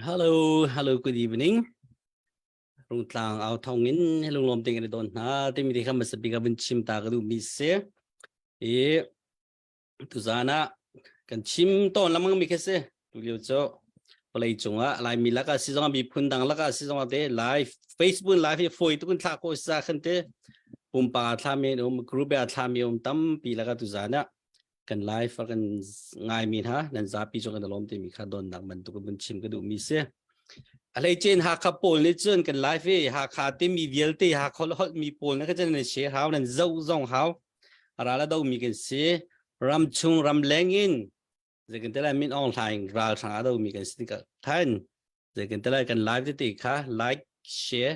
Hello, hello, good evening. Rungtlang au thong in lunglawm ting in don hna timi te kha masapi ka vun chim ta ka duh mi si. I tuzan ah kan chim tawn lamang mi khi si. Tu lio cu vawlei cungah Laimi lakah si zongah miphun dang lakah si zongah te live Facebook live hi fawi tukun thlah ko sa khan te pumpa thla mi um group a thla mi um tampi laka tuzan ah kan live a kan ngaimi hna nan zapi cu kan lawm timi kha donnak bantuk in chim ka duhmi si. A hleicen Hakha pawl nih cun kan live hi Hakha timi vialte Hakha holh mi pawl na ka cun nan share hau nan zoh zong hau ral a domi kan si ram chung ram leng in zeikan te lai Min Aung Hlaing ral hrang a domi kan si tikah than zeikan te lai kan live tete kha like share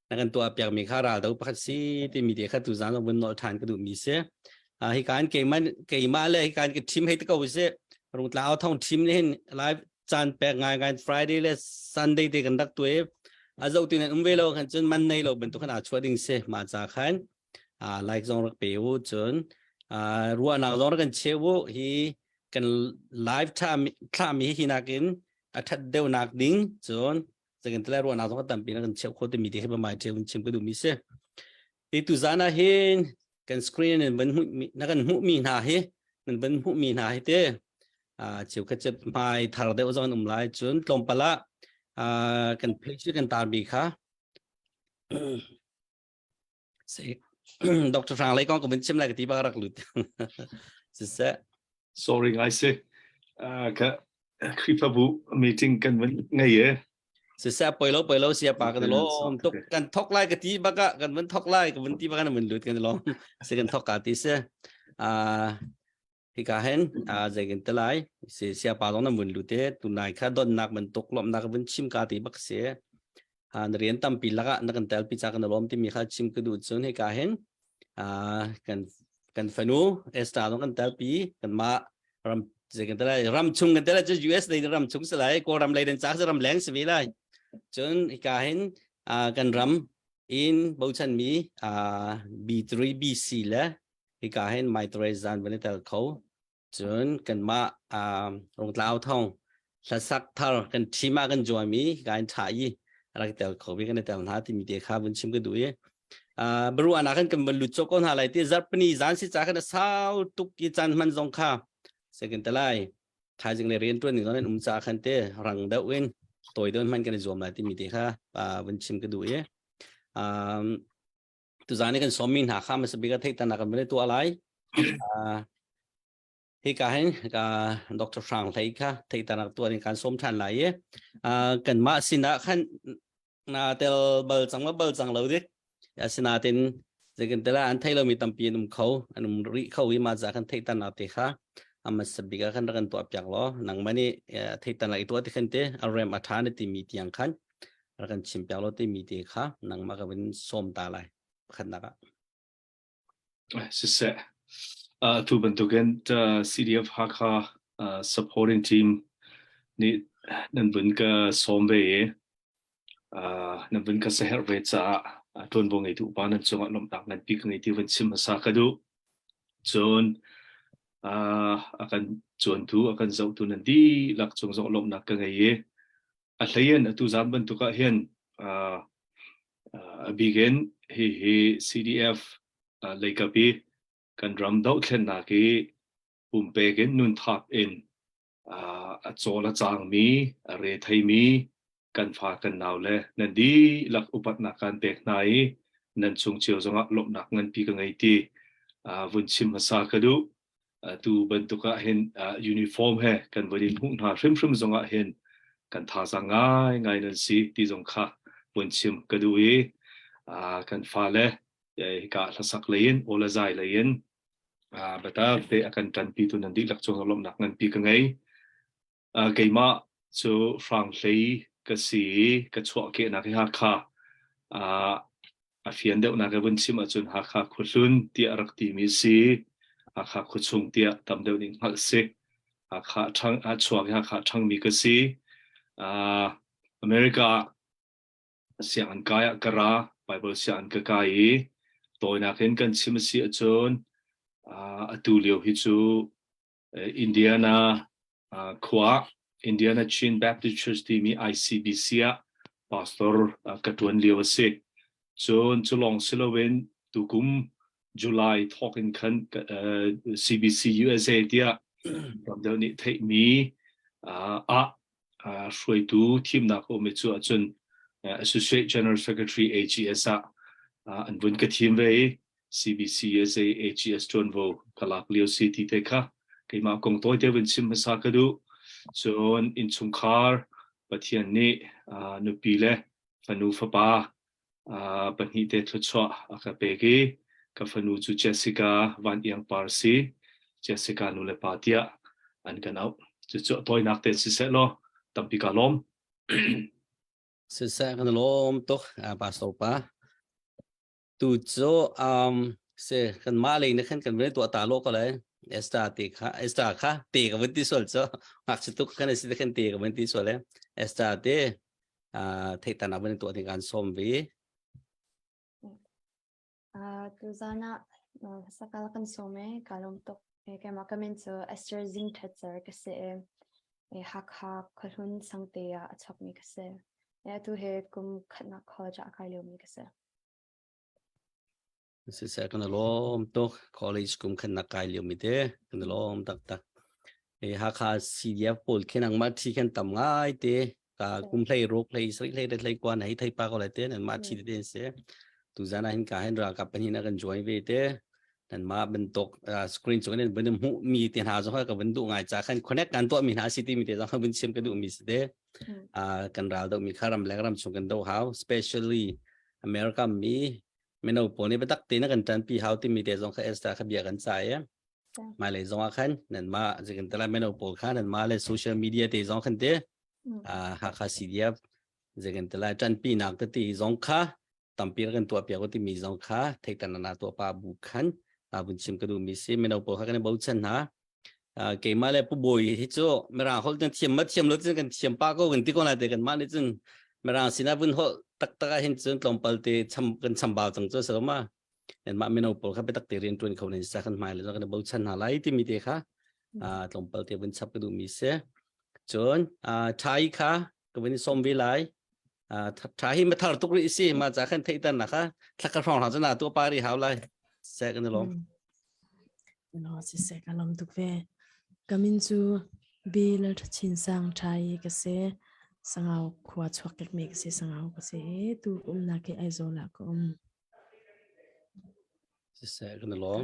na kan tuah piak mi kha ral do pakhat si timi te kha tu zan zong vun nol than ka duh mi si hi kan keimah keimah le hi kan ka team hei te ko si rungtla au thong team ni hin live caan pek ngai ngai Friday le Sunday te kan rak tuai. A zoh tu nan um ve lo khan cun man nei lo bantuk khan aa chuah ding si. Mah ca khan like zong rak pe u, cun ruahnak zong rak kan cheu u. Hi kan live thlami hi nakin a that deuhnak ding cun zakin tlai ruahnak zong tampi na kan cheu kho timi te hi mai cheu chim ka duhmi si. Hi tu zan ah hin kan screen in van hmuh na kan hmuh mi hna hi nan van hmuh mi hna hi te cheu khat chep hmai thar deuh zong an um lai. Cun tlawmpal ah kan page kan tar mi kha si Dr. Hrang lei kong ka vun chim lai ka ti ba rak lut siseh. Sorry ngai si, ka Khrihfabu meeting kan vun ngei e. Siseh, poi lo, poi lo, sia pa kan lom tuk. Kan thok lai ka ti baka kan vun thok lai ka vun ti baka na vun lut, kan lom se. Kan thok ka ti se hika hen zei kan te lai si sia pa zong na vun lut te tunai kha donnak bantuk lomnak vun chim ka ti bak si. Na rian tampi lakah na kan tel pi cha kan lom timi kha chim ka duh. Cun hika hin kan kan fanu Esther zong kan tel pi. Kan ma ram zei kan tel ram chung kan tel cu US lei ram chung si lai, Kawlram lei den cha ram leng si ve lai. Cun hika hin kan ram in bochan mi B3 BC le hika hin Maitre zan van tel kho. Cun kanmah Rungtlau thong hlasak thar kan team ah kan join mi hika in tha i rak tel kho vi kan i tel hna timi te kha vun chim ka duh i baru ana kan kan van lut ko hna lai ti. Zarpani zan si cha kan sau tuk i chan hman zong kha second te lai thaizing le rian tuan ning zong um cha khan te rang deuh in toi don hman kan i zuam lai timi te kha vun chim ka duh i tuzan i kan sawmmi hna kha hmasa bik ah theihternak kan van i tuah lai. Hika hin ka Dr. Hrang Hlei kha theihternak tuah in kan sawm ṭhan lai i kanmah sinah khan na tel bal cang ma bal cang lo dik. Asinain zeitin tela an thei lomi tampi an um kho, an um rih kho i mah za kan theihternak te kha hmasa bik ah khan rak kan tuah piak law nangmah nih theihternak i tuah ti khan te a rem a ṭha na timi tiang khan rak kan chim piak law timi te kha nangmah ka vun sawm ta lai pakhatnak ah. Siseh, tu bantukin CDF Hakha supporting team nih nan vun ka sawm ve i nan vun ka saherh ve caah ṭuanvo ngeitu upa nan cungah lawmhnak nganpi ka ngei ti vun chim hmasa ka duh. Cun a kan cuantu, a kan zohtu nan dihlak cung zong lawmhnak ka ngei i a hlei in atu zan bantuk ah hin a bik in hihi CDF leikap i kan ram dohthlennak i pumpek in nunthap in a cawl a cangmi a re theimi kan fa kan nau le nan dihlak upatnak kan pek hna i nan chung cio zongah lawmhnak nganpi ka ngei ti vun chim hmasa ka duh. Tu bantuk ah hin uniform he kan von in hmuh hna hrimhrim zongah hin kan thazaang ngai ngai nan si ti zong kha vun chim ka duh i kan fale hika hlasak lei in aw le zai lei in biatak te a kan ṭanpi tu nan dihlak cung lawmhnak nganpi ka ngei. Keimah cu Hranghlei ka si i ka chuahkehnak hi Hakha. A fian deuhnak i vun chim ahcun Hakha khuahlun tiah rak timi si. Hakha khuachung tiah tam deuh nih hngalh si. Hakha ṭhang, a chuak i Hakha ṭhangmi ka si. America ah sianginn kai ah ka ra, Bible sianginn ka kai i tawinak in kan chim a si ahcun atu lio hi cu Indiana khua Indiana Chin Baptist Church timi ICBC ah pastor ka ṭuan lio a si. Cun cu lawng si loin tukum July thawk in khan CBC USA tiah tam deuh nih theihmi ah hruaitu thimnak a um i cu ahcun Associate General Secretary AGS ah an vun ka thim ve i CBC USA AGS ṭuanvo ka lak lio si ti te kha keimah kong tawite vun chim hmasa ka duh. Cun innchungkhar Pathian nih nupi le fanu fapa pahnih te thluachuah a ka pek i ka fanu cu Jessica Van Iang Par si. Jessica nu le pa tiah an kan auh. Cucu a tawinak te siseh law tampi ka lawm. Siseh, kan lawm tuk pastor pa. Tu cu si kan mah lei na khan kan vun tuah ta lo ko lai. Esther te kha, Esther kha te ka vun ti sual cu ngakchia tuk kan si te khan te ka vun ti sual e. Esther te. Theihtan ah van tuah ding aan sawm ve. Tuzan ah sakal kan sawm e ka lawm tuk. Keimah ka min cu Esther Zing Thatzer ka si i Hakha khuahlun sangte ah a chuakmi ka si. Atu hi kum khatnak college ah a kai liomi ka si. Siseh kan i lawm tuk. College kum khan na kai lio mi te kan i lawm taktak. E Hakha CDF pawl khin ang ma thi khan tam ngai te ka kum hlei ruk hlei sri hlei hlei kwa na hi thei pa ko lai te nan ma thi te se tu zana hin ka hin ra ka pan hin kan join ve te nan ma bantuk screen chung in ban hmu mi te hna zo ka ban du ngai cha khan connect kan to mi hna city mi te zo ban sim ka du mi si te kan ral do mi kharam le ram chung kan do hau especially America mi mino pawl nih biatak tein kan ṭanpi hau timi te zong kha Esther kha bia kan cai i hmailei zong ah khan nanmah zeikan tala mino pawl kha nanmah le social media te zong khan te Hakha CDF zeikan tala ṭanpi nak tete zong kha tampi kan tuah piak timi zong kha theihtan na tuah pa bu khan vun chim ka duh mi si mino pawl kha kan i bochan hna keimah le pu bawi hi cu mirang holh cun thiam ma thiam lo cun kan thiam pa ko kan ti ko lai te kan mah nih cun mirang sinah vun holh taktak ah hin cun tlawmpal te cham kan chambau cang cu so ma mah mino pawl kha biatak te rian tuan kho nan sa kan hmai le kan bochan hna lai timi te kha tlawmpal te vun chap ka duh mi si cun thai kha ka vun som ve lai tha hi ma thar tuk rih si ma cha khan theitan na kha thlaka hrawng hrawng cun tu pa ri hau lai se kan lom No si se ka lom tuk ve kamin chu Bill Chin Sang Thai ka se sangau khua chuak kek me ka se sangau ka se tu um na ke Aizawl ah ka um si se kan lom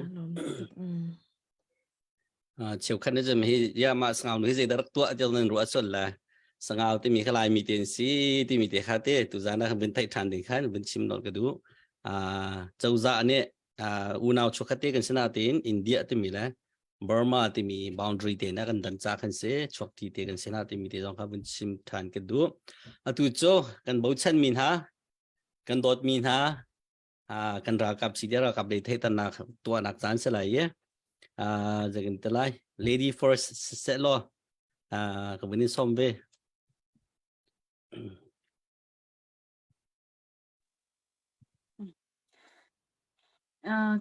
Cheukhat nih cun hi ya mah sangau nu hi zeidah rak tuah tiah nan ruah sual lai. Sangau timi kha Laimi te an si timi te kha te tuzaan ah vun theih ṭhan ding khan vun chim nolh ka duh. Cozah nih unau chuakhat te kan si natein India timi le Burma timi boundary te na kan dan ca khan si chuakti te kan si na timi te zong kha vun chim ṭhan ka duh. Atu cu kan bochan mi hna kan dawt mi hna kan ralkap si ralkap lei theihternak tuahnak caan si lai i zeikan ti lai lady first seh law ka vun in sawm ve.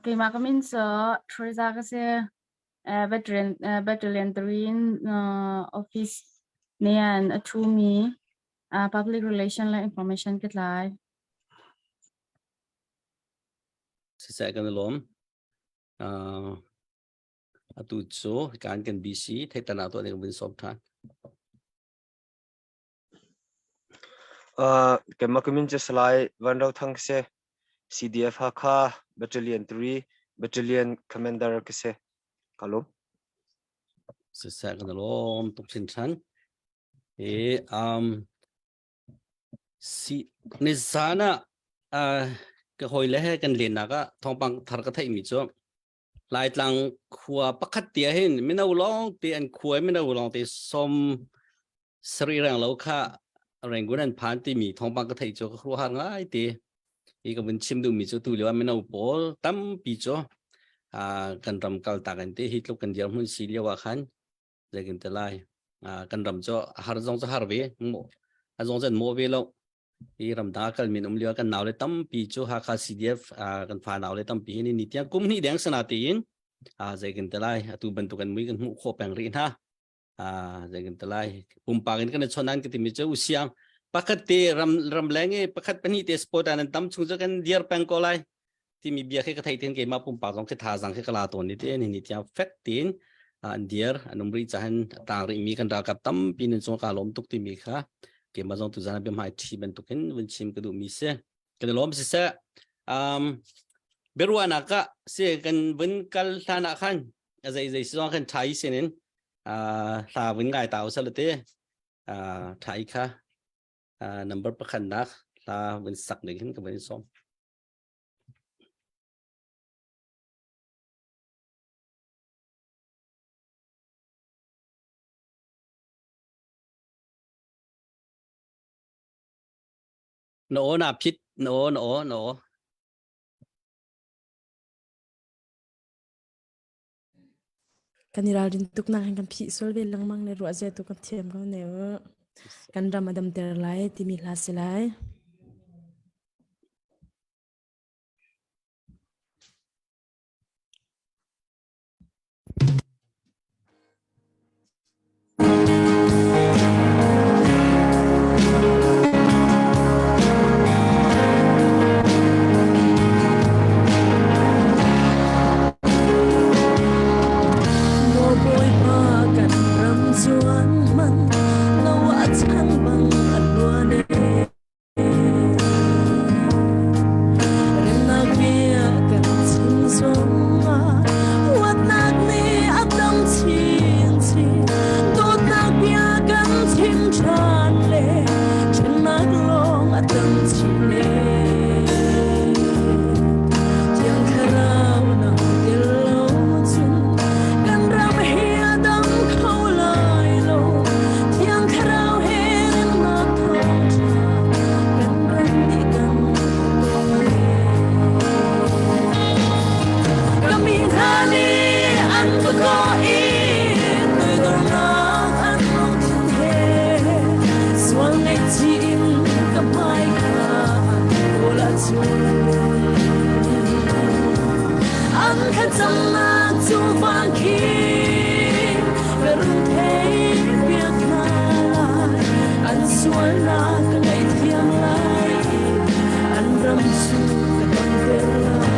Keimah ka min cu Teresa ka si. Veteran Battalion 3 office nih an a ṭhumi public relation le information ka tlai. Siseh kan i lawm. Uh, atu cu kan kan BC theitan ah tuah ding vun sawm than. Uh, keimah ka min cu Salai Van Ro Thang ka si. CDF Hakha Battalion 3 Battalion Commander ka si. Ka lawm. Siseh kan i lawm tuk chin than. E um Nizaan ah ka hawile he kan lennak ah thawngpang thar ka theihmi cu Laitlang khua pakhat te ah hin mino lawng te an khua mino lawng te som sarih reng lo kha Rangoon an phan timi thawngpang ka theih cu ka khuaruahhar ngai te. Hi ka vun chim duhmi cu tu lio ah mino pawl tampi cu kan ram kaltak in te hi tluk kan dirhmun si lio ah khan zeitin te lai kan ram cu har zong cu har ve a zong cun maw ve lo hi ram da kal min um lio kan nau le tampi cu Hakha CDF kan fa nau le tampi hi ni tiang kum hnih deng sana tiin zeikin te lai atu bantuk kan mui kan hmuh khawh peng rih hna zeikin te lai pumpak in kan chon an ka timi cu usiang pakhat te ram ram leng i pakhat pahnih te sport an tam chung cu kan diar peng ko lai timi bia khi ka theih tin keimah pumpak zong khi thazang khi ka la tawn ni te ni ni tiang fek tin an dir an um rih cahan tang rih mi kan ralkap tampi nan cung ka lawm tuk timi kha keimah zong tuzan bia hmai thi bantukin vun chim ka duh mi si kan lawm si seh um biaruahnak ka si kan vun kal hlan ah khan zei zei si zong khan thai sinin hla vun ngai ta usal te thai kha number pakhat nak hla vun sak ding hin ka vun som Na aw na phit na aw na aw na aw. Kan i ralrin tuk nak hin kan phih sual ve lengmang le ruah zia tu kan thiam ko ne u. Kan ram a damter lai timi hla si lai. Maw Bawipa kan ram zuan man lo a chang bang a luan e. Remnak bia kan chim zongah huatnak nih a tam chinchin. Dawtnak bia kan chim ṭhan le ṭhennak lawng a tam chin e. Thiang Thlarau nang tel lo cun kan ram hi a dam kho lai lo. Thiang Thlarau he remnak thawngṭha kan ram nih kan kawl. Ka mi hna nih an ka kawh i toidornak an lungthin he sual ngaihchih in ka hmai kha an kawl ahcun an thlacamnak cu van khi ka run theihpiak hna lai. An sualnak ka ngaihthiam lai i an ram cu ka damter lai.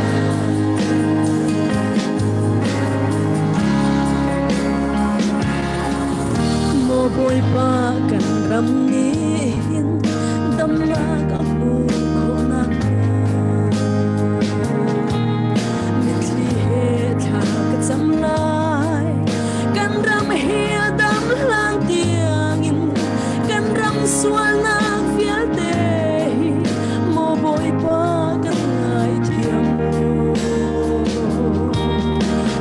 Maw Bawipa kan ram nih hin damnak a hmuh khawh nakhnga mitthli he thla ka cam lai. Kan ram hi a dam hlan tiangin kan ram sualnak vialte hi maw Bawipa kan ngaithiam mu.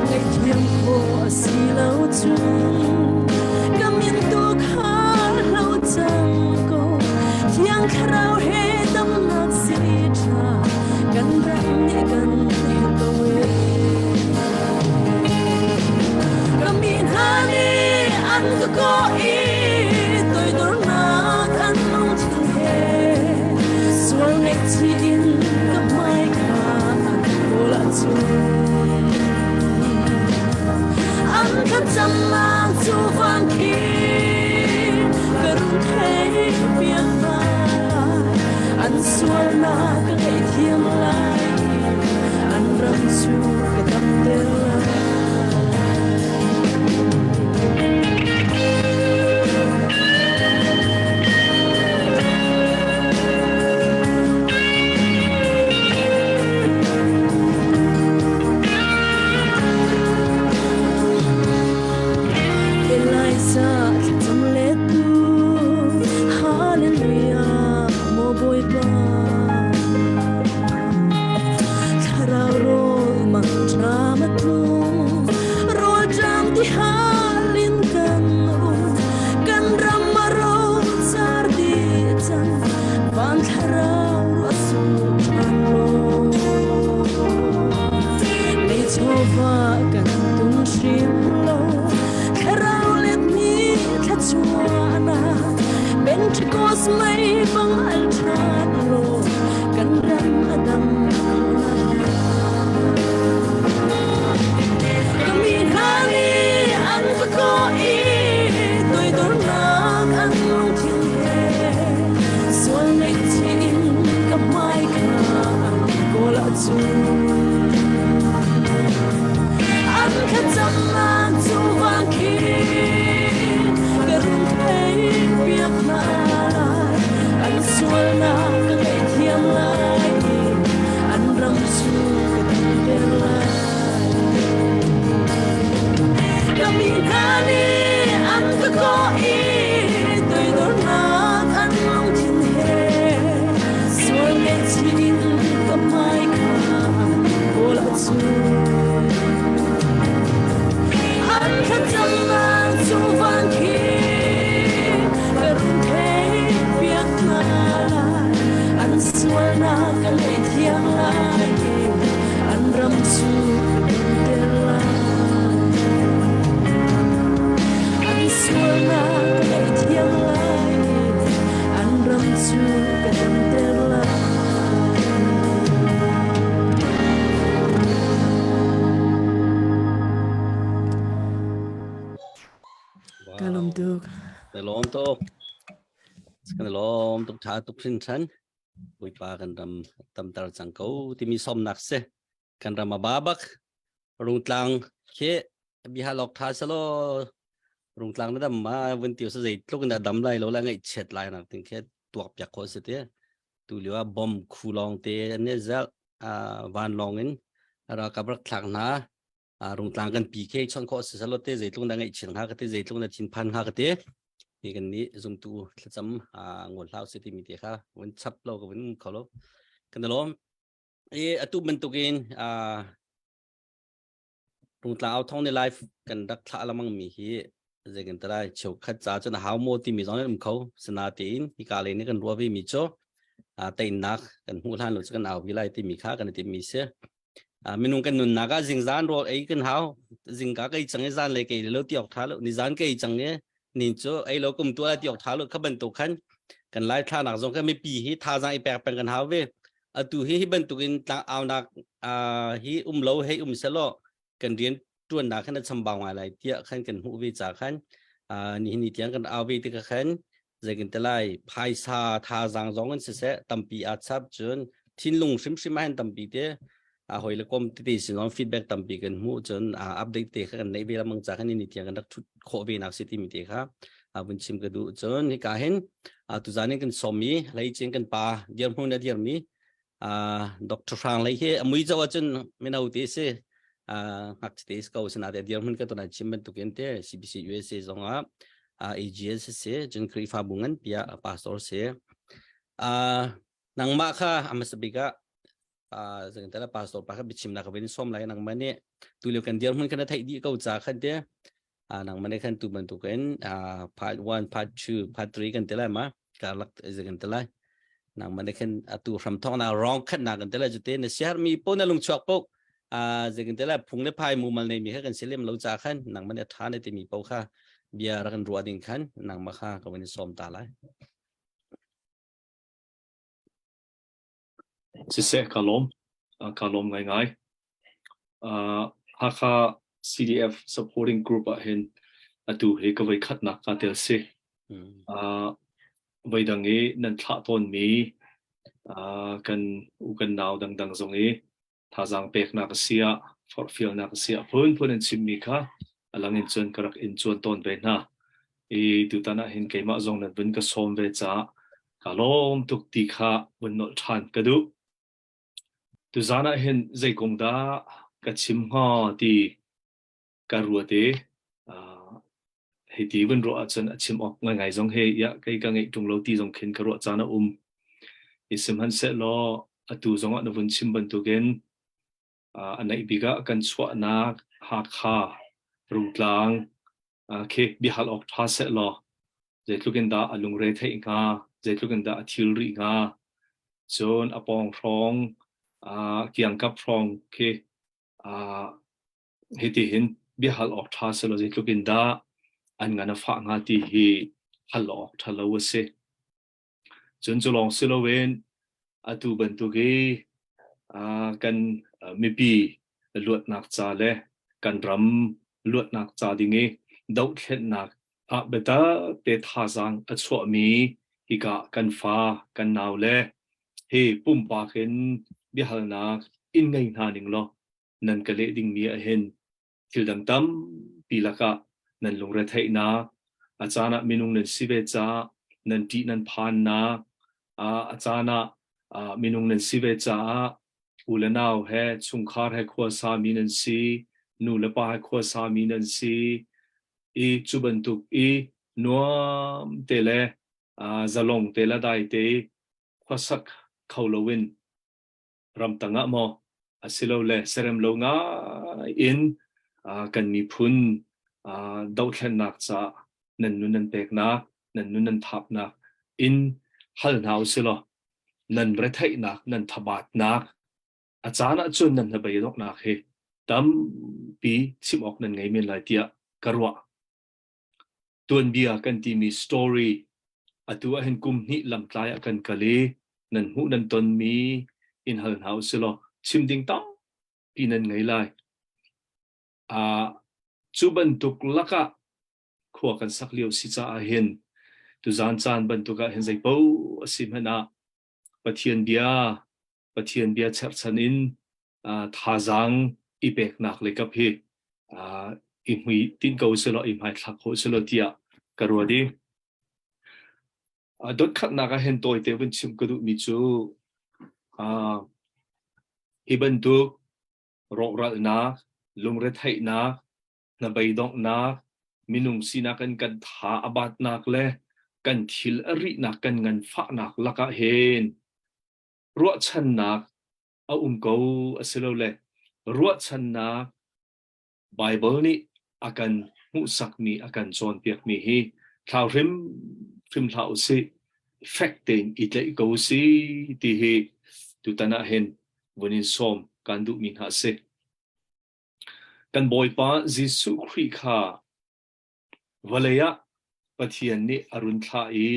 Ngaihthiam khawh a si lo cun ka min tu kha hlo cang ko. Thiang Thlarau he damnak si ṭha kan ram nih kan herh ko ee. Ka mi hna nih an ka kawh i toidornak an lungthin he sual ngaihchih in ka hmai kha an kawl ahcun an thlacamnak cu van khi ka run theihpiak hna lai. An sualnak ka ngaihthiam lai i an ram cu ka damter lai. Eliza thlacam letu Hallelujah maw Bawipa Thlarau rawl mangṭam a tlung rawlṭam ti hal in kan um kan ram a rocar dih cang van thlarau ruah sur ṭhan law Mei chawva kan tung hrim lo thlarau let ni thluachuahnak Pentecost mei bang al ṭhan law kan ram a dam kho lai. Ka mi hna nih an ka kawh i toidornak an lungthin he sual ngaihchih in ka hmai kha an kawl ahcun an thlacamnak cu van khi ka run theihpiak hna lai. An sualnak ka ngaihthiam lai i an ram cu ka damter lai. Ka mi hna nih an ka kawh i toidornak an lungthin he sual ngaihchih in ka hmai kha an Lawm tuk. Kan lawm tuk tha tuk hrin than. Bawipa kan ram tamter cang ko timi sawmnak si. Kan ram a ba bak. Rungtlang khi bihalok tha salo rungtlang na dam ma vun tiu sa zeitluk in dah dam lai lo la ngaih chiat lai nak ting khi tuak piak khawh si te. Tu lio ah bomb khu lawng te an ne zel vanlawng in ralkap rak thlak hna. Rungtlang kan pi khi chon khawh si salo te zeitluk na ngaih chiat hnga ka te zeitluk na thinphan hnga ka te. Hi kan nih zumtu thlacam ngol hlau si timi te kha vun chap lo ka vun kho lo. Kan lawm. I atu bantukin Rungtlang au thong ni live kan rak thlah lamang mi hi zei kan talai cheukhat ca cun a hau maw timi zong in um kho sinatein hika lei nih kan ruah ve mi cu teinak kan hmuh hlan lo cu kan au vi lai timi kha kan i timh mi si. Minung kan nunnak ah zingzan rawl ei kan hau zingka kei cang i zan lei kei lo ti awk tha lo ni zan kei cang i nin cu ei lo kum tu ti awk tha lo kha bantuk khan kan lai thla nak zong kha mipi hi thazaang i pek peng kan hau ve. Atu hi hi bantukin tlang aunak hi um lo hei um selaw kan rian tuannak khan a chambau ngai lai tiah khan kan hmuh ve ca khan nihin ni tiang kan au ve tikah khan zeikin te lai phaisa thazaang zong in siseh tampi aa chap cun thinlung hrimhrim ah hin tampi te a hoi le kom tete sin zong feedback tampi kan hmuh cun update te kha kan neih ve lamang ca khan ni tiang kan rak thut khawh ve nak si timi te kha vun chim ka duh cun hika hin tuzan in kan sawm i leicin kan pa dirhmun a dirmi Dr. Hrang lei hi a mui zo ahcun mino te si ngakchia te si ko sinain dirhmun ka ton chim bantukin te CBC USA zong ah AGS si cun Khrihfabu nganpi ah pastor si nangmah kha a hmasa bik ah zeicahtiah pastor pa kha biachimnak ka vin sawm lai nangmah nih tulio kan dirhmun khan na theih dih ko ca khan te nangmah nih khan tu bantukin part 1 part 2 part 3 kan ti lai ma karlak kan ti lai nangmah nih khan atu hram thawk na wrong khat na kan ti lai cute na siar mi po na lung chuak po zeikan ti lai phung le phai mumal nei mi kha kan si lem lo ca khan nangmah nih a tha ne timi po kha bia rak kan ruah ding khan nangmah kha ka vun sawm ta lai. Siseh ka lawm. Ka lawm ngaingai. Hakha CDF supporting group ah hin atu hi ka voi khatnak ka tel si. Voi dang i nan thlah tawnmi kan u kan nau dangdang zong i thazaang peknak a si ah forhfialnak a si ah phunphun an chimmi kha a lang in cun ka rak in cuan tawn ve hna. I tutan ah hin keimah zong nan vun ka sawm ve caah ka lawm tuk ti kha vun nolh ṭhan ka duh. Tuzaan ah hin zei kong dah ka chim hnga ti ka ruat i hei ti vun ruah ahcun a chim awk ngaingai zong he iah kei ka ngeih ṭung lo ti zong khin ka ruah caan a um. I sihmanhsehlaw atu zongah na vun chim bantukin a naih bik ah kan chuahnak Hakha Rungtlang khi biahal awk ṭha sehlaw zeitluk in dah a lungre theih hnga, zeitluk in dah a thil rih hnga, cun a pawng hrawng kiangkap hrawng khi Hitihin biahal awk ṭha selaw zeitluk in dah an ngan a fah hnga ti hi hal awk ṭha lo a si. Cun cu lawng si loin atu bantuk i kan mipi luatnak ca le kan ram luatnak ca ding i dohthlennak ah biatak te thazaang a chuahmi hika kan fa kan nau le hi pumpak in biahalnak in ngei hna ning law nan ka leh dingmi ah hin thil dang tampi lakah nan lungretheihnak, a caan ah minung nan si ve caah nan ṭih nan phannak, a caan ah minung nan si ve caah u le nau he chungkhar he khuasa mi nan si, nu le pa he khuasa mi nan si, i cu bantuk i nuam te le zalong te le dai te khuasak kho loin ramtang ah maw asilole serem lo ngai in kan miphun dohthlennak caah nan nun nan peknak nan nun nan thapnak in hal hna usilaw nan retheihnak nan thabatnak a caan ahcun nan hnabei-donghnak hi tampi chim awk nan ngei men lai tiah ka ruah. Tuanbia kan timi story atu ah hin kum hnih lamtlai ah kan kal i nan hmuh nan tonmi in hal hna usilaw chim ding tampi nan ngei lai. Uh, cu bantuk lakah khua kan sak lio si caah hin. Tuzaan caan bantuk ah hin zei paoh a si hmanh ah Pathian bia Pathian bia cherhchan in thazaang i peknak le kap hi i hmui tin ko selaw i hmaithlak khawh selaw tiah ka ruat i dotkhatnak ah hin tawite vun chim ka duhmi cu hi bantuk rawhralhnak lungretheihnak hnabeidonghnak minung sinak in kan tha a batnak le kan thil a rihnak kan nganfahnak lakah hin ruahchannak a um ko asilole ruahchannak Baibal nih a kan hmuhsakmi a kan cawnpiakmi hi thlau hrim hrim hlah usih fek tein i tlaih ko usih ti hi tutan ah hin vun in sawm kan duhmi hna a si. Kan Bawipa Jesuh Khrih kha Vawlei ah Pathian nih a run thlah i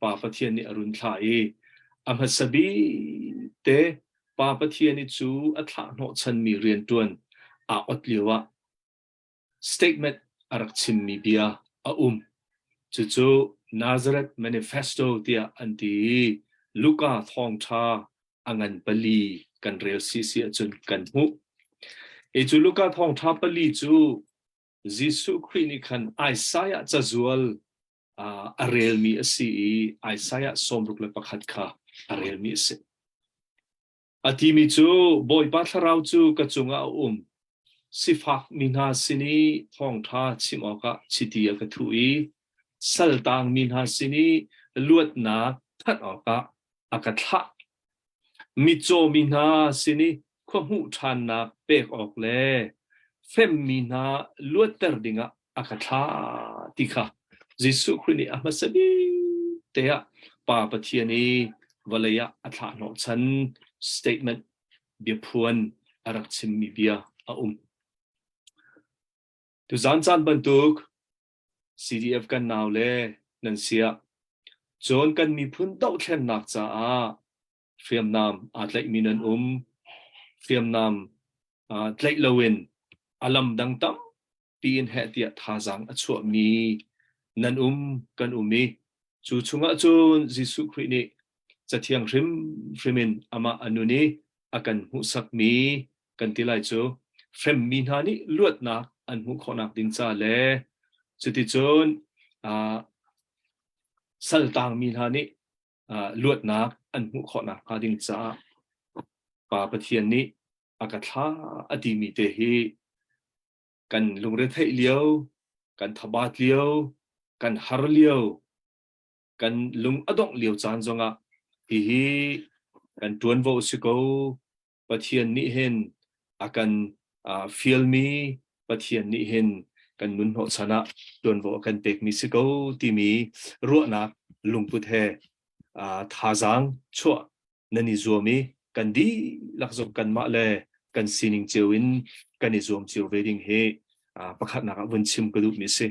Pa Pathian nih a run thlah i a hmasa bik te Pa Pathian i cu a thlah hnawhchanmi rianṭuan aa ot lioah statement a rak chimmi bia a um. Cucu Nazareth Manifesto tiah an ti i Luka thawngṭha a ngan pali kan rel si si ahcun kan hmuh. Hi cu Luka thawngṭha pali cu Jesuh Khrih nih khan Isaiah cazual a relmi a si i Isaiah 61 kha a relmi a si. A timi cu Bawipa thlarau cu ka cungah a um. Sifak mi hna sin i thawngṭha chim awkah chiti a ka thuh i saltang mi hna sin i luatnak thanh awkah a ka thlah. Mitcaw mi hna sin i khuahmuh ṭhannak pek awk le hremmi hna luatter dingah a ka thlah ti kha Jesuh Khrih nih a hmasa bik te ah Pa Pathian i vawlei ah a thlah hnawhchan statement biaphuan a rak chimmi bia a um. Tuzaan caan bantuk CDF kan nau le nan siah cun kan miphun dohthlennak caah hriamnam aa tlaihmi nan um hriamnam tlaih loin a lam dang tampi in heh tiah thazaang a chuahmi nan um kan um i cu chungah cun Jesuh Khrih nih Cathiang hrimhrim in amah a nun i a kan hmuhsakmi kan ti lai cu hremmi hna nih luatnak an hmuh khawhnak ding ca le cuticun saltangmi hna nih luatnak an hmuh khawhnak hnga ding caah Pa Pathian nih a ka thlah a timi te hi kan lungretheih lio, kan thabat lio, kan har lio, kan lung a dongh lio caan zongah hihi kan ṭuanvo a si ko. Pathian nih hin a kan fialmi Pathian nih hin kan nun hnawhchan ah ṭuanvo a kan pekmi si ko timi ruahnak lungput he thazaang chuah nan i zuam i kan dihlak zong kanmah le kan sining cio in kan i zuam cio ve ding hi pakhatnak ah vun chim ka duhmi a si.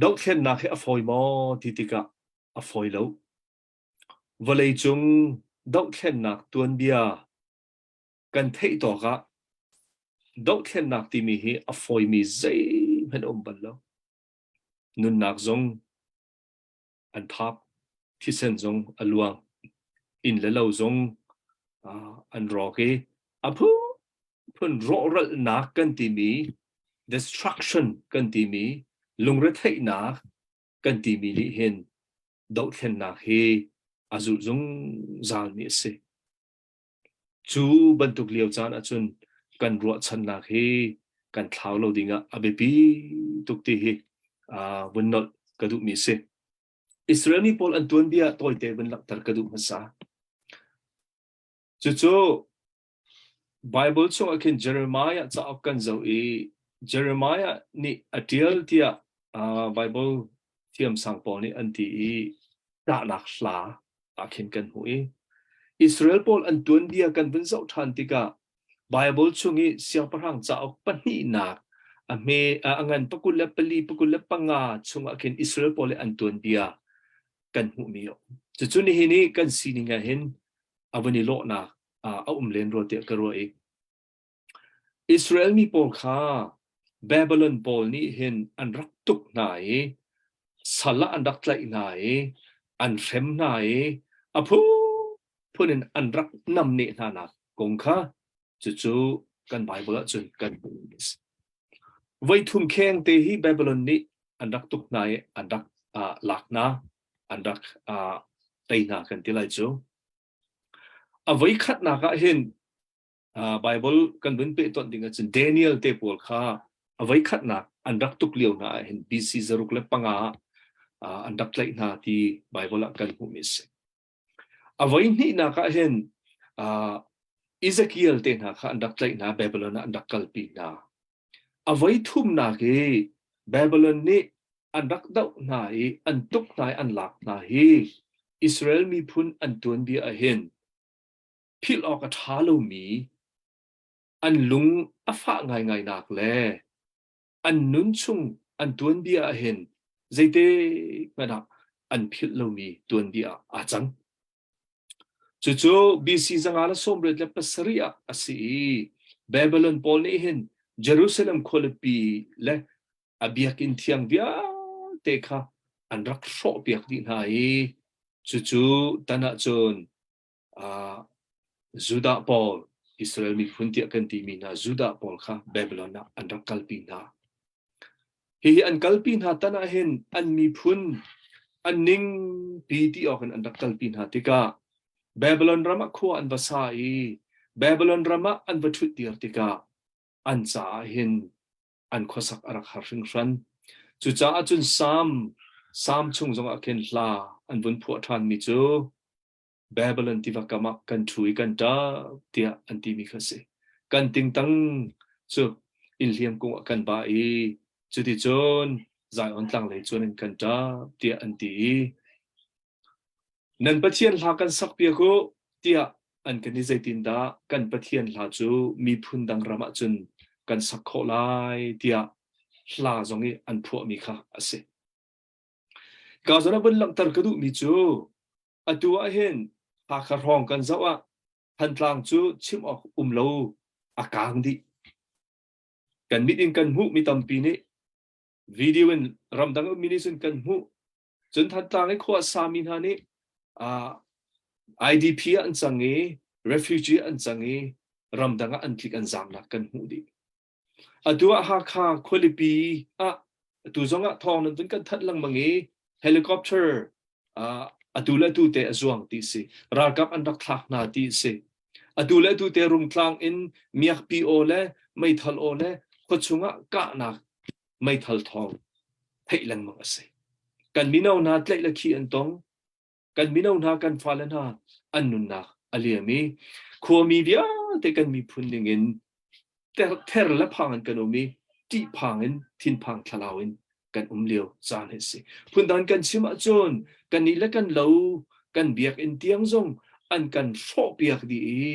Dohthlennak hi a fawi maw ti tikah a fawi lo. Vawleicung dohthlennak tuanbia kan theih tawk ah dohthlennak timi hi a fawimi zeihmanh a um bal lo. Nunnak zong an thap, thisen zong a luang, inn le lo zong an rawk i a phunphun rawhralhnak kan timi destruction kan timi lungretheihnak kan timi nih hin dohthlennak hi a zulh zungzalmi a si. Cu bantuk lio caan ahcun kan ruahchannak hi kan thlau lo dingah a biapi tuk ti hi vun nolh ka duhmi a si. Israel mi pawl an tuanbia tawite vun langhter ka duh hmasa. Cucu Bible chungah khin Jeremiah cauk kan zoh i Jeremiah nih a ṭial tiah Bible thiamsang pawl nih an ti i ṭahnak hla ah khin kan hmuh i Israel pawl an tuanbia kan vun zoh ṭhan tikah Bible chung i siangpahrang cauk pahnihnak a hme a ngan pakul le pali pakul le panga chungah khin Israel pawl i an tuanbia kan hmuhmi a um. Cucu nihin i kan sining ah hin a vun i lawhnak a um len rua tiah ka ruah i Israel mi pawl kha Babylon pawl nih hin an rak tuk hna i. Sal ah an rak tlaih hna i an hrem hna i a phunphun in an rak namneh hna nak kong kha cucu kan Bible ahcun kan hmuh. Voi thum kheng te hi Babylon nih an rak tuk hna i an rak uh, lak hna, an rak uh, tei hna kan ti lai cu. A voi khatnak ah hin Bible kan vun peh ton ding ahcun Daniel te pawl kha a voi khatnak an rak tuk lio hna ah hin BC 605 ah an rak tlaih hna ti Bible ah kan hmuhmi a si. A voi hnihnak ah hin Ezekiel te hna kha an rak tlaih hna Babylon ah an rak kalpi hna. A voi thumnak i Babylon nih an rak doh hna i an tuk hna i an lak hna hi Israel miphun an tuanbia ah hin philh awk a ṭha lomi an lung a fah ngaingainak le an nun chung an tuanbia ah hin zeite hmanh ah an philh lomi tuanbia ah aa cang. Cucu BC 587 ah a si i Babylon pawl nih hin Jerusalem khualipi le a biakinn thiang vialte kha an rak hrawhpiak dih hna i cucu tan ahcun uh, Judah pawl Israel miphun tiah kan timi hna Judah pawl kha Babylon ah an rak kalpi hna. Hihi an kalpi hna tan ah hin an miphun an ning pi ti awk in an rak kalpi hna tikah Babylon ram ah khua an va sa i Babylon ram ah an va ṭhut dir tikah an caah hin an khuasak a rak har hringhran. Cucaah cun Salm Salm chung zongah khin hla an vun phuah ṭhanmi cu Babylon tiva kam ah kan ṭhu i kan ṭap tiah an timi kha a si. Kan tingtang cu innhliam kung ah kan ba i cuticun Zion tlang lei cun in kan ṭap tiah an ti i nan Pathian hla kan sakpiak u tiah an kan i zeitindah kan Pathian hla cu miphun dang ram ah cun kan sak khawh lai tiah hla zong i an phuahmi kha a si. Ka zawn ah vun langhter ka duhmi cu Atu ah hin Hakha hrawng kan zoh ah Thantlang cu chim awk um lo a kaang dih. Kan mit in kan hmuh mi tampi nih video in ramdang ummi nih cun kan hmuh. Cun Thantlang i khua a sami hna nih uh, IDP ah an cang i refugee an cang i ramdang ah an tlik an zaamnak kan hmuh dih. Atu ah Hakha khualipi ah atu zong ah thawng nan vun kan thanh lengmang i helicopter uh, atu le atu te a zuang ti si. Ralkap an rak thlak hna ti si. Atu le atu te rungtlang in miakpi aw le meithal aw le khuachung ah kahnak meithal thawng theih lengmang a si. Kan mino hna tlaih le khi an tong. Kan mino hna kan fale hna an nunnak a liam i khuami vialte kan miphun ning in ther le phang in kan um i ṭihphang in thinphang thlalau in kan um lio caan hi a si. Phundang kan chim ahcun kannih le kan lo kan biakinn tiang zong an kan hrawhpiak dih i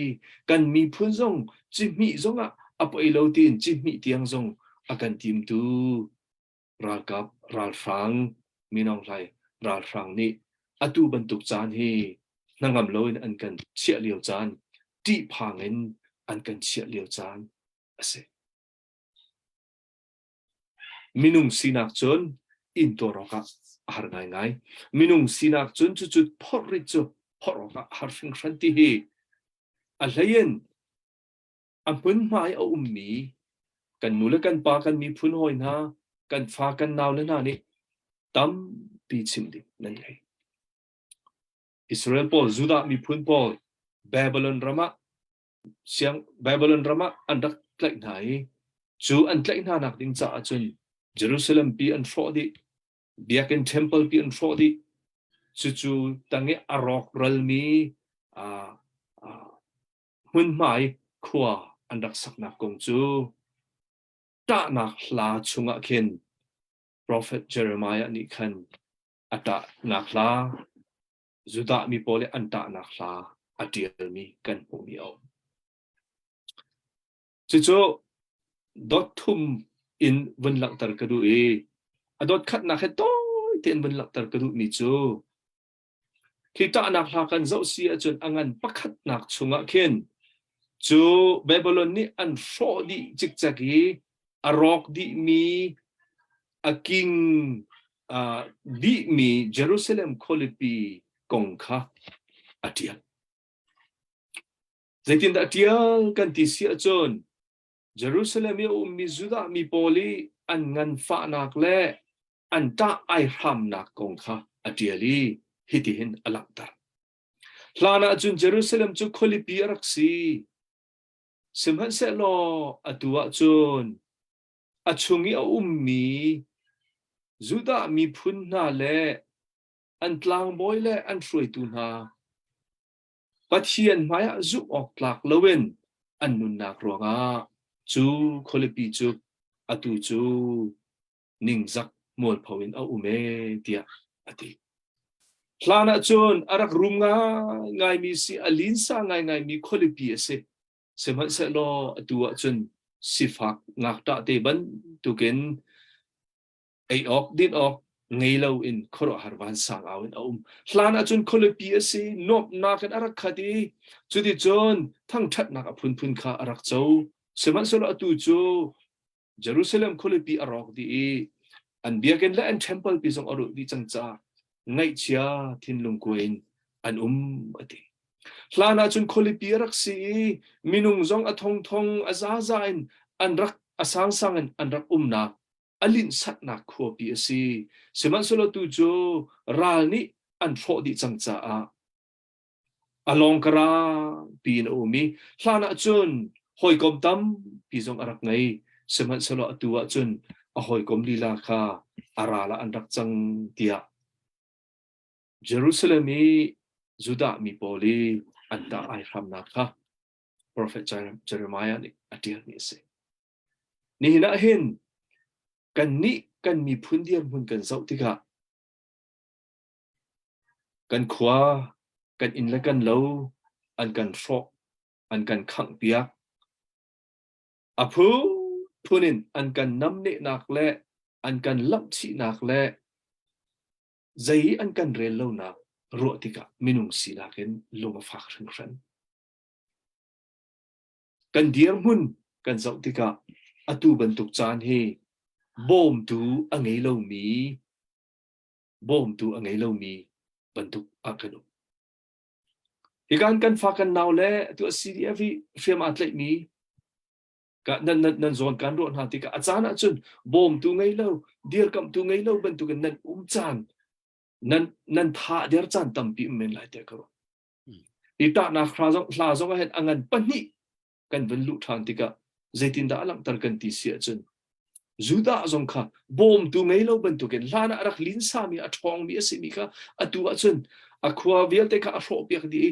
kan miphun zong cihmih zong ah a poi lo tiin cihmih tiang zong a kan timtu ralkap ralhrang minong hlai ralhrang nih atu bantuk caan hi hnangam loin an kan chiah lio caan ṭihphang in an kan chiah lio caan a si. Minung sinak cun intuar awkah a har ngaingai. Minung sinak cun cucu phorh rit cu phorh awkah a har hringhran ti hi a hlei in A hmunhma i a ummi kan nu le kan pa, kan miphun hawi hna, kan fa, kan naule hna nih tampi chim ding nan ngei. Israel pawl, Judah miphun pawl Babylon ram ah siang Babylon ram ah an rak tlaih hna i cu an tlaih hna nak ding caah cun Jerusalem pi an hrawh dih, biakinn temple pi an hrawh dih. Cucu tang i a rawk ralmi uh, uh, hmunhma i khua an rak saknak kong cu ṭahnak hla chungah khin profet Jeremiah nih khan a ṭahnak hla Judah mi pawl i an ṭahnak hla a ṭialmi kan hmuhmi a um. Cucu dot thum in vun langhter ka duh i a dot khatnak he tawi tein vun langhter ka duhmi cu Khi ṭahnak hla kan zoh si ahcun a ngan pakhatnak chungah khin cu Babylon nih an hrawh dih cikcek i a rawk dihmi a king uh, dihmi Jerusalem khualipi kong kha a ṭial. Zeitindah a ṭial kan ti si ahcun Jerusalem i a ummi Judah mi pawl i an nganfahnak le an ṭah aihramnak kong kha a ṭial i hitihin a langhter. Hlan ah cun Jerusalem cu khualipi a rak si. Sihmanhsehlaw atu ah cun a chung i a ummi Judah miphun hna le an tlangbawi le an hruaitu hna Pathian hmaiah zumh awk tlak loin an nunnak ruangah cu khualipi cu atu cu ningzak mualpho in a um ee tiah a ti. Hlan ah cun a rak rum ngaingaimi si, a linsa ngaingaimi khualipi a si. Sihmanhsehlaw atu ah cun sifak ngakṭah te bantukin ei awk din awk ngei lo in khuaruahhar vansang au in a um. Hlan ah cun khualipi a si, nuamhnak in a rak khat i cuticun thangṭhatnak a phunphun kha a rak co. Sihmanhsehlaw atu cu Jerusalem khualipi a rawk dih i an biakinn le an temple pi zong a rulh dih cang caah ngaihchia thinlung kuai in an um a ti. Hlan ah cun khualipi a rak si i minung zong a thongthong a zaza in an rak a sangsang in an rak umnak a linhsatnak khuapi a si. Sihmanhsehlaw tu cu ral nih an hrawh dih cang caah A lawngkara piin a um i hlan ah cun hawikom tampi zong a rak ngei. Sihmanhsehlaw atu ah cun a hawikom lila kha a ral ah an rak cang tiah Jerusalem i Judah mi pawl i an dah ai hramnak kha profet Jeremiah nih a ṭialmi a si. Nihin ah hin kannih kan miphun dirhmun kan zoh tikah Kan khua, kan inn le kan lo an kan hrawh, an kan khanghpiak. A phunphun in an kan namnehnak le an kan lamhchihnak le zei an kan rel lonak ruah tikah minung sinak in lung a fak hringhran. Kan dirhmun kan zoh tikah atu bantuk caan hi bawmtu a ngei lomi bawmtu a ngei lomi bantuk ah kan um. Hikan kan fa kan nau le atu CDF i hriam aa tlaihmi ka nan nan nan zawn kan ruah hna tikah a caan ahcun bawmtu ngei lo dirkamhtu ngei lo bantukin nan um caan nan nan tha der caan tampi um men lai tiah ka ruah. Hi tahnak hla zong hla zong ah hin a ngan pahnih kan vun luh ṭhan tikah zeitindah a langhter kan ti si ahcun Judah zong kha bawmtu ngei lo bantukin hlan ah a rak linsami a ṭhawngmi a simi kha atu ahcun a khua vialte kha a hrawhpiak dih i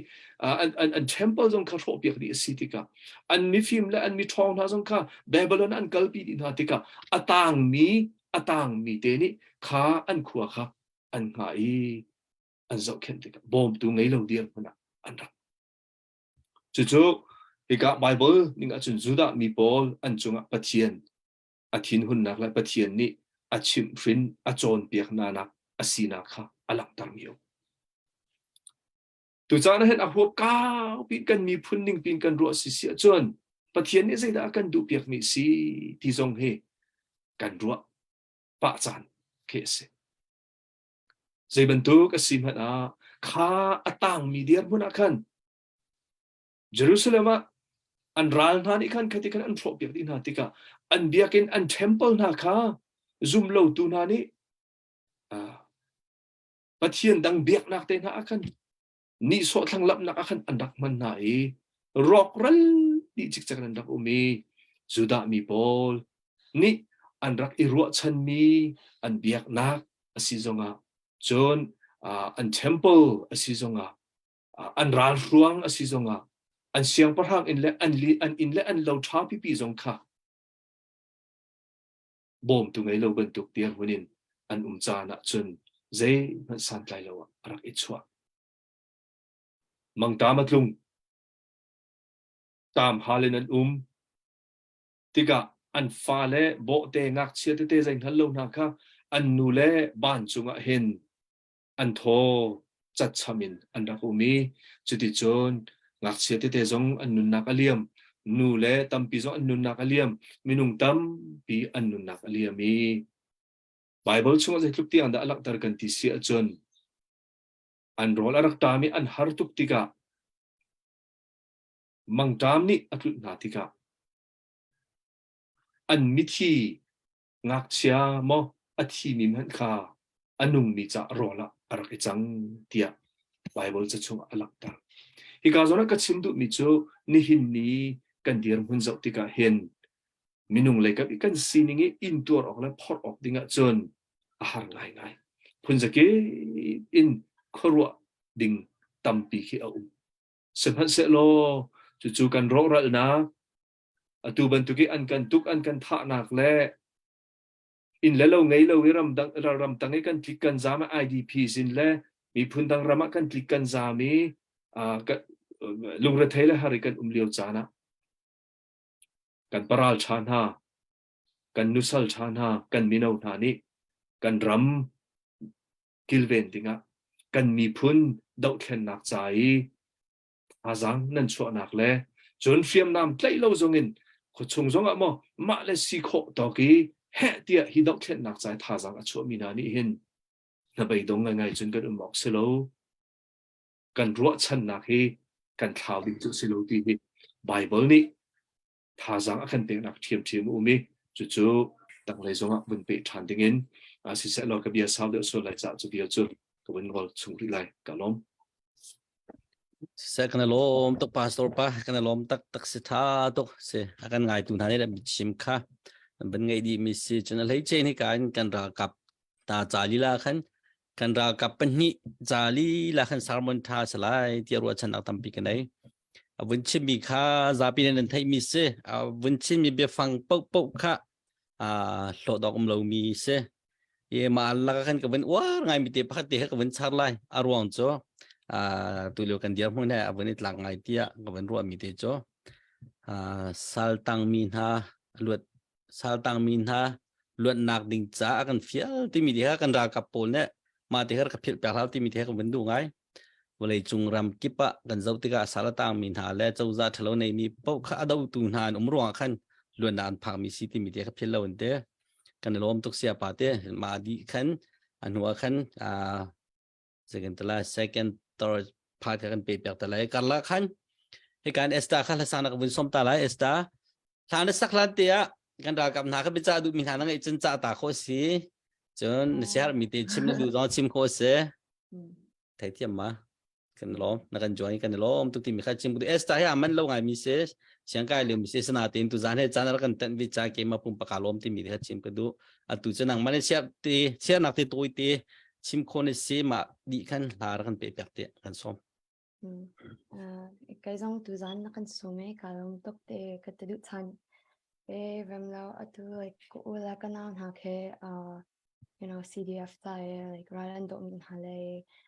an, an, an temple zong kha hrawhpiak dih a si tikah an mifim le an miṭhawng hna zong kha Babylon an kalpi dih hna tikah a tangmi a tangmi te nih kha an khua kha an hngah i an zohkhenh tikah bawmtu ngei lo dirhmun ah an rak Cucu hika Baibal ning ahcun Judah mi pawl an cungah Pathian a thinhunnak le Pathian nih a chimhhrin a cawnpiak hnanak a sinak kha a langhtermi a um. Tucaan ah hin a huap kaupi kan miphun ning piin kan ruah si si ahcun Pathian nih zeidah a kan duhpiakmi si ti zong hi kan ruah pah caan khi a si. Zei bantuk a si hmanh ah kha a tangmi dirhmun ah khan Jerusalem ah an ral hna nih khan khati khan an hrawhpiak dih hna tikah an biakinn an temple hna kha zum lotu hna nih Pathian dang biaknak te hna ah khan nihsawh thlanglamhnak ah khan an rak hman hna i rawkral dih cikcek in an rak um i Judah mi pawl nih an rak i ruahchanmi an biaknak a si zongah cun an temple a si zongah an ralhruang a si zongah an siangpahrang inn le an an inn le an lo ṭha pipi zong kha bawmtu ngei lo bantuk dirhmun in an um caan ahcun zeihmanh santlai lo ah a rak i chuah. Mangṭam a tlung. Taam hal in an um. Tikah an fale bawhte ngakchia tete zei hngal lo hna kha an nu le ban cungah hin an thaw catcham in an rak um i cuticun ngakchia tete zong an nunnak a liam nu le tampi zong an nunnak a liam minung tampi an nunnak a liam i. Bible chungah zeitluk tiang dah a langhter kan ti si ahcun an rawl a rak ṭam i an har tuk tikah mangṭam nih a tlunh hna tikah an mithi ngakchia maw a thimi hmanh kha a nungmi ca rawl ah a rak i cang tiah Bible ca chungah a langhter. Hika zawn ah ka chim duhmi cu nihin ni kan dirhmun zoh tikah hin minung lei kan kan sining i intuar awk le phorh awk ding ahcun a har ngaingai. Phunzakip in khuaruah ding tampi khi a um. Sihmanhsehlaw cucu kan rawhralhnak atu bantuk i an kan tuk an kan thahnak le inn le lo ngei lo i ramdang ramtang i kan tlik kan zam IDP sin le miphun dang ram ah kan tlik kan zam i lungrethei le har i kan um lio caan ah kan paral ṭha hna kan nusal ṭha hna kan mino hna nih kan ram kilven dingah kan miphun dohthlennak ca i thazaang nan chuahnak le cun hriamnam tlaih lo zongin khuachung zongah maw mah le si khawh tawk i heh tiah hi dohthlennak ca i thazaang a chuahmi hna nih hin hnabeidong ngaingai cun kan um awk si lo. Kan ruahchannak hi kan thlau ding cu si lo ti hi Bible nih thazaang a kan peknak ṭhiamṭhiam a um i cucu tanglei zongah vun peh ṭhan dingin siseh law ka bia sau deuh sual lai caah cu bia cu ka vun ngol chung rih lai. Ka lawm. Siseh kan i lawm tuk pastor pa kan i lawm tak tak si tha tuk si a kan ngai tu hna nih chim kha ban ngei dih mi si cun a hlei che ni ka in kan ralkap ta ca lila khan kan ralkap pahnih ca lila khan sermon tha salai tiah ruahchannak tampi ka nei a vun chimmi kha zapi nih nan theihmi si a vun chimmi biafang paohpaoh kha hlawh dawk um lomi si i mah laka khan ka vun uar ngaimi te pakhat te kha ka vun char lai a ruang cu tulio kan dirhmun he a vun i tlak ngai tiah ka vun ruahmi te cu saltangmi hna luat saltangmi hna luatnak ding caah kan fial timi te kha kan ralkap pawl nih mah te kha ka philh piak hlah timi te kha ka vun duh ngai Vawleicung ram kip ah kan zoh tikah sal a tangmi hna le cozah ṭhalo neimi paoh kha a dotu hna an um ruangah khan luatnak an phakmi si timi te kha philh lo an ti. Kan i lawm tuk sia pa te. Mah dih khan a hnu ah khan second te lai second third part kha kan pe piak te lai. Karlak khan hikan Esther kha hlasak na ka vun som ta lai Esther. Hla na sak hlan te ah kan ralkap hna kha biacah duhmi hna na ngeih cun cah ta khawh si. Cun na siaherhmi te chim na duh zong chim khawh si. Theithiam ma? Kan lawm. Na kan join kan i lawm tuk timi kha chim ku Esther hi a man lo ngai mi si. Siang kai lio mi si sana tein tu zan he caan rak kan tanh vi cha ke ma pum paka lawm timi kha chim ka du. Atu cu nang man siar ti siar nak ti toi ti chim kho ne si ma di khan hla rak kan pe piak te kan som. Kai zong tu zan na kan sum e ka lawm tuk te ka te duh chan. E rem lo atu like ko ula ka nau hna khe you know CDF ta e like ral an dawh mi hna le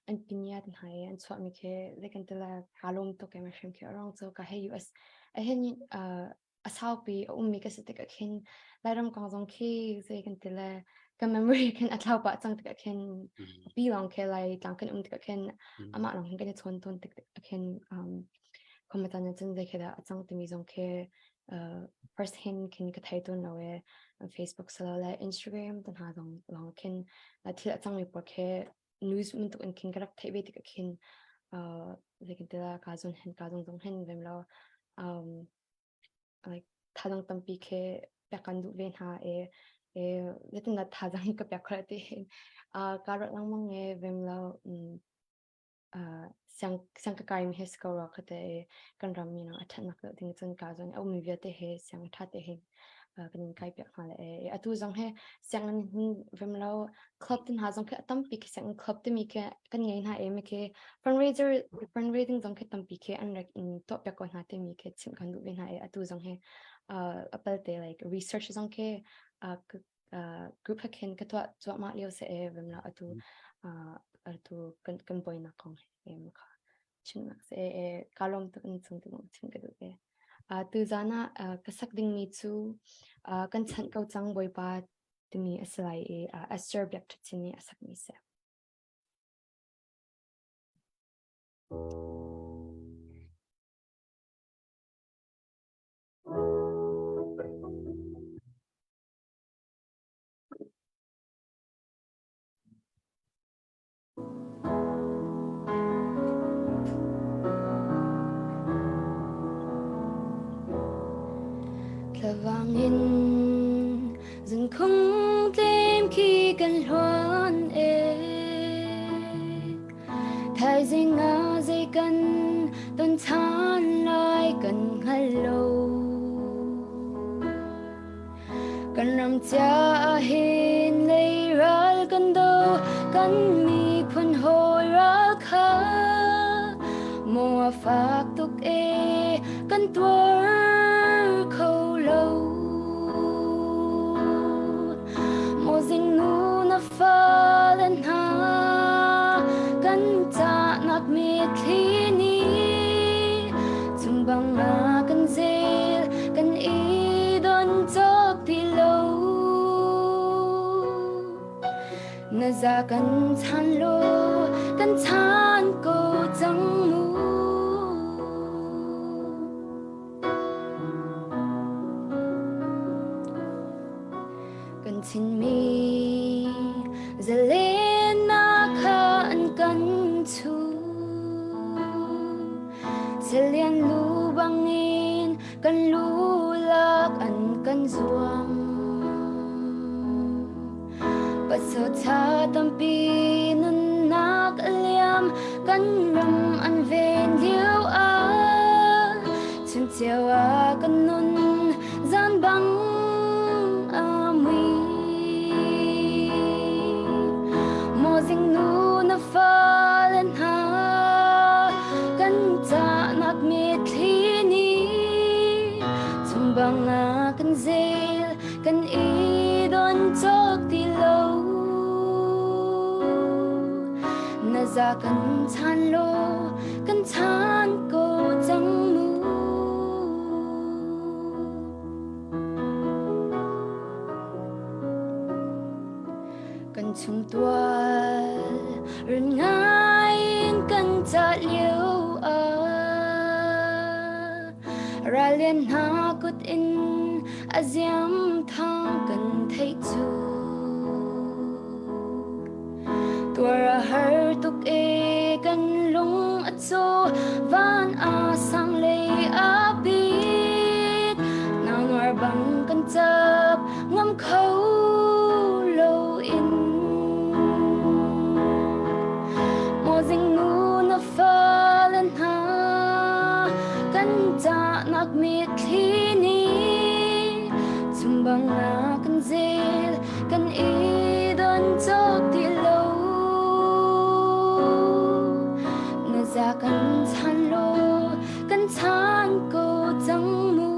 an pinyat hna e an chuah mi khi like kan tila ka lawm tuk e ma hrim khi arong chu ka he US a hin a saupi a ummi ka si tikah khin Lairam kong zong khi zei kan ti le ka memory khin a thlau pah cang tikah khin pi lawng khi lai tlang kan um tikah khin amah lawng hin kan i chawn tawn tik tikah khin um khomatan cun zei khi dah a cang timi zong khi uh, first hand khin ka thei tawn lo e Facebook salo le Instagram tan ha zong lawng khin thil a cangmi pawl khi news bantuk in khin ka rak theih ve tikah khin uh, zei kan ti la ka zon hen ka zong zong hen vem lo um, like thazang tampi khi pek kan duh ve hna e e zeitin dah thazang ka pek khawh ti uh, ka rat lengmang e vem lo um, uh, siang siang ka kai mi he si ko rua ka te kan ram mi no a thatnak deuh ding cun ka zon a ummi vialte he siang tha te he kan in kai piak hna le e atu zong he sianginn hin vem lo club tin ha zong khi tampi khi sianginn club timi khi kan ngei hna em khi fundraiser fundraising zong khi tampi khi an rak in tuah piak ko hna timi khi chim kan duh ve hna e atu zong he apal te like research zong khi group ha khin ka tuah cuahmah lio se e vem lo atu atu kan kan boinak kong he kha chimnak se e ka lawm tuk in chung tu chim ka duh ve tu zan ah ka sak dingmi cu kan chanh ko cang Bawipa timi a si lai i Esther Biakṭhachin nih a sakmi si. Favang in zunkhung tlem khi kan hluan e. Thaizing ah zei kan ton than lai kan hngal lo. Kan ram cia ah hin leral kan do kan miphun hawi ral kha maw a fak tuk e kan tuar kho lo. Maw zingnu na fale hna kan cahnak mitthli nih chung bang ah kan zel kan i don cawk ti lo. Na za kan chan lo kan chan ko cang mu. Kan Chinmi zalennak kha an kan chu. Salian lu bangin kan lu lak an kan zuam. Pasawtha tampi nunnak a liam kan ram an ven lio ah chun cio ah kan nun zan bang a mui. Maw zingnu na fale hna kan cahnak mitthli nih chum bang ah kan zel kan i don cawk ti lo. Na za kan chan lo kan chan ko cang mu. Kan chung tual run ngai in kan ca lio ah rallian hna kut in a ziam thang kan theih cu. Tuar a har tuk e kan lung a caw van a sang lei a bit nau nuar bang kan cap ngam kho lo in. Maw zingnu na fale hna kan cahnak mitthli nih chum bang ah kan zel kan i don cawk ti lo. Na za kan chan lo kan chan ko cang mu.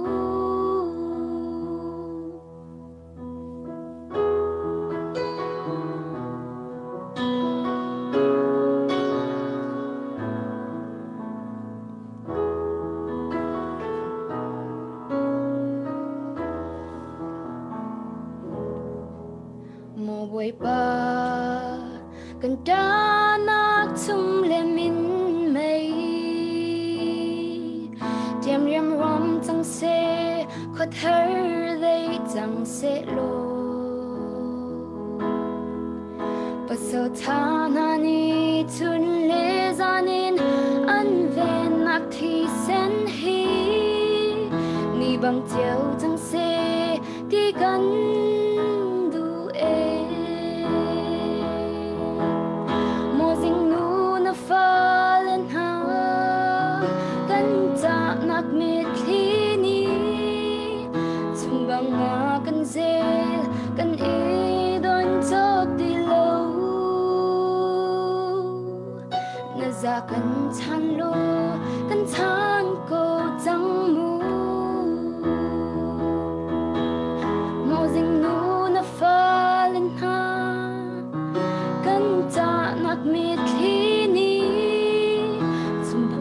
Maw Bawipa kan ṭahnak chung le minmei ṭiam riamruam cang seh khuathar dei cang seh law Pasalṭha hna nih chun le zan in an vennak thisen hi ni bang cio cang seh ti kan duh ee. Maw zingnu na fale hna kan cahnak mitthli nih chung bang ah kan zel kan i don cawk ti lo. Na za kan chan lo kan chan ko cang mu. Maw zingnu na fale hna kan cahnak mitthli nih chung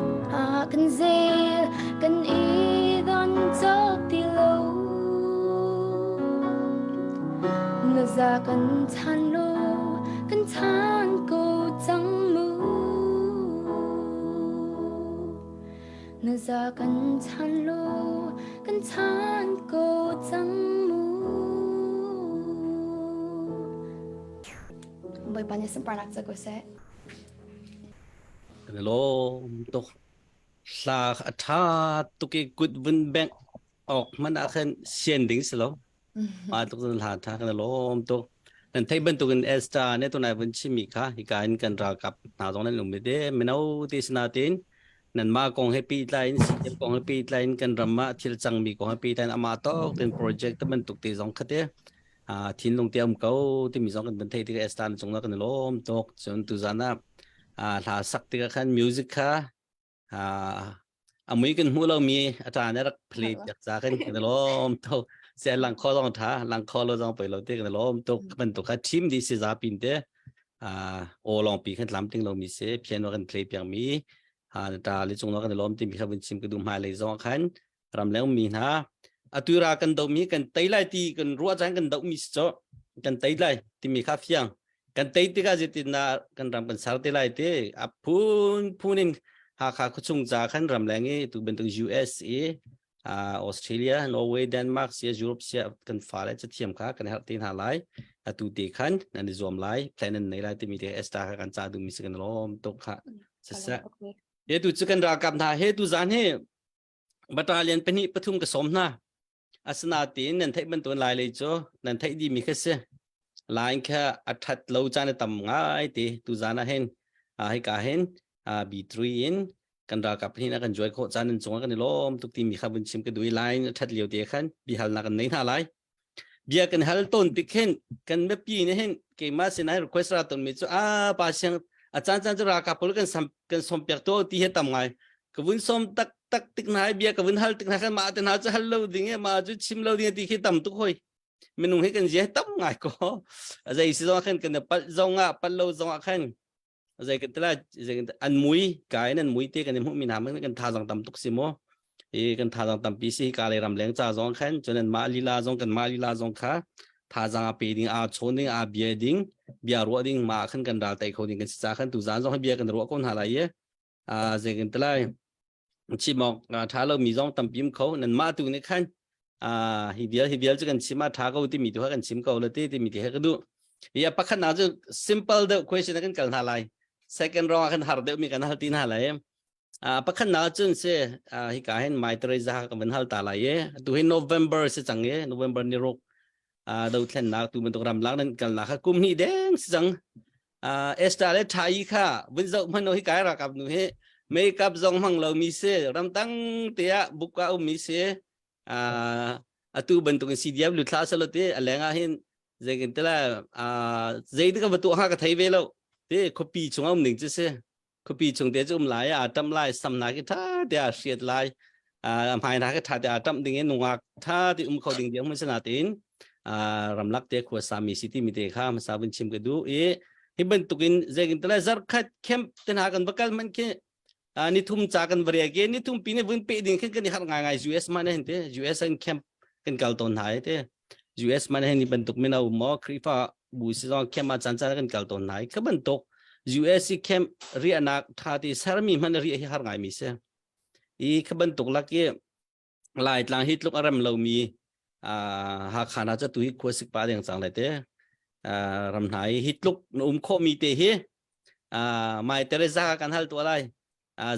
ah kan zel kan i don cawk ti lo. Na za kan chan lo kan chan ko cang mu. Na za kan chan lo kan chan ko cang mu. Bawipa nih sunparnak ca ko seh. Kan i lawm tuk. Hla a ṭha tuk i kut vun bengh. awk hmanh ah khan sian ding si lo. Ma tuk cun hla tha kan lawm tuk. Nan thei bantukin Esther ne tunai vun chimmi kha hika in kan ralkap hna zong nan um te mino te sinatin nan ma kong he pi tlai in CDF kong he pi tlai in kan ram ah thil cangmi kong he pi tlai in ama tok tin project te bantuk te zong khate a thinlung te um ko timi zong kan van thei tik Esther cung kan lawm tuk cun tuzan ah hla sak tikah khan music kha a mui kan hmuh lomi a ṭa nih a rak play piak ca kan kan i lawm tuk. Se lang kho zong ṭha, lang kho lo zong poi lo te kan i lawm tuk. Bantuk kha team dih si zapin te aw lawng pi kan tlam ting lomi si piano kan play piak mi ta le cung kan i lawm timi kha vun chim ka duh hmailei zong ah khan ramleng mi hna atu ra kan doh mi kan tei lai ti kan ruah caan kan doh mi si cho kan tei lai timi kha fiang kan tei tikah zeitin dah kan ram kan ser te lai ti a phun phun in Hakha khuachung ca khan ramleng i tu bantuk US i Australia Norway Denmark sia Europe sia kan fale cathiam kha kan herh te hna lai atu te khan nan i zuam lai plan nan nei lai timi te esta kha kan ca duhmi si kan lawm tuk kha siseh he tu cu kan ralkap hna he tu zan hi Battalion pahnih pathum ka sawm hna. Asinain nan theih bantukin Lai lei cu nan theih dihmi kha si. Line kha a ṭhat lo caan a tam ngai ti tuzaan ah hin hika hin B3 in kan ralkap pahnih kan join khawh caan nan cungah kan i lawm tuk timi kha vun chim ka duh i line a ṭhat lio te khan biahalnak kan nei hna lai. Bia kan hal tawn tik hin kan mipi nih hin keimah sinai request ra tawn mi cu a pa siang a caan caan cu ralkap pawl kan sam kan som piak to ti hi tam ngai ka vun som tak tak tik hna bia ka vun hal tik hna khan mah te hna cu hal lo ding e mah cu chim lo ding ti khi tam tuk hoi minung hi kan zia tam ngai ko zei si zong khan kan pal zong ah pal lo zong ah khan zei kan tila zei an mui kai an mui te kan hmuh mi hna man kan thazang tam tuk si mo i kan thazang tampi si ka le ram leng cha zong khan cun an mah lila zong kan mah lila zong kha thazang a pe ding a chawn ding a bia ding bia ruah ding ma khan kan ral tai kho ding kan si cha khan tu zan zong bia kan ruah ko hna lai ye a zei kan tilai chim awk ṭha lomi zong tampi um kho nan mah tu nih khan hi vial hi vial cu kan chim a ṭha ko timi tu kha kan chim ko la ti timi ti he ka duh hi a pakhat nak cu simple deuh question kan kal hna lai second round ah kan har deuh mi kan hal ti hna lai pakhat nak cun si hi ka hin mai Teresa ka van hal ta lai e tu hi November si cang e November ni ruk dothlennak tu bantuk ramlak nan kalnak kha kum hnih deng si cang Esther le Thai kha vun zoh hmanh hi kai ralkap nu hi makeup zong hmang lo mi si ramtang te ah buk ah um mi si atu bantuk in CDF lu thla salo te a leng ah hin zeikin tela zei te ka va tuah ha ka thei ve lo te khuapi chung um ning chu si khuapi chung te cu um lai a tam lai sam na ki tha te a hriat lai a hmai na ki tha te a tam ding in nungak tha te um kho ding diam mun sana tin ramlak te khua sami city mi te kha hmasa vun chim ka du i hi bantukin zeikin tala zarkhat camp te hna kan bakal man khi ni thum cha kan varia ke ni thum pi ne vun pe ding khin kan i har ngai ngai US man hin te US an camp kan kal ton hai te US man hin bantuk mino mo Khrifa bu si zong camp ah chan chan kan kal ton nai kha bantuk US i camp riahnak tha ti sermi hman ri hi har ngai mi si i kha bantuk lak i lai tlang hi tluk a rem lo mi Hakha na cha tu hi khua sik pa deng chang lai te ram hna hi hi tluk na um kho mi te hi mai Teresa kan hal tu lai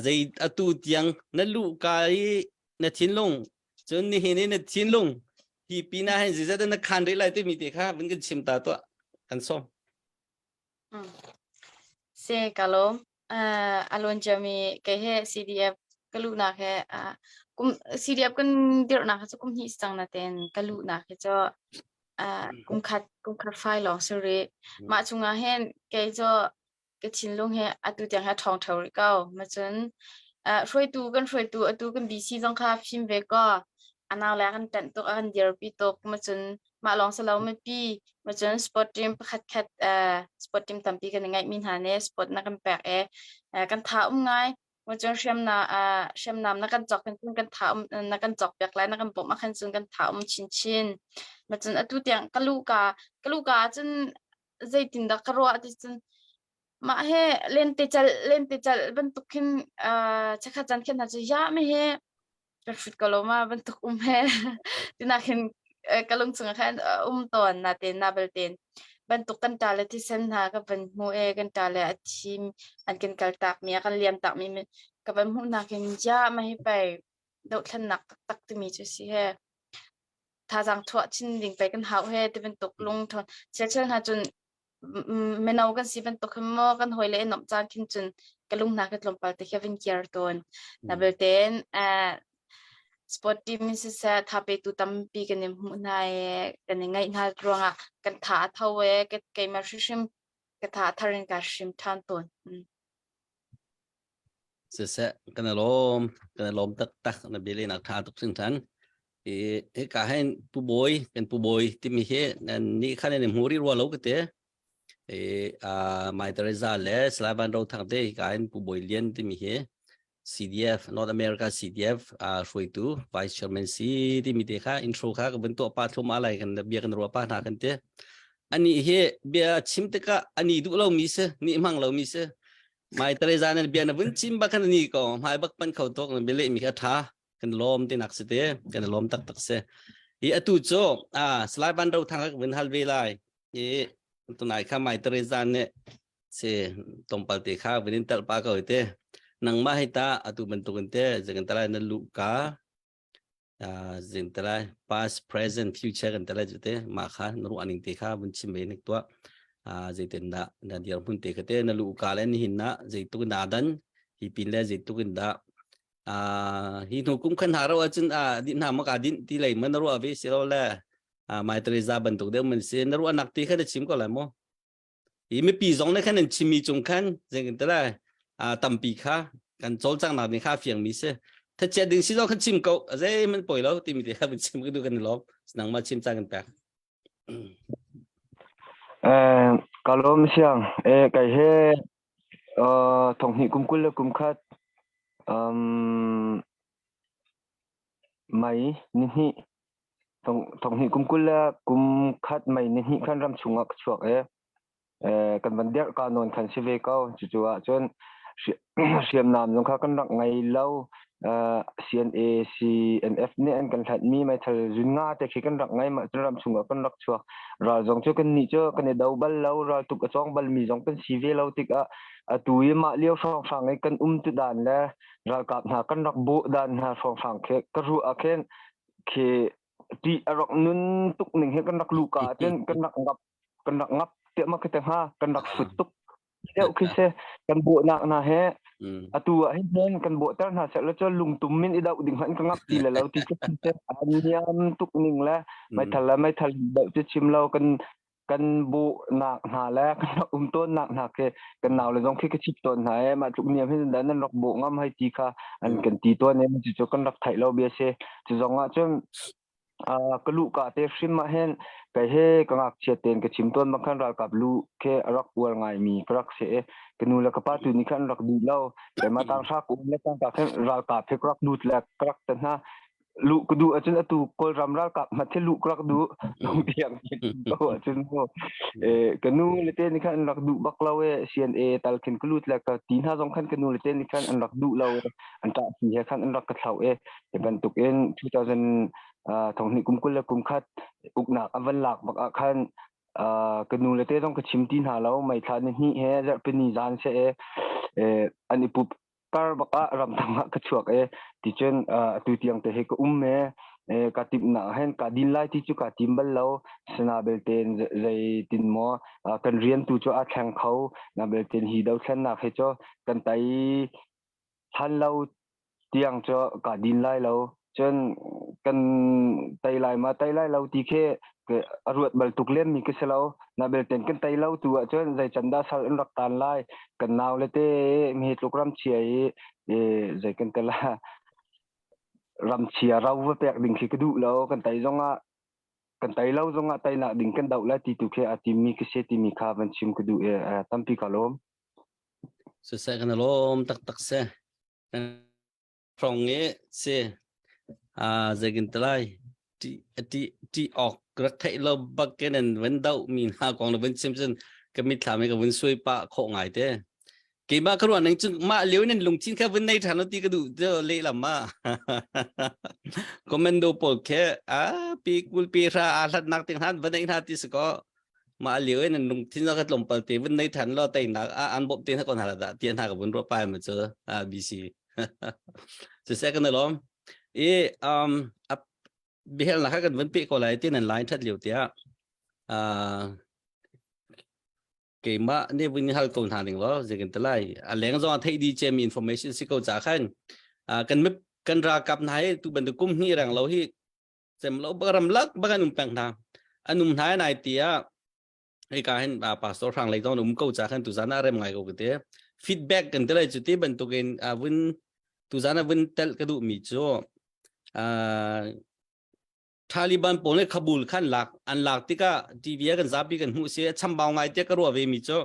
zei atu tiang na lu ka i na thinlung cun nihin i na thinlung hi pinah hin zeizat na khan rih lai timi te kha vun kan chim ta tuah kan sawm. Se ka lawm. Uh, alon jami ke he CDF ka luhnak he uh, kum CDF kan dirhnak cu kum hnih cang na ten ka luhnak hi cu uh, kum khat kum khat fai lawng si rih. Mah chungah hin kei cu ka thinlung hi atu tiang hi a ṭhawng ṭheo rih ko. Macun hruaitu kan hruaitu atu kan BC zong kha fim ve kaw a nau le a kan ṭanh tuk a kan dirpi tuk macun mah lawng si lo mipi macun sport team pakhat khat sport team tampi kan i ngeihmi hna nih sport na kan pek i kan tha um ngai macun hriamna hriamnam na kan cawk khan cun kan tha um na kan cawk piak lai na kan bawmh ahkhan cun kan tha um chinchin macun atu tiang ka luhka ka luhka ahcun zeitindah ka ruah ti cun mah he lentecelh lentecelh bantuk khin uh, chakhat caan khin hna cu ya me he ka hrut ko lo ma bantuk um he tina khin ka lung chung khan um tawn na te na bel ten bantuk kan ta le thisen hna ka van hmu e kan ta le a thim an kan kal tak mi a kan liam tak mi ka van hmuh na khin ya ma hi pai. Dohthlennak taktak timi cu si he. Thazaang chuah chin ding pei kan hau he ti bantuk lungthawn chiachel hna cun mino kan si bantuk hin maw kan hawi le in caan khin cun ka lung hna ka tlawmpal te khi vin kiar tawn. Na belte sport team in siseh tha petu tampi kan in hmuh hna i kan i ngaih hna ruangah kan tha a tho i keimah hrimhrim ka tha a thar in ka hrim ṭhan tawn. Siseh kan i lawm kan i lawm taktak na bia nak ṭha tuk hringhran. I hika hin Pu Bawi kan Pu Bawi timi hi nan nih khan in hmu rih rua lo ka ti. I Mai Teresa le Salai Van Ro Thang te hika hin Pu Bawi Lian timi hi CDF North America CDF hruaitu Vice Chairman si timi te kha intro kha ka vun tuah pa thlum alai kan bia kan ruah pa hna kan ti ani hi bia chim tikah ani duh lo mi si ni hmang lo mi si Mai Teresa ne bia na vun chim ba khan ani ko hmai bak pan kho tok na bia leh mi kha tha kan lawm ti nak si te kan lawm tak tak si hi atu cu a Salai Van Ro Thang ka vun hal ve lai i tunai kha Mai Teresa ne si tlawmpal te kha vun in telh pa ko te nangmah hi ta atu bantuk in te zing talai na lu ka zing talai past present future kan talai ju te ma kha na ru aning te kha vun chim ve nik tua zeitin da na dir hmun te kha te na lu ka le ni hin na zeituk na dan hi pin le zeituk in da hi hnu kum khan ha ro acun a din na ma ka din ti lei man ru ave si lo le mai Teresa bantuk deuh man si na ru anak ti kha na chim ko lai mo I mipi zong nih khan an chimmi cung khan zeitin ti lai tampi kha kan cawlcanghnak nih kha a fiangmi si. Thachiat ding si zong khan chim ko zeihmanh poi lo timi te kha chim ka duh kan i lawm. Nangmah chim caan kan pek. Eh, ka lawm siang. Eh, kai he thonghnih kum 20 le kum khat um, May ni hnih thonghnih kum 20 le kum khat May ni hnih khan ram chungah ka chuak i kan van derh ka nawn khan si ve ko. Cucu ahcun hriamnam zong kha kan rak ngei lo. CNA, CNF nih an kan hlatmi meithal zun nga te khi kan rak ngei. Mah cun ram chungah kan rak chuak. Ral zong cu kan nih cu kan i do bal lo. Ral tuk a cawng balmi zong kan si ve lo tikah atu i mah lio hrawnghrang i kan um tu dan le ralkap hna kan rak bawh dan hna hrawnghrang khi ka ruah ah khin khi ti a rak nun tuk ning hi kan rak luka ahcun kan rak ngap kan rak ngap tiah ma ka te hnga kan rak fut tuk deuh khi se kan bawhnak hna he atu ah hin kan bawhter hna seh la cu lungtum min i doh ding hmanh ka ngap ti le lo ti cu se an niam tuk ning le meithal le meithal doh cu chim lo kan kan bawhnak hna le kan rak um tawnnak hna khi kan nau le zong khi ka chip tawn hna e mah tluk niam hin dan nan rak bawh ngam hai ti kha an kan ti tawn e cu kan rak theih lo bia si cu zong ah cun ka lu ka te hrim ah hin kai he ka ngakchia ten ka chim tawn bang khan ralkap lu ke rak uar ngai mi ka rak se ka nu le ka pa tu ni khan rak duh lo keimah tang hra ku le tang ka khan ralkap he ka rak lut le ka rak tan hna luh ka duh ahcun atu Kawlram ralkap hmat hi luh ka rak duh lungtiang ko ahcun mu eh ka nu le te nih khan an rak duh bak lo e CNA tal khin ka lut le ka ti hna zong khan ka nu le te nih khan an rak duh lo e an ṭah si he khan an rak ka thlau e hi bantuk in 2000 thonghnih kum 20 le kum khat uknak a van lak bak ah khan ka nu le te zong ka chim ti hna lo mei thla ni hnih he zarhpini zan se e an i pup tar bak ah ramtang ah ka chuak e ticun atu tiang te hi ka um e ka timhnak hen ka din lai ti cu ka tim bal lo sana belten zeitin maw kan rian tu cu a thleng kho na belten hi do thlennak he cu kan tai than lo tiang cu ka din lai lo cun kan tei lai ma tei lai lo ti khi a ruat bal tuk lem mi ka si lo na belten kan tei lo tu ahcun zei can dah sal an rak tan lai kan nau le te mi tluk ram chia i zei kan te la ram chia ro va pek ding khi ka duh lo kan tei zong ah kan tei lo zong ah tei nak ding kan doh lai ti tu khi a tim mi ka si ti mi kha van chim ka duh e tampi ka lawm siseh kan lawm taktak se Hrawng i si zeikin te lai ti ti ti awk rak theih lo bak in an van doh mi hna kong na vun chim cun ka mitthlam i ka vun suai pah khawh ngai te keimah ka ruah ning cun mah lio in lungthin kha vun nei ṭhan lo ti ka duh te lehlam ma commando pawl khe a pi kul pi hra a hlat nak ting han van nei hna ti si ko mah lio in an lungthin ka tlawmpal te vun nei ṭhan lo teinak a an bawmh te hna kon hala dah ti hna ka vun ruah pai ma cu a BC siseh kan lawm. I um a bihel na kha kan vun pe ko lai ti nan line that liu tiah uh keimah nih vun hal ko hna ning law zeikan te lai a leng zong a theih di cemi information si ko ca khan kan kan ralkap hna hi tu bantuk kum hnih rang lo hi cem lo ram lak bakan um peng hna an um hna nai tiah hei ka hin pastor hrang lei zong um ko ca khan tu zan ah rem ngai ko te feedback kan te lai cu ti bantukin vun tu zan ah vun tel ka duh mi cu Taliban pawl nih Kabul khan lak an lak tikah TV ah kan zapi kan hmuh si chambau ngai te ka ruah ve mi cu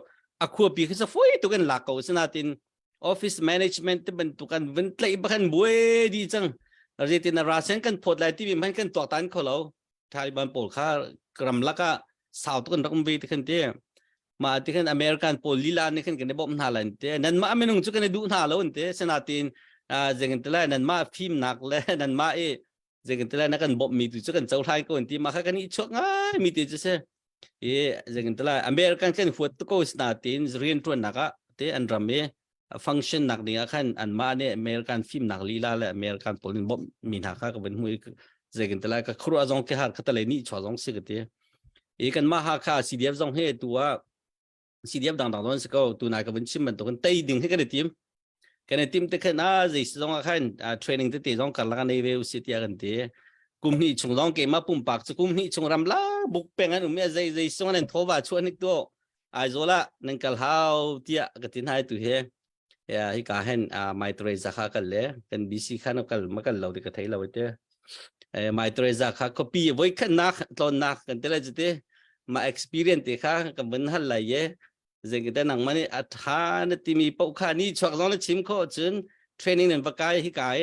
a khuapi khi sa foi tuk in lak ko sinatin office management te bantuk an vun tlaih bakhan buai di cang zeitin rasen kan phawt lai timi hman kan tuak tan kho lo Taliban pawl kha ram lak ah sau tuk an rak um ve ti khan ti ma ti khan American pawl lila nih khan kan i bawmh hna lai te nan mah minung cu kan i duh hna lo an ti sinatin zengin te lai nan mah fimnak le nan mah i zeitin na kan bawmh mi tu cu kan cohlai ko an ti ma kha kan i chuak ngai mi ti cu si i zeitin lai American kan huat tu ko na tin rian tuan nak ah te an ram i function nak ding ah khan an mah nih American fim nak lila le American pawl in bawmh mi hna kha ka van hmu i zeitin lai ka khuru zong ke har kha le ni chua zong si ka ti i kan mah ha kha CDF zong he tu ah CDF dangdang don si ko tu nai ka vun chim bantukin tei ding hi kan i tim kan i tim te khan a zei zong ah khan training tete zong karlak nei ve usi tiah kan ti kum hnih chung zong keimah pumpak cu kum hnih chung ram la buk peng an um i zei zei song an thowa chuan nik tu Aizawl ah nan kal hau tiah ka ti hna tu he ya hi ka hen Mai Teresa kha kal le kan BC khan kal ma kal lo ti ka thei lo te Mai Teresa kha copy voi khat nak tlon nak kan te le te ma experience te kha ka vun hal lai ye zeng te nang mani a tha na timi pau kha ni chuak zong na chim kho cun training nan va kai hi kai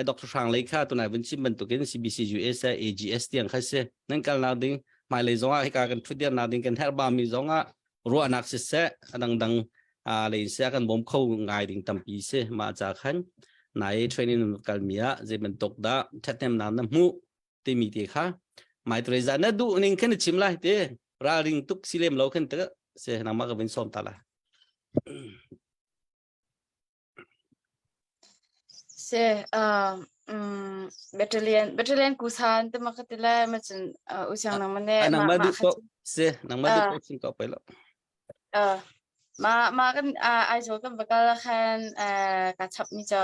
Dr. Hrang lei kha tunai vun chim bantukin CBC US AGS tiang kha se nan kal nak ding mai lei zong ah hika kan thudir nak ding kan herh ba mi zong ah ruahnak siseh a dangdang lei in seh kan bawm kho ngai ding tampi si mah ca khan nai training kal mi ah zei bantuk dah ṭhathnemnak na hmuh timi te kha mai Teresa na duh ning khan na chim lai te ralring tuk si lem lo khan te se nangmah ka vin som ta la Se uh, um, battalion battalion kusan te ma ka ti lai ma cun uh, usiang nang mane nang ma ma ma du kha ko cu se nang ma du uh, ko sin ko pai lo uh, ma ma kan uh, Aizawl kan va kal khan uh, ka chap mi cho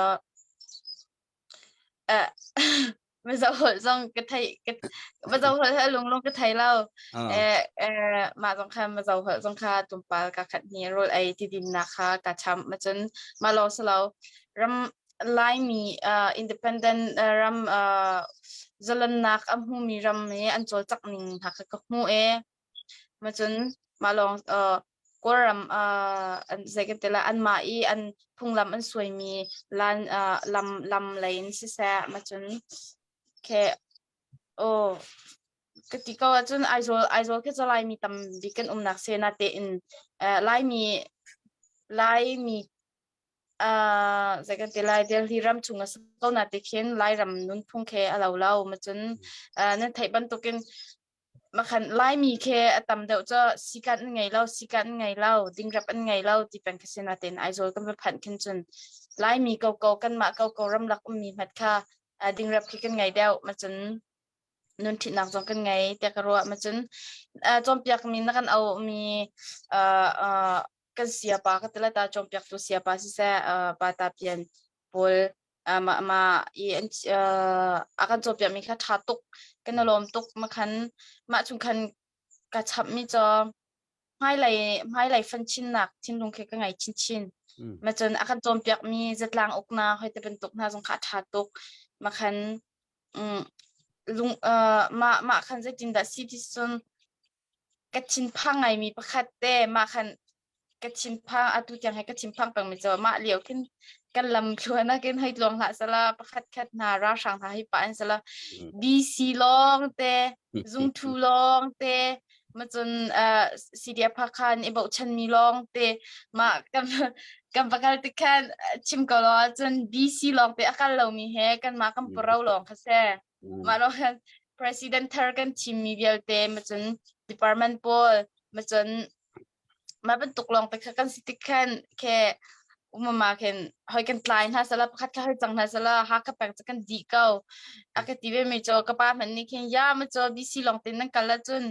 uh, Mizo holh zong ka thei ka Mizo holh he lunglung ka thei lo. Ah. Eh eh mah zong kha Mizo holh zong kha tlawmpal ka khat hni rawl ei ti dinnak kha ka cham ma cun mah lawng si lo ram Laimi uh, independent uh, ram uh, zalonnak a hmumi ram i an cawlcangh ning hna kha ka hmu e. Ma cun mah lawng uh, Kawlram uh, an zei kan ti lai anmah i an phunglam an suaimi lan uh, lam lam lei in siseh ma cun khe aw ka ti ko ahcun Aizawl Aizawl khi cu Laimi tam bik kan umnak se na tein uh, Laimi Laimi uh, zei kan ti lai Delhi ram chung a si ko na te khin Lairam nunphung khe a lo lo ma cun uh, nan theih bantukin Makhan Laimi khi a tam deuh cu sikan an ngei lo, sikan an ngei lo, dingrep an ngei lo ti peng khi si natin Aizawl kan va phanh khin cun Laimi koko kanmah koko ramlak ummi hmat kha dingrep khi kan ngei deuh macun nun ṭhitnak zong kan ngei tiah ka ruah macun cawnpiakmi na kan auhmi kan siapa ka ti lai ta cawnpiaktu siapa siseh pa ta pian pawl mah mah i an a kan cawnpiakmi kha ṭha tuk kan i lawm tuk makhan mah chung khan ka chapmi cu hmailei hmailei fan chinnak thinlung khi ka ngei chinchin macun a kan cawnpiakmi zatlang uknak hoi te bantuk hna zong kha a ṭha tuk makhan lung mah mah khan zeitindah si ti cun ka thinphang ngaimi pakhat te mah khan ka thinphang atu tiang he ka thinphang pengmi cu mah lio khin kan lam thluan ah khin hei tluang hlah sala pakhat khat hna ralhrang hna hi pa an sala BC lawng te zungthu lawng te macun uh, CDF khan i bochan mi lawng te mah kan kan pakal te khan chim ko lo cun BC lawng te akal lo mi he kan mah kan paro lawng kha se Mah lawng khan president thar kan thimmi vialte macun department pawl macun mah bantuk lawng te kha kan si tik khan khe Umama khin hoi kan tlai hna sala pakhat kha hoi cang hna sala Hakha peng cu kan dih ko. A ka ti ve mi cu ka pa hmanh nih khin ya ma cu BC lawng tin nan kal ahcun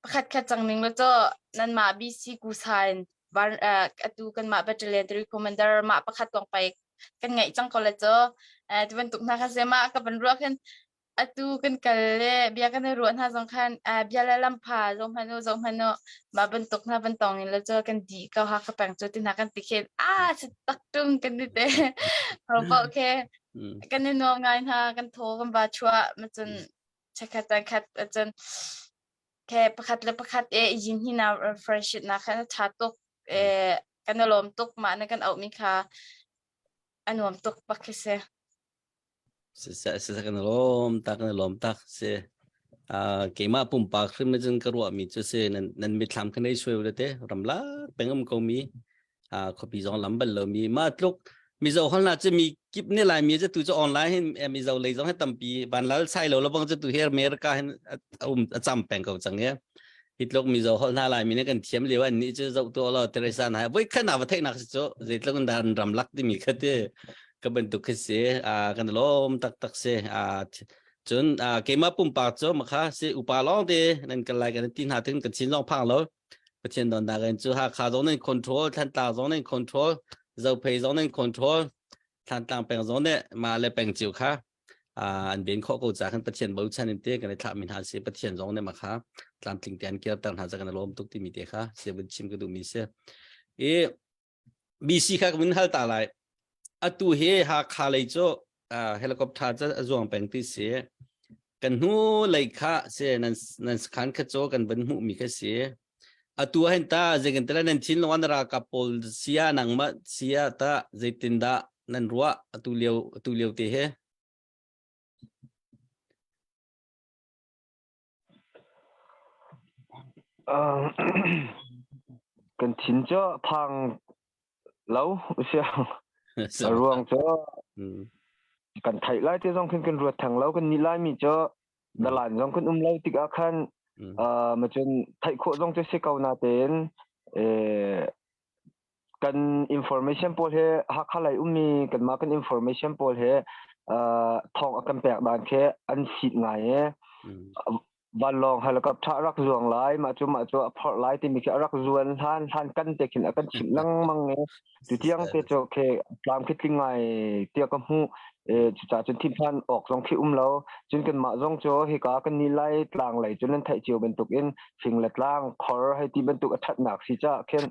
pakhat khat cang ning law cu nanmah BC kusa in var atu kanmah battalion 3 commander mah pakhat kong pai kan ngaih cang ko le cu ti bantuk hna kha se mah ka van ruah khin atu kan kal le bia kan i ruah hna zong khan bia le lampha zong hmanh u zong hmanh u mah bantuk hna van tong in le cu kan di ko ha ka peng cu ti hna kan ti khin a si tak tung kan ti te ho paoh khe kan i nuam ngai hna kan thaw kan va chuah ma cun chekhat khat cun ke pakhat le pakhat e yin hi na friendship na khan a tha tuk e kan i lawm tuk mah na kan auh mi kha a nuam tuk bak khi si. Siseh siseh kan i lawm tak kan i lawm tak si. Uh, keimah pumpak hrim cun ka ruahmi cu si nan nan mitthlam khan ei suai ule te ramlak peng um ko mi uh, khuapi zong lam bal lomi ma tluk Mizo hol na cu mi kip ne lai mi cu tu cu online hin Mizo lei zong hi tampi vanlal sai lo labang cu tu hi America hin a um a cham peng ko cang ye hi tluk Mizo hol hna lai mi ne kan thiam lio an ni cu zoh tu lo Teresa na voi khan na va theih nak cu zeitluk in dan ram lak timi kha te ka bantuk khi si a kan lawm tak tak si a cun keimah pumpak cu makha si upa lawng te nan kan lai kan ti hna tin kan chin zong phang lo Pathian don da kan cu Hakha zong nan control Thantlang zong nan control Zophei zong nan control Thantlang peng zong nih mah le peng cio kha an ben khawh ko ca khan Pathian bochan in te kan i thlah mi hna si Pathian zong nih makha tlamtling te an kirter hna ca kan lawm tuk timi te kha se vun chim ka duh mi si i BC kha ka vun hal ta lai atu hi Hakha lei cu helicopter cu a zuang peng ti si kan hnu lei kha se nan nan sakhan kha cu kan van hmuh mi kha si atu hin ta zeikan tala nan thinlung an ralkap pawl sia nangmah sia ta zeitin dah nan ruah atu lio atu lio te he Kan thin cu phang lo sia. A ruang cu kan theih lai te zong khin kan ruat theng lo kan nih lai mi cu dalan zong kan um lo tikah khan ma cun theih khawh zong cu si ko na tein kan information pawl he Hakha lei ummi kanmah kan information pawl he thawng a kan pek dan khi an sit ngai e vanlawng helicopter a rak zuang lai mah cu mah cu a phorh lai timi khi a rak zuan hlan hlan kan te khin a kan chimh lengmang e tu tiang te cu khi tlam khi tling ngai tiah ka hmuh e cucaah cun thinphan awk zong khi um lo cun kanmah zong cu hika kan ni lai tlang lei cun nan theih cio bantuk in fing le tlang khor hei ti bantuk a thatnak si caah khin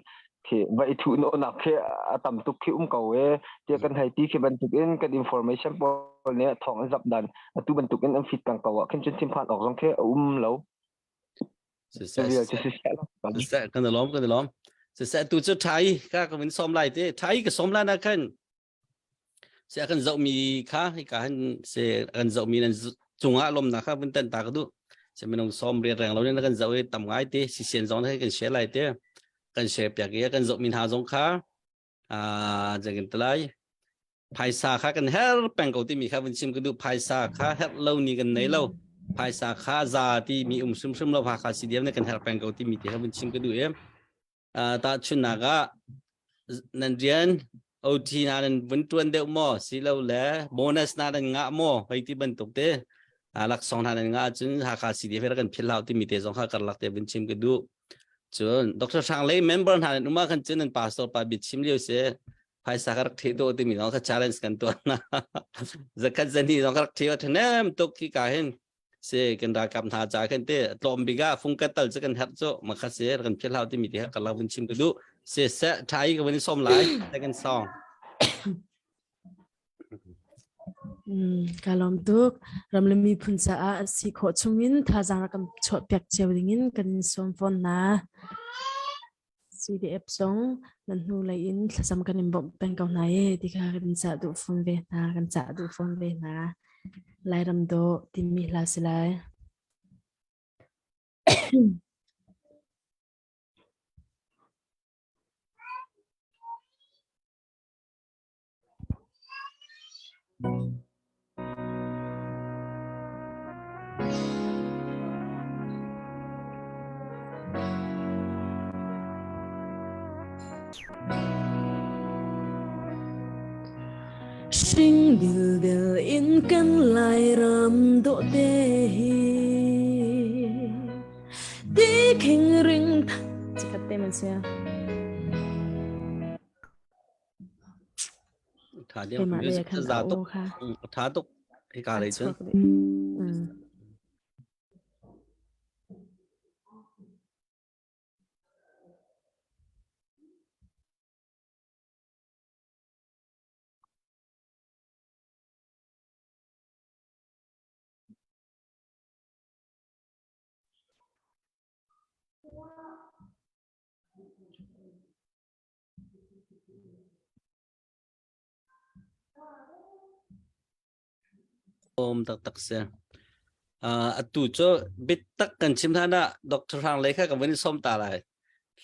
khi va i thuh nawhnak khi a tam tuk khi um ko e tiah kan hei ti khi bantuk in kan information pawl nih thawng an zap dan atu bantuk in an fit kang ko ah khin cun thinphan awk zong khi a um lo. Siseh kan lawm kan lawm siseh tu cu thai ka ka vin som lai te thai ka som lai na khan Se kan zohmi kha hika hin se kan zohmi nan cungah lawmnak kha vun tan ta ka duh. Se minung som riat reng lo in kan zoh i tam ngai te sisian zong he kan share lai te kan share piak i kan zohmi hna zong kha ah jangin talai phaisa kha kan her peng ko timi kha vun chim ka duh phaisa kha herh lo ni kan nei lo phaisa kha za ti mi um hrimhrim lo Hakha CDM ne kan herh peng ko timi te kha vun chim ka duh i tahchunhnak ah nan rian OT na nan vun tuan deuh maw silo le bonus na nan ngah maw hei ti bantuk te laksawng hna nan ngah ahcun Hakha CDF kan philh hlau timi te zong kha karlak te vun chim ka duh cun Dr. Hrang Lei member hna nan um ah khan cun nan pastor pa bia chim lio si phaisa ka rak the do timi zong kha challenge kan tuah na zakhat zani zong ka rak the thanem tuk khi ka hin si kan ralkap hna ca khan te tlawm bik ah fung ka tal cu kan herh cu makha si kan phil hau timi ti ka la vun chim ka duh si se thai ka vun som lai second song Ka lawm tuk. Ram le miphun caah a si khawh chungin thazaang rak kan chuahpiak cio dingin kan in sawm fawn hna. CDF zong nan hnulei in thlacam kan in bawmh peng ko hna e ti kha kan cah duh fawn ve hna kan cah duh fawn ve hna. Lairam dawh timi hla si lai. Hring dildel in kan Lairam dawhte hi Ti khing ring Chikat te man sia. Tha deuh music za tuk. Tha tuk. Hika lei cun. Awm taktak si. Uh, atu cu bitak kan chim hlan ah Dr. Hrang Lei kha ka vun i sawm ta lai.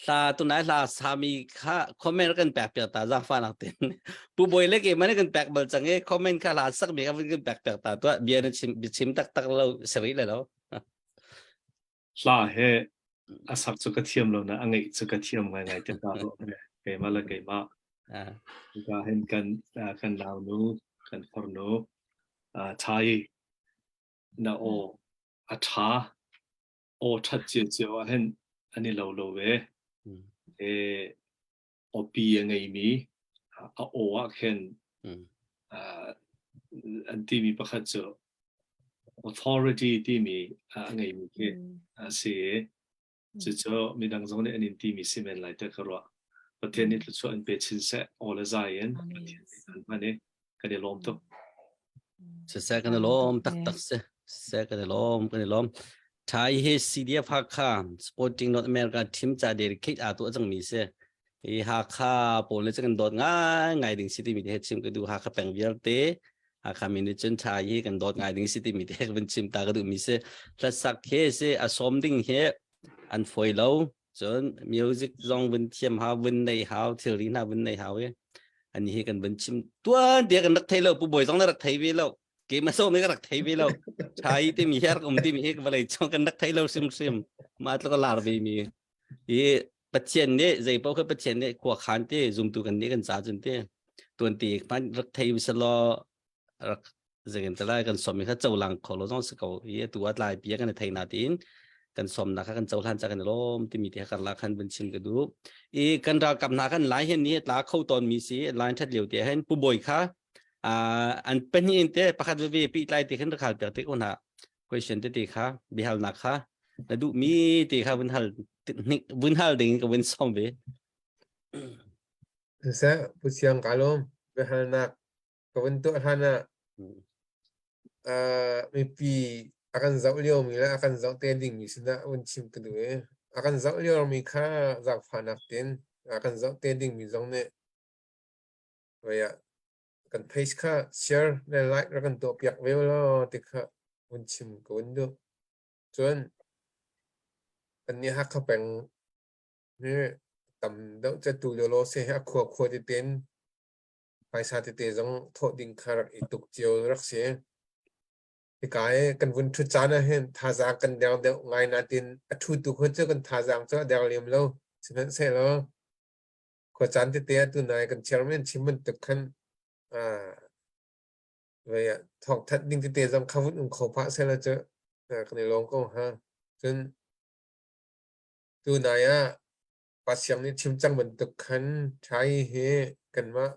Hla tunai hla sami kha comment kan pek piak ta zaangfah nak tin. Pu Bawi le ke man kan pek bal cang i comment kha hla sak mi kha vun kan pek piak ta tuah bia na chim chim taktak lo sari le lo. Hla he a sak cu ka thiam lo na a ngeih cu ka thiam ngaingai te ta lo keimah le keimah. Ka hin kan kan naunu kan farnu Thai na aw a ṭha aw ṭhat cio ah hin an i lo lo ve. E awpi a ngeimi a aw ah khin an timi pakhat cu authority timi a ngeimi khi a si i cucu midang zong nih an in timi si men lai tiah ka ruah. Pathian nih thluachuah in pe chin seh aw le zai in Pathian nih an hman i kan i lawm tuk. Siseh kan i lawm taktak si. Siseh kan i lawm kan i lawm. Thai hi CDF Hakha Sporting North America team ca dedicate aa tuah cangmi si. Hi Hakha pawl nih cun kan dawt ngai ngai ding si timi te he chim ka duh Hakha peng vialte Hakha mi nih cun Thai hi kan dawt ngai ding si timi te he vun chim ta ka duhmi si. Hlasak he si a sawm ding hi an fawi lo. Cun music zong vun thiam hau, vun nei hau, thilri hna vun nei hau i ani hi kan vun chim tuan tiah kan rak thei lo pu bawi zong na rak thei ve lo keimah zong nih ka rak thei ve lo thai timi hi rak um timi hi vawlei chung kan rak thei lo hrimhrim mah tluk a lar ve mi i Pathian nih zei paoh kha Pathian nih khua khan te zumtu kan nih kan ca cun te tuan ti hmanh rak thei selaw rak zengin te lai kan som mi kha cohlang kho lo zong si ko i atu ah tlai pi kan i thei na tiin kan somnak kha kan cohlan ca kan i lawm timi te kha karlak khan vun chim ka duh i kan ralkap hna kan lai hin ni tla kho ton mi si line that lio te hen pu bawi kha an pahnih in te pakhat veve pi tlai te khan rakhal piak te ko na question te te kha bihal nak kha na duh mi te kha vun hal vun hal ding ka vun som ve Siseh, Pu Siang ka lawm. Biahalnak ka vun tuah hlan ah uh, mipi a kan zoh liomi le a kan zoh te dingmi sinah vun chim ka duh i a kan zoh liomi kha zaangfahnak tin a kan zoh te dingmi zong nih voi ah kan page kha share le like rak kan tuah piak ve law ti kha vun chim ka vun duh. Cun kan nih Hakha peng hi tam deuh cu tu lio law se hi a khua khua tete in phaisa tete zong thawh ding kha rak i tuk cio rak si. Hika i kan vun ṭhut caan ah hin thazaang kan deng deuh ngai nain a ṭhutu kha cu kan thazaang cu a deng lem lo. Sihmanhsehlaw khuacaan tete ah tunai kan chairman chim bantuk khan vei ah thawngthanh ding tete zong kha vun um kho phah sehlaw cu kan i lawm ko hnga. Cun tunai ah Pa Siang nih chim cang bantuk khan Thai hi kanmah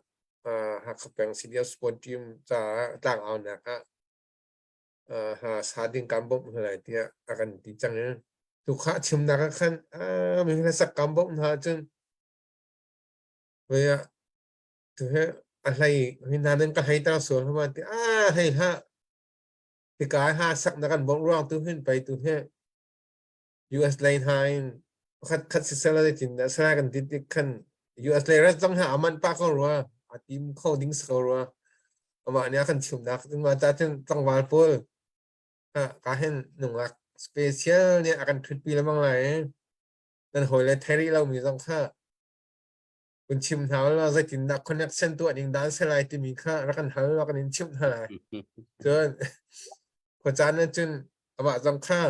Hakha peng CDF sport team caah tlangaunak ah ha sa ding kan bawmh hna lai tiah a kan ti cang i tukha chimnak ah khan mi hlasak kan bawmh hna ahcun voi ah tu he a hlei hi hna nan ka hlei ter sual hama ti a hlei hlah tika ha sak na kan bawmh ruang tu hin pei tu he US lei hna in pakhat khat siseh zeitin dah sala kan ti tik khan US lei rat zong ha aman pa ko rua a tim kho ding si ko rua amah nih a kan chimnak ma ta cun tlangval pawl ha ka hin nungak special nih a kan thutpi lemang lai nan hawi le thei rih lomi zong kha kun chim hna la zeitin dah connection tuah ding dan se lai timi kha rak kan hal rak kan in chimh hna lai cun khuacaan cun amah zong kha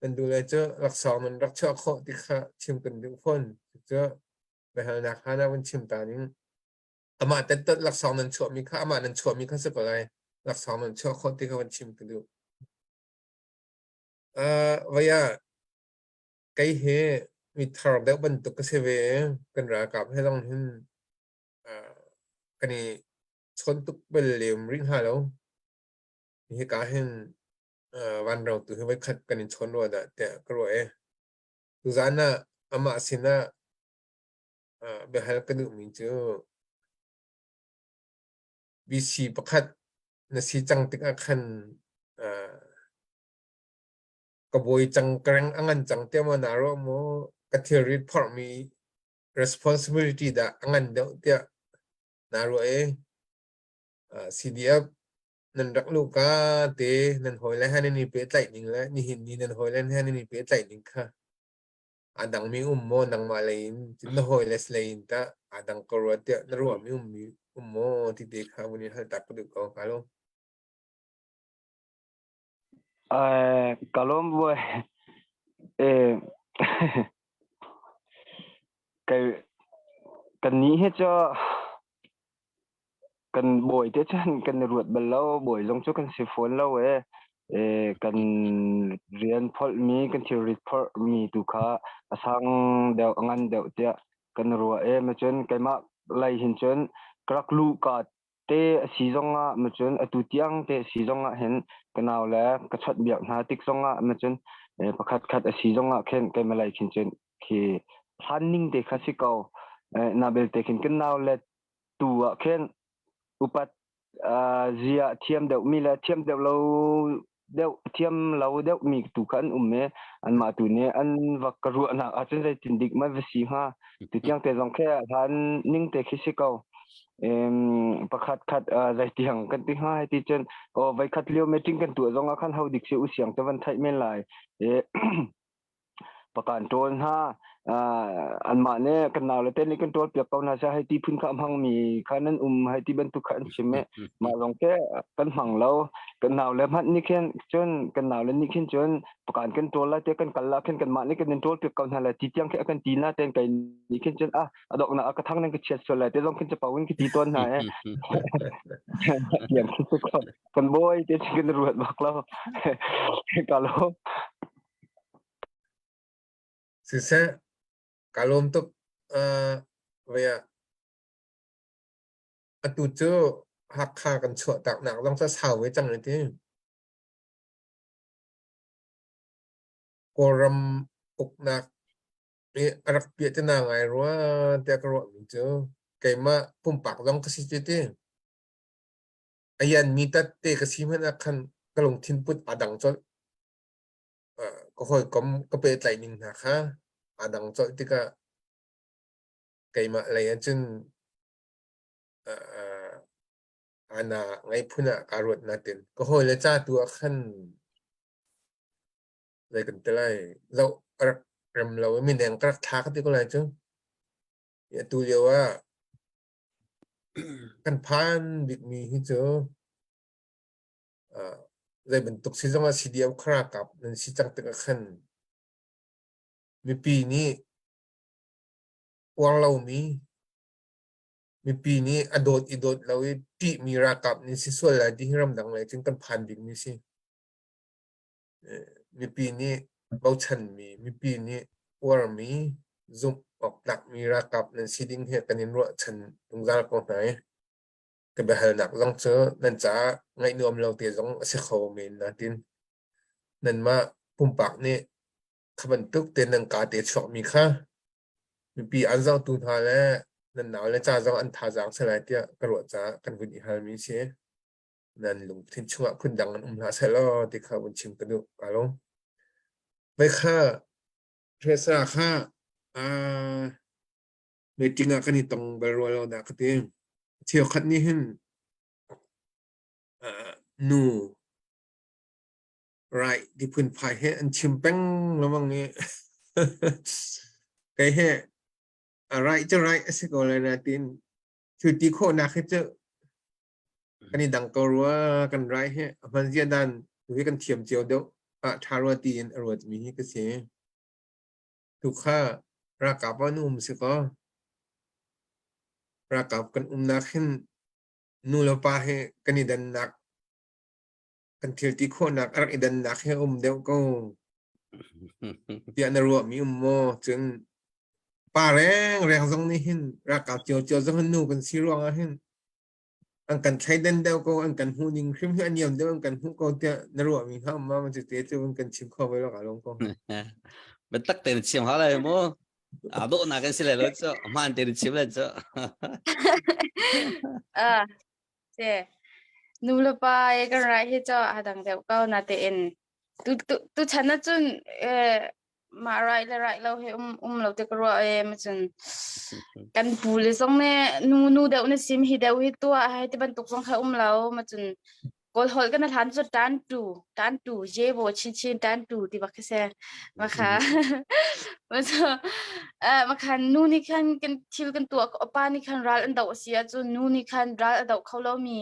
Nan duh le cu laksawng nan rak chuah khawh ti kha chim kan duh fawn. Cucu biahalnak hlan ah vun chim ta ning. Amah tettot laksawng nan chuahmi kha amah nan chuahmi kha si ko lai. Laksawng nan chuah khawh ti kha van chim ka duh. Uh, vaya kei hi mi thar deuh bantuk ka si ve kan ralkap he zong hin uh, kan i chawn tuk bel lem rih hna lo. Hika hin uh, vanrang tu hi voikhat kan in chawn rua dah tiah ka ruah i tuzaan ah amah sinah uh, biahal ka duhmi cu BC pakhat na si cang tikah khan uh, ka bawi cang ka reng a ngan cang tiah maw naa ruah maw ka thilrit phorhmi responsibility dah a ngan deuh tiah naa ruah i uh, CDF nan rak luhka te nan hawile he nan i pehtlaih ning le nihin ni nan hawile he nan i pehtlaih ning kha aa dangmi um maw nangmah lei in cun na hawile lei in tah aa dang ko rua tiah na ruahmi ummi um maw ti te kha vun in hal tak ka duh ko ka lo. Ka lawm buai. Eh, kai kan ni hi cu Kan bawi te cun kan i ruat bal lo. Bawi zong cu kan si fawn lo ee. Ee, kan rian pholhmi, kan thilrit phorhmi tu kha a sang deuh, a ngan deuh tiah kan ruah ee. Macun keimah lei hin cun ka rak luhka te a si zongah macun atu tiang te a si zongah hin ka nau le ka chawnhbiak hna tik zongah macun pakhat khat a si zongah khin keimah lei khin cun khi hlan ning te kha si ko. Na belte khin kan nau le tu ah khin upat zia thiam deuh mi le thiam deuh lo deuh thiam lo deuh mi tu kha an um i anmah tu nih an va ka ruahnak ahcun zeitin dik ma va si hnga tu tiang te zong khi hlan ning te khi si ko pakhat khat zeitiang kan ti hnga hei ti cun o voi khat lio meeting kan tuah zong ah khan ho dik si u siang te van theih men lai Pakan ṭawl hna anmah nih kan naule te nih kan ṭawl piak ko hna seh hei ti phun kha a hmangmi kha nan um hei ti bantuk kha an chim i mah zong khi kan hmang lo kan naule hmanh nih khin cun kan naule nih khin cun pakan kan ṭawl lai te kan kal la khin kanmah nih kan in ṭawl piak ko hna lai ti tiang khi a kan ti na ten kai nih khin cun ah a donghnak ah ka thang nan ka chiat sual lai te zong khin capo in ka ti tawn hna e tiang khi kan bawi te kan ruat bak lo ka lo Siseh, kaa lawm tuk. Uh, vei ah atu cu Hakha kan chuahtaknak zong cu a sau ve cang ti. Kawlram uknak i a rak piahtana ngai rua tiah ka ruahmi cu keimah pumpak zong ka si ti ti. A yanmi tatte ka si hmanh ah khan ka lungthin put aa dang colh. Ka hawikom ka pehtlaih ning hna kha aa dang colh tikah keimah lei ahcun ana ngei phun ah kaa ruat natin ka hawile ca tu ah khan zei kan ti lai zoh a rak rem lo i mineng ka rak thla ka ti ko lai cu. Atu lio ah kan phan bikmi hi cu zei bantuk si zongah CDF ralkap nan si cang tikah khan mipi nih uar lomi mipi nih a dawt i dawt lo i ṭihmi ralkap nih si sual lai ti hi ramdang lei cun kan phan bikmi si. Mipi nih bochanmi, mipi nih uarmi, zumh awk tlakmi ralkap nan si ding hi kan in ruahchan zungzal ko hna i Ka biahalnak zong cu nan caah ngaih nuam lo te zong a si kho men nain nanmah pumpak nih kha bantuk te nan kaa te chuakmi kha mipi an zohtu hna le nan naule ca zong an thazaang si lai tiah ka ruah caah kan vun i halmi si. Nan lungthin chungah phundang an um hlah sehlaw ti kha vun chim ka duh. Kaa lawm. Voi kha Hresa kha aa meeting ah kan i tong bal rua lo dah ka ti. Cheukhat nih hin uh, nu right ti phunphai he an chim peng lengmang i kei he a right cu right a si ko lai na tiin thil ti khawhnak hi cu kan i dang ko rua kan right hi a hman zia dan tu hi kan thiam cio deuh ah ṭha rua tiin a ruat mi hi ka si. Tu kha ralkap ah na um si kaw. Ralkap kan umnak hin nu le pa he kan i dannak kan thil ti khawhnak a rak i dannak hi a um deuh ko tiah na ruahmi um maw? Cun pa rengreng zong nih hin ralkap ciocio zong hin nu kan si ruangah hin an kan thleidan deuh ko an kan hmuh ning hrim hi a niam deuh an kan hmuh ko tiah na ruahmi hna um ma cu te cu kan chim kho ve lo ka lung ko. Biatak tein chim hau lai mu. Aa dawhnak kan si lai lo cu. Hmaan tein chim lai cu. Ah, te. Nu le pa e kan rai hi cho a dang deuh ko na te in. Tu tu tu chan na cun eh mah rai le rai lo he um um lo te ka ruah e ma cun kan pu le zong ne nu nu deuh na sim hi deuh hi tua hai ti bantuk zong kha um lo ma cun kawl holh kan hlan cu tan tu tan tu je bo chin chin tan tu ti bak se ma kha ma so ma khan nu ni khan kan thil kan tua pa ni khan ral an do si ah cun nu ni khan ral a do kho lo mi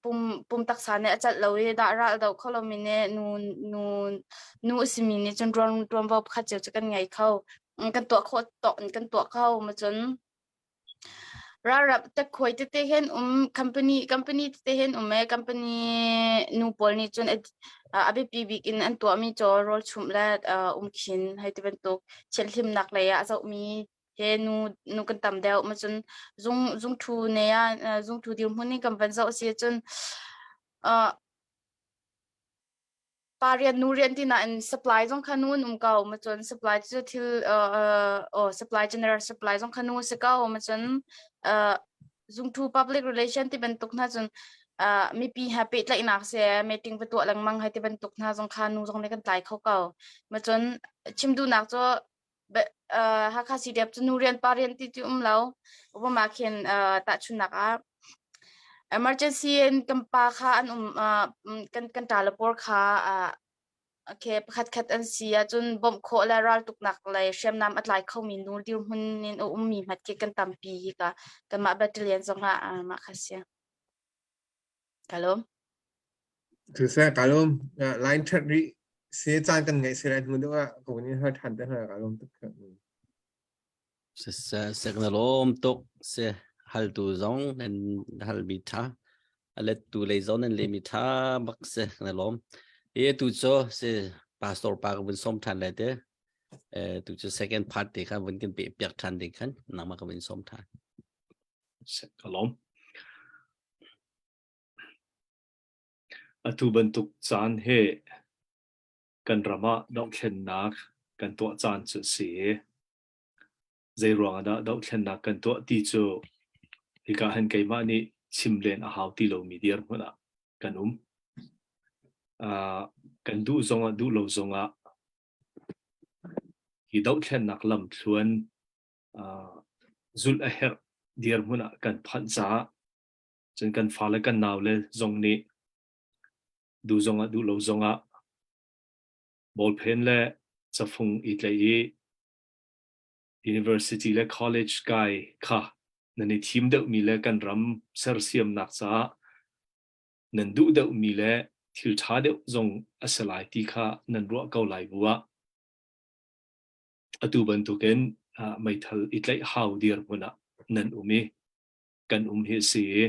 pum pum taksa nih a celh lo i dah ral a do kho lomi nih nu nu nu a simi nih cun ṭuan ṭuanvo pakhat cio cu kan ngei kho kan tuah khawh tawk in kan tuah kho ma cun ralrap tekhuai tete hin um company company tete hin um e company nu pawl nih cun a biapi bik in an tuahmi caw rawl chumh le umkhin hei ti bantuk thianhlimnak lei ah a zohmi he nu nu kan tam deuh ma cun zung zung thu ne ah zung thu dirhmun in kan van zoh si cun uh, pa rian nu rian ti na in supply zong kha nu an um ko ma cun supply cu thil uh, oh supply general supply zong kha nu si ko ma cun uh, zung thu public relation ti bantuk hna cun uh, mipi ha pehtlaihnak se meeting va tuah lengmang hai ti bantuk hna zong kha nu zong ne kan tlai kho ko ma cun chim duhnak cu Hakha CDF cu nu rian pa rian ti ti um lo. Obama khin tahchunnak ah emergency in kan pa kha an um kan kan ṭa le pawl kha okay pakhat khat an si ahcun bawmh khawh le raltuknak lei hriamnam a tlai khomi nu dirhmun in a ummi hmat khi kan tampi hi ka kanmah battalion zong ah mah kha si. Ka lawm. Siseh ka lawm. Line ṭhat rih se caan kan ngeih se lai hnu deuh ah ko nih har ṭhan te hna ka lawm tuk. Siseh sek na lawm tuk se hal tu zong nan hal mi tha a let tu lei zong nan le mi tha bak se na lawm. E tu cho se pastor pa ka vun som than lai te. E tu chu second part te kha vun kan pe piak than ding khan nangma ka vun som than. Ka lawm. Atu bantuk caan hi kan ram ah dohthlennak kan tuah caan cu a si i zeiruang ah dah dohthlennak kan tuah ti cu hika hin keimah nih chim len a hau ti lomi dirhmun ah kan um. Uh, kan duh zongah duh lo zongah hi dohthlennak lamthluan uh, zulh a herh dirhmun ah kan phanh caah Cun kan fale kan naule zong nih duh zongah duh lo zongah bawlphen le cafung i tlaih i university le college kai kha nan i thim deuhmi le kan ram sersiamnak caah nan duh deuhmi le thil ṭha deuh zong a si lai ti kha nan ruah ko lai bu ah atu bantukin meithal i tlaih hau dirhmun ah nan um i kan um hi a si i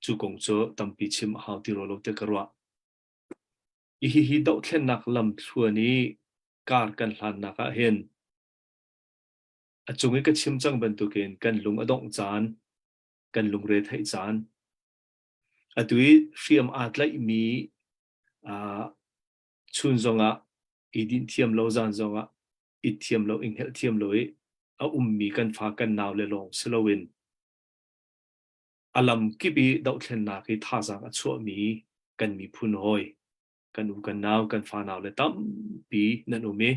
cu kong cu tampi chim a hau ti rua lo tiah ka ruah. Hihi dohthlennak lamthluan i kar kan hlannak ah hin a cung i ka chim cang bantukin kan lung a dongh caan, kan lungre theih caan, atu i hriam aa tlaihmi uh, chun zongah i dinh thiam lo zan zongah it thiam lo i hngelh thiam lo i a ummi kan fa kan nau le lawng si loin a lam kip i dohthlennak i thazaang a chuahmi kan miphun hawi kan u kan nau kan fa nau le tampi nan um i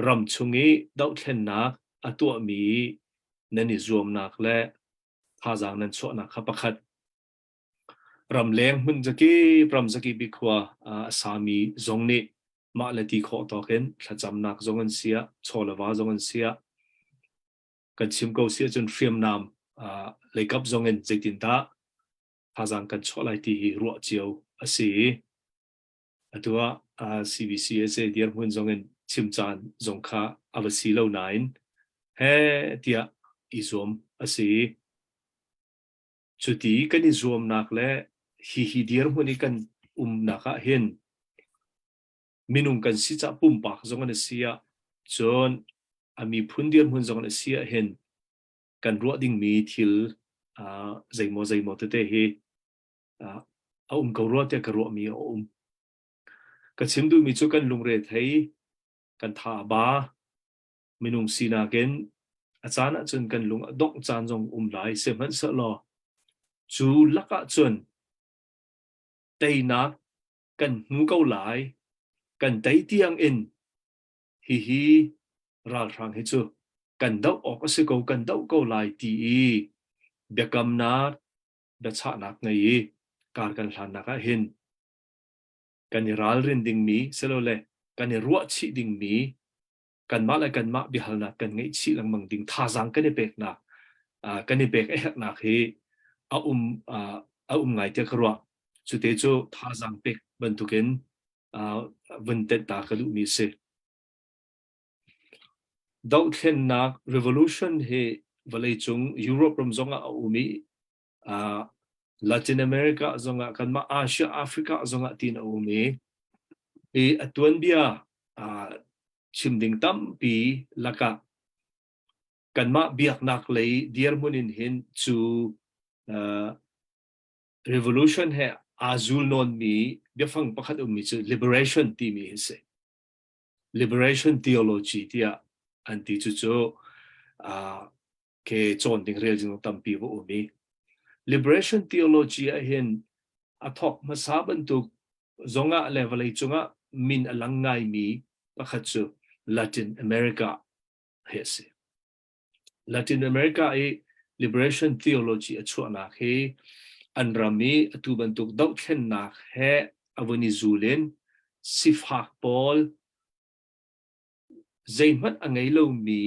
ram chung i dohthlennak a tuahmi nan i zuamnak le thazaang nan chuahnak kha pakhat Ramleng hmun zakip ram zakip i khua a sami zong nih mah le ti khawh tawk in thlacamnak zong an si ah, chaw le va zong an si ah, kan chim ko si ahcun hriamnam leikap zong in zeitindah thazaang kan chuah lai ti hi ruah cio a si i atu ah CBCSA dirhmun zong in chim caan zong kha a va si lo nain he tiah i zuam. a si. Cuti kan i zuamnak le hihi dirhmun i kan umnak ah hin minung kan si cah pumpak zong an si ah cun a miphun dirhmun zong an si ah hin kan ruah dingmi thil uh, zeimaw zeimaw tete hi uh, a um ko rua tiah ka ruahmi a um. Ka chim duhmi cu kan lungre thei, kan tha a ba, minung sinak in a caan ahcun kan lung a dongh caan zong um lai sihmanhsehlaw cu lakah cun teinak kan hmu ko lai kan tei tiang in hihi ralhrang hi cu kan doh awk a si ko kan doh ko lai ti i biakamnak biachahnak ngei i kar kan hlannak ah hin kan i ralrin dingmi silole kan i ruahchih dingmi kanmah le kanmah biahalnak kan ngeih chih lengmang ding thazaang kan i peknak kan i pek a herhnak hi a um a um ngai tiah ka ruah cute cu thazaang pek bantukin vun tenh ta ka duhmi a si dohthlennak revolution hi vawleicung Europe ram zongah a um i Latin America zongah kanmah Asia Africa zongah tiin a um i i a tuanbia chim ding tampi lakah kanmah biaknak lei dirhmun in hin cu revolution he aa zul nawnmi biafang pakhat ummi cu liberation timi hi si. Liberation theology tiah an ti cu cu ke cawn ding rel ding tampi va um i liberation theology ah hin a thawk hmasa bantuk zongah le vawlei cungah min a lang ngaimi pakhat cu Latin America hi a si. Latin America i liberation theology a chuahnak hi an ram i atu bantuk dohthlennak he a vun i zul in sifak pawl Zeihmanh a ngei lomi,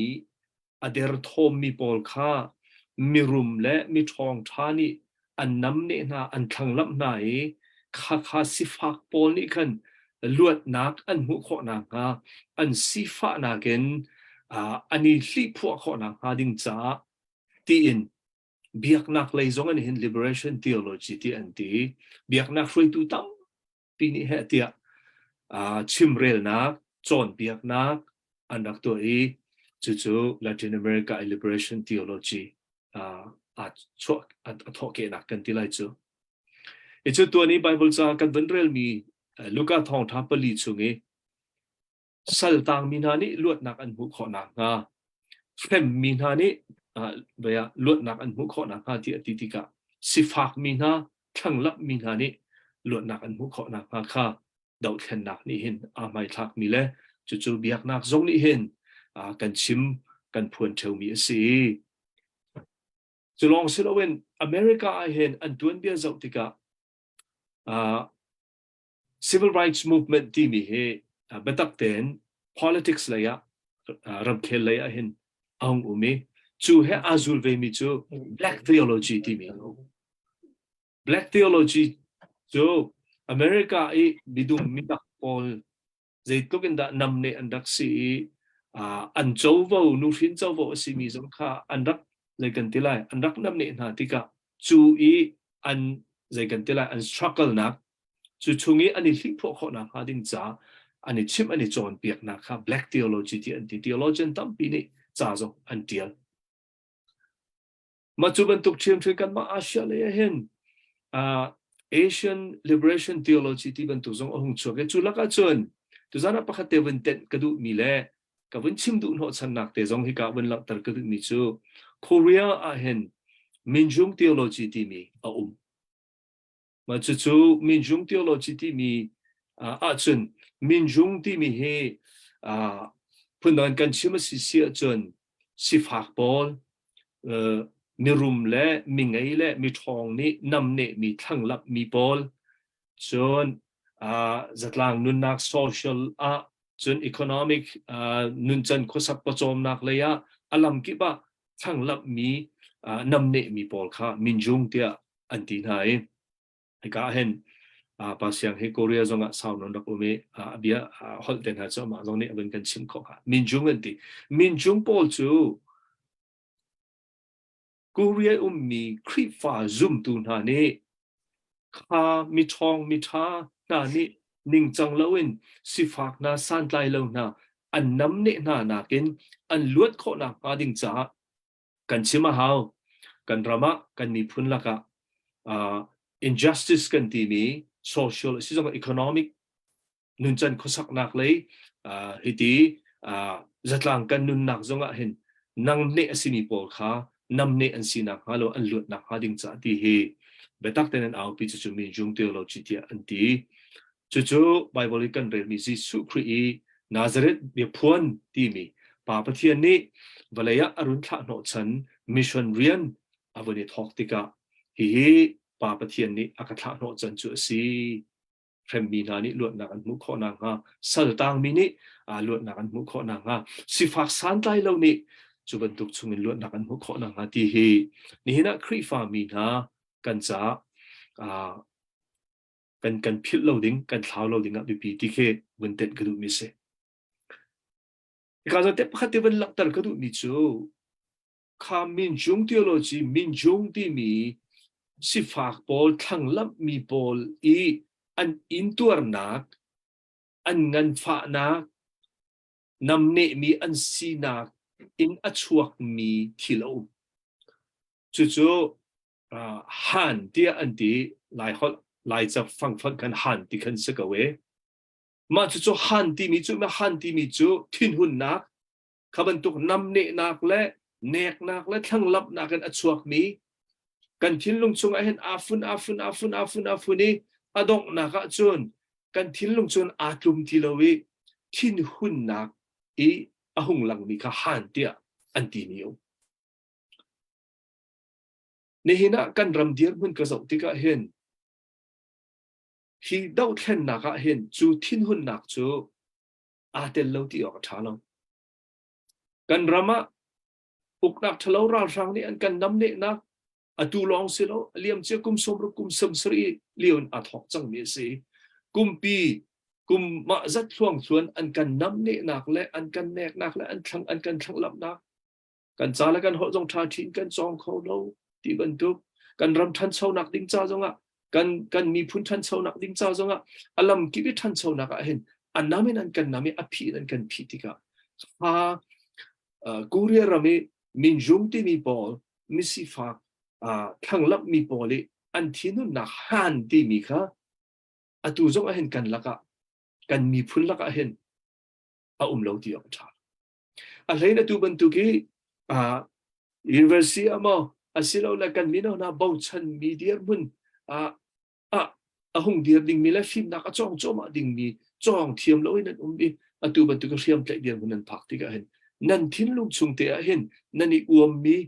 a derthawmmi pawl kha mirum le miṭhawngṭha nih an namneh hna, an thlanglamh hna i khakha sifak pawl nih khan luatnak an hmuh khawh nakhnga, an sifahnak in an i hlihphuah khawh nakhnga ding caah tiin biaknak lei zong in hin liberation theology ti an ti. Biaknak hruaitu tam tampi nih heh tiah chimrelnak, cawnpiaknak an rak tuah i cucu Latin America i Liberation Theology aa chuah a thawhkehnak kan ti lai cu. I cu tuan i Bible ca kan vun relmi Luka thawngṭha pali chung i saltangmi hna nih luatnak an hmuh khawh nakhnga hremmi hna nih luatnak an hmuh khawh nakhnga ti a ti tikah sifakmi hna thlanglapmi hna nih luatnak an hmuh khawh nakhnga kha dohthlennak nih hin aa hmaithlakmi le cucu biaknak zong nih hin kan chim kan phuan ṭheumi a si. Cu lawng si loin America ah hin an tuanbia zoh tikah Civil rights movement timi hi biatak tein politics lei ah ramkhel lei ah hin a hung um i cu he aa zul vemi cu black theology timi black theology cu America i midum midak pawl zeitluk in dah namneh an rak si i an covo nuhrin covo a simi zong kha an rak zei kan ti lai an rak namneh hna tikah cu i an zei kan ti lai an struggle nak cu chung i an i hlihphuah khawh nakhnga ding ca an i chimh an i cawnpiaknak kha black theology ti an ti theologian tampi nih ca zong an tial mah cu bantuk ṭhiamṭhiam kanmah Asia lei ah hin uh, Asian Liberation Theology ti bantuk zong a hung chuak i cu lakah cun tuzan ah pakhat te vun tenh ka duhmi le ka vun chim duh hnawhchannak te zong hika vun langhter ka duhmi cu Korea ah hin Minjung Theology timi a um Mah cucu Minjung theology timi ahcun Minjung timi hi phundang in kan chim a si si ahcun sifak pawl, mirum le mingei le miṭhawng nih namnehmi thlanglapmi pawl, cun zatlang nunnak social ah cun economic nuncan khuasak pawcawmnak lei ah a lamkip ah thlanglapmi namnehmi pawl kha Minjung tiah an ti hna i hika ah hin Pa Siang hi Korea zong ah sau non rak um i a bia holh te hna cu amah zong nih a vun kan chim khawh hnga. Minjung an ti. Minjung pawl cu. Korea ummi Khrihfa zumtu hna nih kha miṭhawng miṭha hna nih ningcang loin sifak hna santlai lo hna an namneh hna nakin an luat khawh nakhnga ding caah kan chim a hau. Kan ram ah kan miphun lakah uh, injustice kan timi social si zong economic nuncan khuasaknak lei hiti zatlang kan nunnak zongah hin nang ne a simi pawl kha namne an sinak hnga lo an luatnak hnga ding ca ti hi biatak tein an aupi cucu minjung theology tiah an ti. Cucu Bible i kan relmi Jesuh Khrih i Nazareth biaphuan timi Pa Pathian nih vawlei ah a run thlah hnawhchan mission rian a vun i thawk tikah hihi Pa Pathian nih a ka thlah hnawhchan cu a si. Hremmi hna nih luatnak an hmuh khawh nakhnga, saltangmi nih luatnak an hmuh khawh nakhnga, sifak santlai lo nih cu bantuk chungin luatnak an hmuh khawh nakhnga ti hi nihin ah Khrihfa mi hna kan caah kan kan philh lo ding, kan thlau lo ding ah biapi ti khi vun tenh ka duhmi si. Hika zawn te pakhat te vun langhter ka duhmi cu kha minjung theology minjung timi sifak pawl thlanglamhmi pawl i an intuarnak an nganfahnak namnehmi an sinak in a chuakmi thil a um cucu uh, han tiah an ti lai holh lai ca fangfang khan han ti khan si ko e mah cucu han timi cu ma han timi cu thinhunnak Kha bantuk namnehnak le neknak le thlanglamhnak in a chuakmi kan thinlung chungah hin aa fun aa fun aa fun aa fun aa fun i a donghnak ah cun kan thinlung cun aa tlum ti lo i thinhunnak i a hung langmi kha han tiah an timi um. Nihin ah kan ram dirhmun ka zoh tikah hin hi dohthlennak ah hin cu thinhunnak cu aa tel lo ti awk a ṭha lo. Kan ram ah uknak ṭhalo ralhrang nih an kan namnehnak atu lawng si lo a liamcia kum 60 kum 70 lio in aa thawk cangmi a si. Kumpi kum mah zat thluangthluan an kan namnehnak le an kan neknak le an thlang an kan thlanglamhnak kan ca le kan holh zong ṭha ṭhin kan cawng kho lo ti bantuk kan ram ṭhanchonak ding ca zongah kan kan miphun ṭhanchonak ding ca zongah a lam kip i ṭhanchonak ah hin a nam in an kan nam i a phih in an kan phih tikah kha Korea ram i minjung timi pawl misifak thlanglamh mi pawl i an thinhunnak han timi kha atu zong ah hin kan lakah kan miphun lakah hin a um lo ti awk a ṭha. A hlein atu bantuk i uh, university ah maw asilole kan mino hna bochanmi dirhmun uh, ah a hung dir dingmi le fimnak a cawng cuahmah dingmi cawng thiam loin an um i atu bantuk hriam tlaih dirhmun nan phak tikah hin nan thinlung chung te ah hin nan i uammi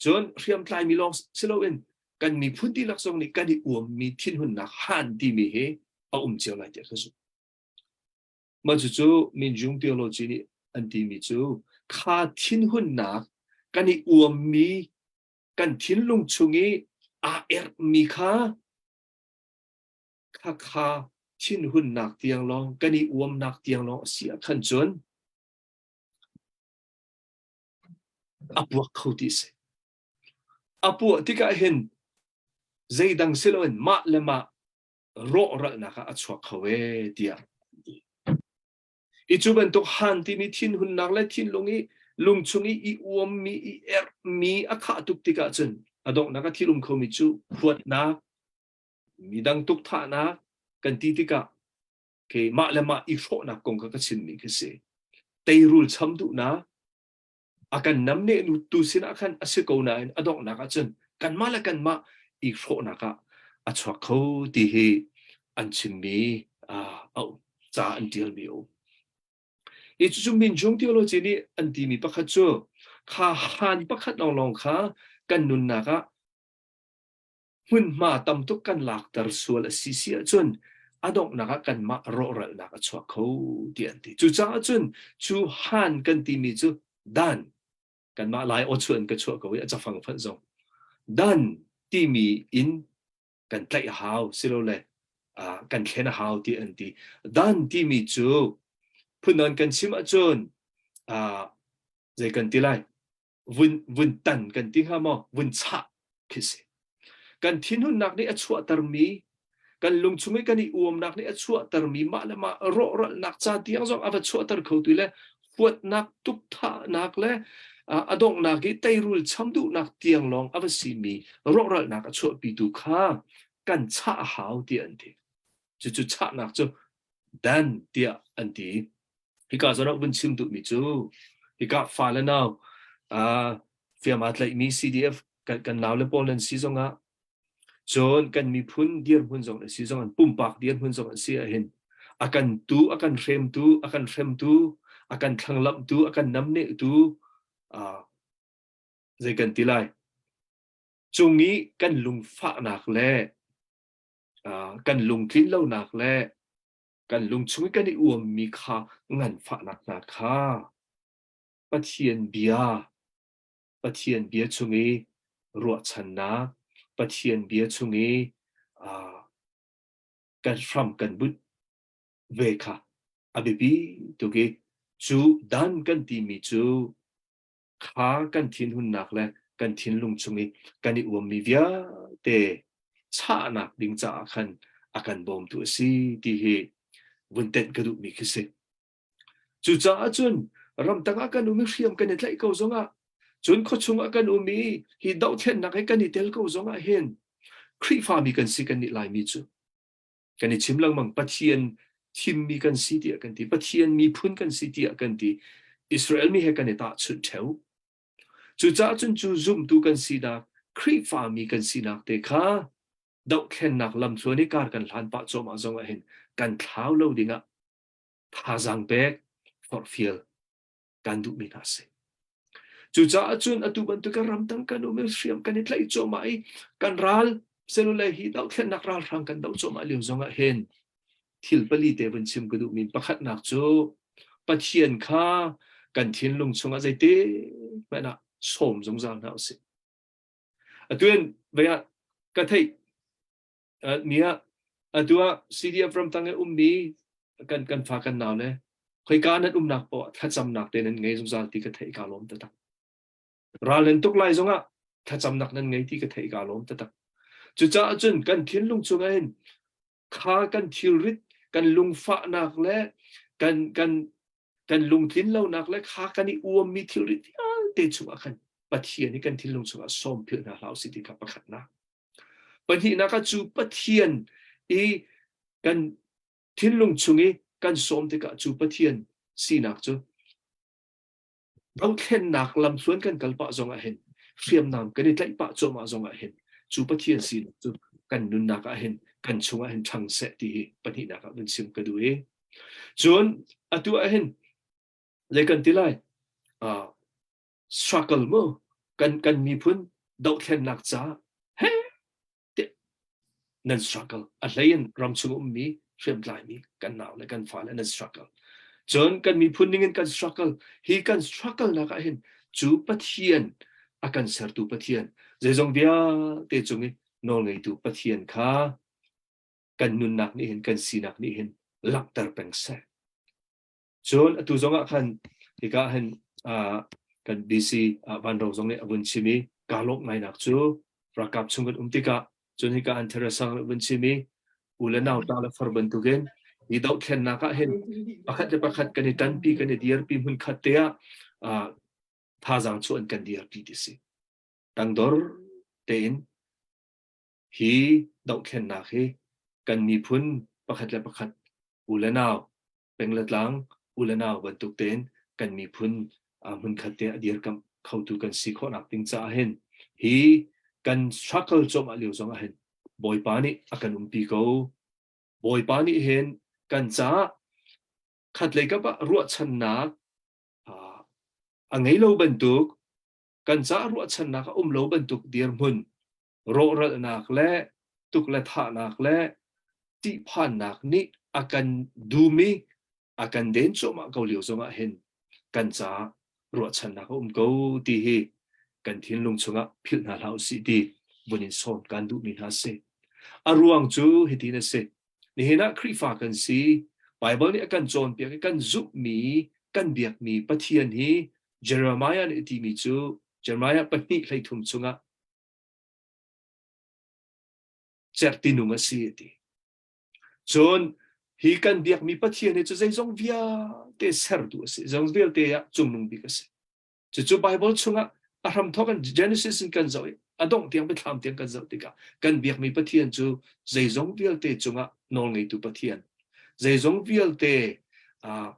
cun hriamtlaimi lawng si loin kan miphun dihlak zong nih kan i uammi thinhunnak han timi hi a um cio lai tiah ka zumh. Mah cucu Minjung theology nih an timi cu kha thinhunnak kan i uammi kan thinlung chung i aa erhmi kha kha kha thinhunnak tiang lawng kan i uamnak tiang lawng a si ah khan cun a puak kho ti a si. A puah tikah hin zeidang si loin mah le mah rawhralnak ah a chuak kho ee tiah an ti. I cu bantuk han timi thinhunnak le thinlung i lungchung i i uammi i erhmi a khah tuk tikah cun a donghnak a thil um khomi cu huatnak midang tukthahnak kan ti tikah ke mah le mah i hrawhnak kong kha ka chimmi khi si. Teirul cham duhnak a kan namneh tu sinah khan a si ko nain a donghnak ah cun kanmah le kanmah i hrawhnak ah a chuak kho ti hi an chimmi a um ca an ṭialmi a um. I cucu Minjung theology nih an timi pakhat cu kha han pakhat lawnglawng kha kan nunnak ah hmunhma tam tuk kan lakter sual a si si ahcun a donghnak ah kanmah rawhralnak a chuak kho ti an ti. Cucaah cun cu han kan timi cu dan kanmah lai aw chuan ka chuah ko i a cafang fanh zong dan timi in kan tlaih a hau silole uh, kan thlen a hau ti an ti. Dan timi cu phunnawn kan chim ahcun uh, zei kan ti lai? Vun vun tan kan ti hnga maw? Vun chah khi si. Kan thinhunnak nih a chuahtermi, kan lungchung i kan i uamnak nih a chuahtermi mah le mah rawhralhnak ca tiang zong a va chuahter khotu le huatnak, tukthahnak le a donghnak i teirul cham duhnak tiang lawng a va simi rawhralhnak a chuahpitu kha kan chah a hau tiah an ti. Cucu chahnak cu dan tiah an ti. Hika zawn ah vun chim duhmi cu hika fa le nau fiam aa tlaihmi CDF kan, kan nau le pawl nan si zongah cun kan miphun dirhmun zong an si zong an pumpak dirhmun zong an si ahhin a kan tu a kan hremtu a kan hremtu a kan thlanglamhtu a kan namnehtu uh, zei kan ti lai cung i kan lungfahnak le uh, kan lungtlin lonak le kan lungchung i kan i uammi kha nganfahnak hna kha Pathian bia Pathian bia chung i ruahchannak Pathian bia chung i uh, kan hram kan bunh ve kha a biapi tuk i cu dan kan timi cu kha kan thinhunnak le kan thinlung chung i kan i uammi vialte chahnak ding caah khan a kan bawmtu a si ti hi vun tenh ka duhmi khi si. Cucaah cun ramtang ah kan um i hriam kan i tlaih ko zongah cun khuachung ah kan um i hi dohthlennak he kan i tel ko zongah hin Khrihfami kan si kan nih Laimi cu kan i chim lengmang Pathian thimmi kan si tiah kan ti Pathian miphun kan si tiah kan ti Israel mi he kan i tahchunh ṭheo cucaah cun cu zumtu kan sinak Khrihfami kan sinak te kha dohthlennak lamthluan i kar kan hlan pah cuahmah zongah hin kan thlau lo dingah thazaang pek forhfial kan duhmi hna a si. Cucaah cun atu bantuk in ramdang kan um i hriam kan i tlaih cuahmah i kan ral selule hi dohthlennak ralhrang kan doh cuahmah lio zongah hin thil pali te vun chim ka duhmi pakhatnak cu Pathian kha kan thinlung chungah zeiti hmanh ah sawm zungzal hna usih. Atu in vei ah ka theih ni ah atu ah CDF ramtang i ummi kan kan fa kan nau le khoika nan umnak poah thlacamnak te nan ngei zungzal ti ka theih ka lawm taktak. Ral nan tuk lai zongah thlacamnak nan ngei ti ka theih ka lawm taktak. Cucaah cun kan thinlung chungah hin kha kan thilrit kan lungfahnak le kan kan kan lungtlin lonak le kha kan i uammi thilrit vialte chungah khan Pathian hi kan thinlung chungah sawm philh hna hlah usih ti kha pakhatnak. Pahnihnak ah cu Pathian i kan thinlung chung i kan sawm tikah cu Pathian sinak cu dothlennak lamthluan kan kal pah zongah hin hriamnam kan i tlaih pah cuahmah zongah hin cu Pathian sinak cu kan nunnak ah hin kan chungah hin ṭhang seh ti hi pahnihnak ah vun chim ka duh i cun atu ah hin zei kan ti lai uh, struggle mu kan kan miphun dohthlennak ca he nan struggle a hlei in ramchung ummi hriamtlai mi kan nau le kan fa le nan struggle cun kan miphun ning in kan struggle hi kan struggle nak ah hin cu Pathian a kan sertu Pathian zeizong vialte cung i nawlngeitu Pathian kha kan nunnak nih hin kan sinak nih hin langhter peng seh Cun atu zongah khan hika hin uh, kan BC uh, Vanro zong nih a vun chim i kaa lawmh ngainak cu ralkap chung kan um tikah cun hika an Teresa nih vun chim i u le nau ta le far bantukin hi dohthlennak ah hin pakhat le pakhat kan i ṭanpi kan i dirpi hmun khat te ah uh, thazaang chu an kan dirpi ti si tangdor tein hi dohthlennak hi kan miphun pakhat le pakhat u le nau peng le tlang u le nau bantuk tein kan miphun hmunkhat te a dirkamh khotu kan si khawhnak ding caah hin hi kan struggle cuahmah lio zong ah hin Bawipa nih a kan umpi ko. Bawipa nih hin kan caah khatlei kap ah ruahchannak a ngei lo bantuk kan caah ruahchannak a um lo bantuk dirhmun rawhralhnak le tuk le thahnak le ṭihphannak nih a kan dum i a kan den cuahmah ko lio zongah hin kan caah ruahchannak a um ko ti hi kan thinlung chungah philh hna hlah usih ti vun in sawm kan duhmi hna si. A ruang cu hitin a si. Nihin ah Khrihfa kan si. Bible nih a kan cawnpiak i kan zumhmi, kan biakmi Pathian hi Jeremiah nih a timi cu. Jeremiah pahnih hleithum chungah cerhti nung a si a ti. Cun hi kan biakmi Pathian hi cu zeizong vialte sertu a si, zeizong vialte ah cungnung bik a si. Cucu Bible chungah a hramthawk in Genesis in kan zoh i a dongh tiang biathlam tiang kan zoh tikah kan biakmi Pathian cu zeizong vialte cungah nawlngeitu Pathian, zeizong vialte a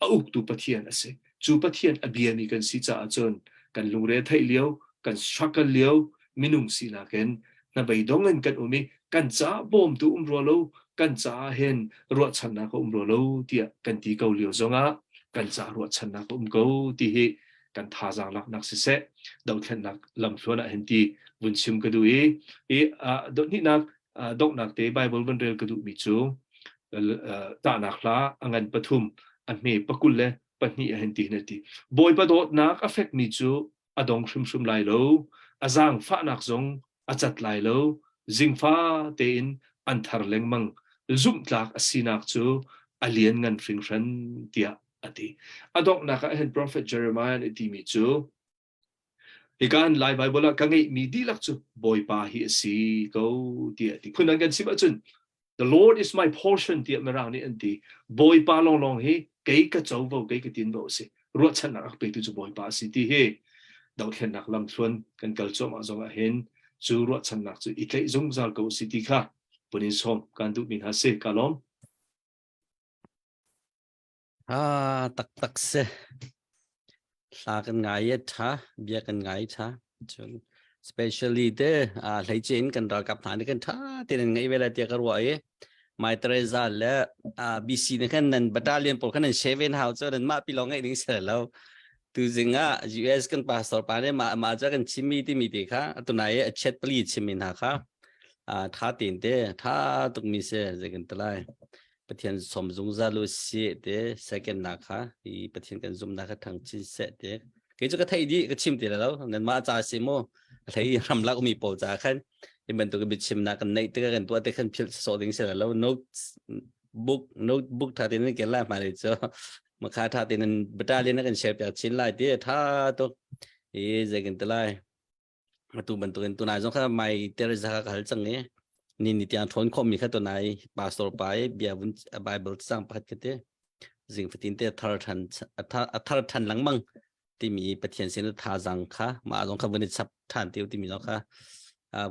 uktu Pathian a si. Cu Pathian a biami kan si caah cun kan lungre theih lio, kan struggle lio minung sinak in hnabeidong in kan um i kan caah bawmtu um rua lo, kan caah hin ruahchannak a um rua lo tiah kan ti ko lio zongah kan caah ruahchannak a um ko ti hi kan thazaang laknak siseh dothlennak lamthluan ah hin ti vun chim ka duh i i donghnak donghnak te Bible vun rel ka duhmi cu tahnak hla a ngan pathum a hme pakul le pahnih ah hin ti hin a ti Bawipa dawtnak a fekmi cu a dong hrimhrim lai lo a zaangfahnak zong a cat lai lo zingfa tein an thar lengmang zumhtlak a sinak cu a lianngan hringhran tiah a ti a donghnak ah hin prophet Jeremiah nih timi cu Hika an Lai Baibal ah ka ngeihmi dihlak cu Bawipa hi a si ko tiah a ti. Phun an kan chimh ahcun The Lord is my portion tiah Mirang nih an ti. Bawipa lawnglawng hi kei ka covo, kei ka tinvo a si. Ruahchannak a ka petu cu Bawipa a si ti hi dothlennak lamthluan kan kal cuahmah zong ah hin cu ruahchannak cu i tlaih zungzal ko u si ti kha pun in sawm kan duhmi hna si. Ka lawm. Ah, taktak si. Hla kan ngai i ṭha, bia kan ngai ṭha. Cun especially te hleice in kan ralkap hna nih kan ṭha tein an ngaih ve lai tiah ka ruah i Mai Teresa le BC nih khan nan battalion pawl khan nan share ve hau cu nan mah pi lawng ngaih ding si lo. Tuzing ah US kan pastor pa nih mah mah cu kan chimmi timi te kha tunai i a chat pali chimmi hna kha ṭha tein te ṭha tukmi si zei kan ti lai. Pathian som zungzal u sih te second nak kha hi Pathian kan zumnak kha thang chin seh te kei cu ka theih dih ka chim ti lo nanmah ca si mu hlei ramlak mi pawl ca khan hi bantuk biachimnak kan neih tikah kan tuah te khan philh sawh ding si lo notes book notebook tha tein ken lai hmai cu makha tha tein battalion kan share piak chin lai ti tha tuk i zei kan ti lai Atu bantukin tunai zong kha Mai Teresa kha ka hal cang i ni ni tiang ṭhawn khawhmi kha tunai pastor pa i bia vun Bible cang pakhat ka ti. Zing fatin te thar ṭhan a thar ṭhan lengmang timi Pathian sin thazaang kha mah zong kha vun i chap ṭhan te timi zong kha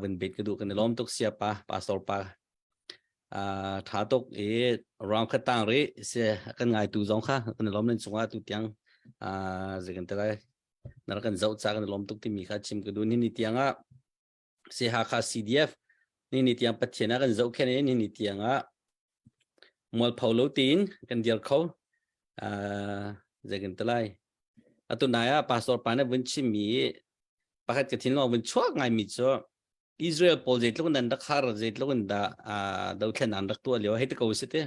vun bet ka duh kan i lawm tuk sia pa pastor pa ṭha tuk i round kha tang rih si kan ngaitu zong kha kan i lawm nan cungah tu tiang zei kan ti lai na rak kan zoh ca kan i lawm tuk timi kha chim ka duh ni ni tiang ah si Hakha CDF ni ni tiang Pathian ah kan zohkhen i ni ni tiang ah mualpho lo tiin kan dir kho zei kan ti lai atu nai ah pastor pa nih vun chimmi pakhat ka thinlung vun chuak ngaimi cu Israel pawl zeitluk in an rak har zeitluk in dah dothlen an rak tuah lio hei ti ko si te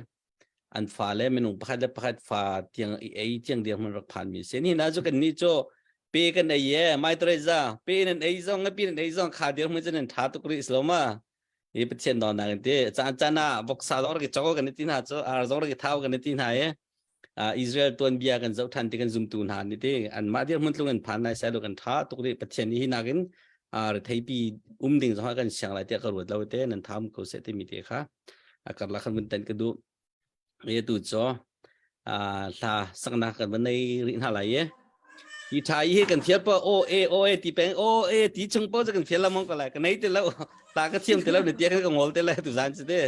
an fale minung pakhat le pakhat fa tiang i ei tiang dirhmun rak phan mi si ni na cu kan ni cu pe kan ei ye mai Teresa pe nan ei zong ngapi nan ei zong kha dirhmun cu nan tha tuk rih lo ma i pathian don na ti caan caan ah voksa zong rak i chaw kan ti hna cu ar zong rak i thau kan ti hna ye Israel tuanbia kan zoh than ti kan zumtu hna nih ti anmah dirhmun tlung in phan lai sai lo kan tha tuk rih Pathian nih hi nakin retheipi um ding zong kan siang lai tiah ka ruat lo te nan tham ko seh timi te kha a karlak khan vun tan ka duh e tu cho hla saknak kan van nei rih hna lai ye hi tha hi kan thial pa o e o e ti peng o e ti chung po kan thial lamong ko lai ka nei te lo ta ka thiam te lo ne tia kan ka ngol te lai tu zan chu te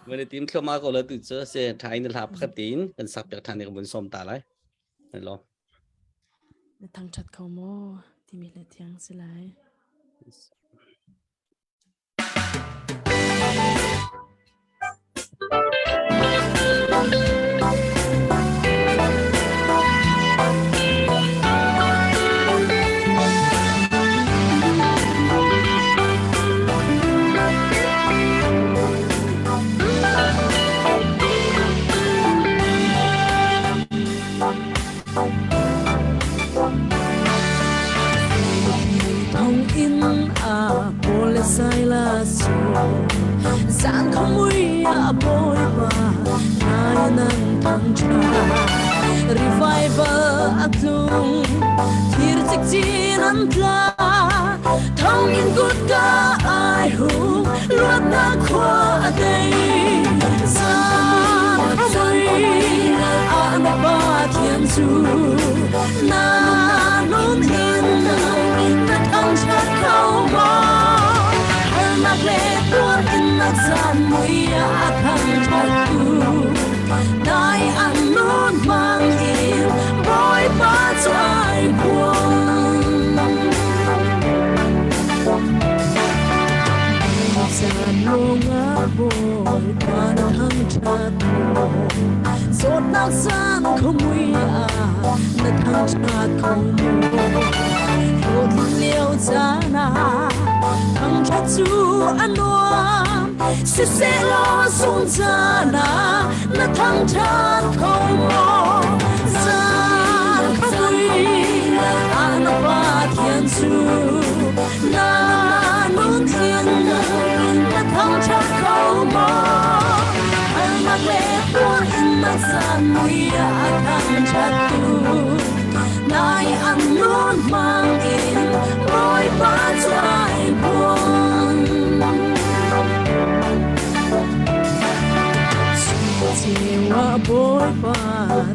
Van i tim thluahmah ko la tu cu si tha in hla pakhat tein kan sak piak than i kan vun sawm ta lai. Hello. Na thangṭhat kho maw timi le thiang si lai. Thonginn ah Paul le Silas cu zan khuamui ah Bawipa nai nan thangṭhat. Revival a tlung thir cikcin an tla thonginn kutka ai hung luatnak khua a dei zan mui ah na Pathian cu na nun in na thangṭhat kho maw harnak le tuar in na caan mui ah a thangṭhat tu Nai an nun hmang in Bawipa cu ai phuang. Zan lawngah Bawipa na thangṭhat maw? Zawtnak caan khuamui ah na thangṭhat kho maw? Hlawhtlin lio caan ah thangṭhat cu a nuam. Siselaw zungzal ah na thangṭhat kho maw? Zan khamui ah na Pathian cu na nun in na thangṭhat kho maw? Harnak le tuar in na zan mui ah a thangṭhat tu nai an nun hmang in Bawipa cu ai phuang. Cewa Bawipa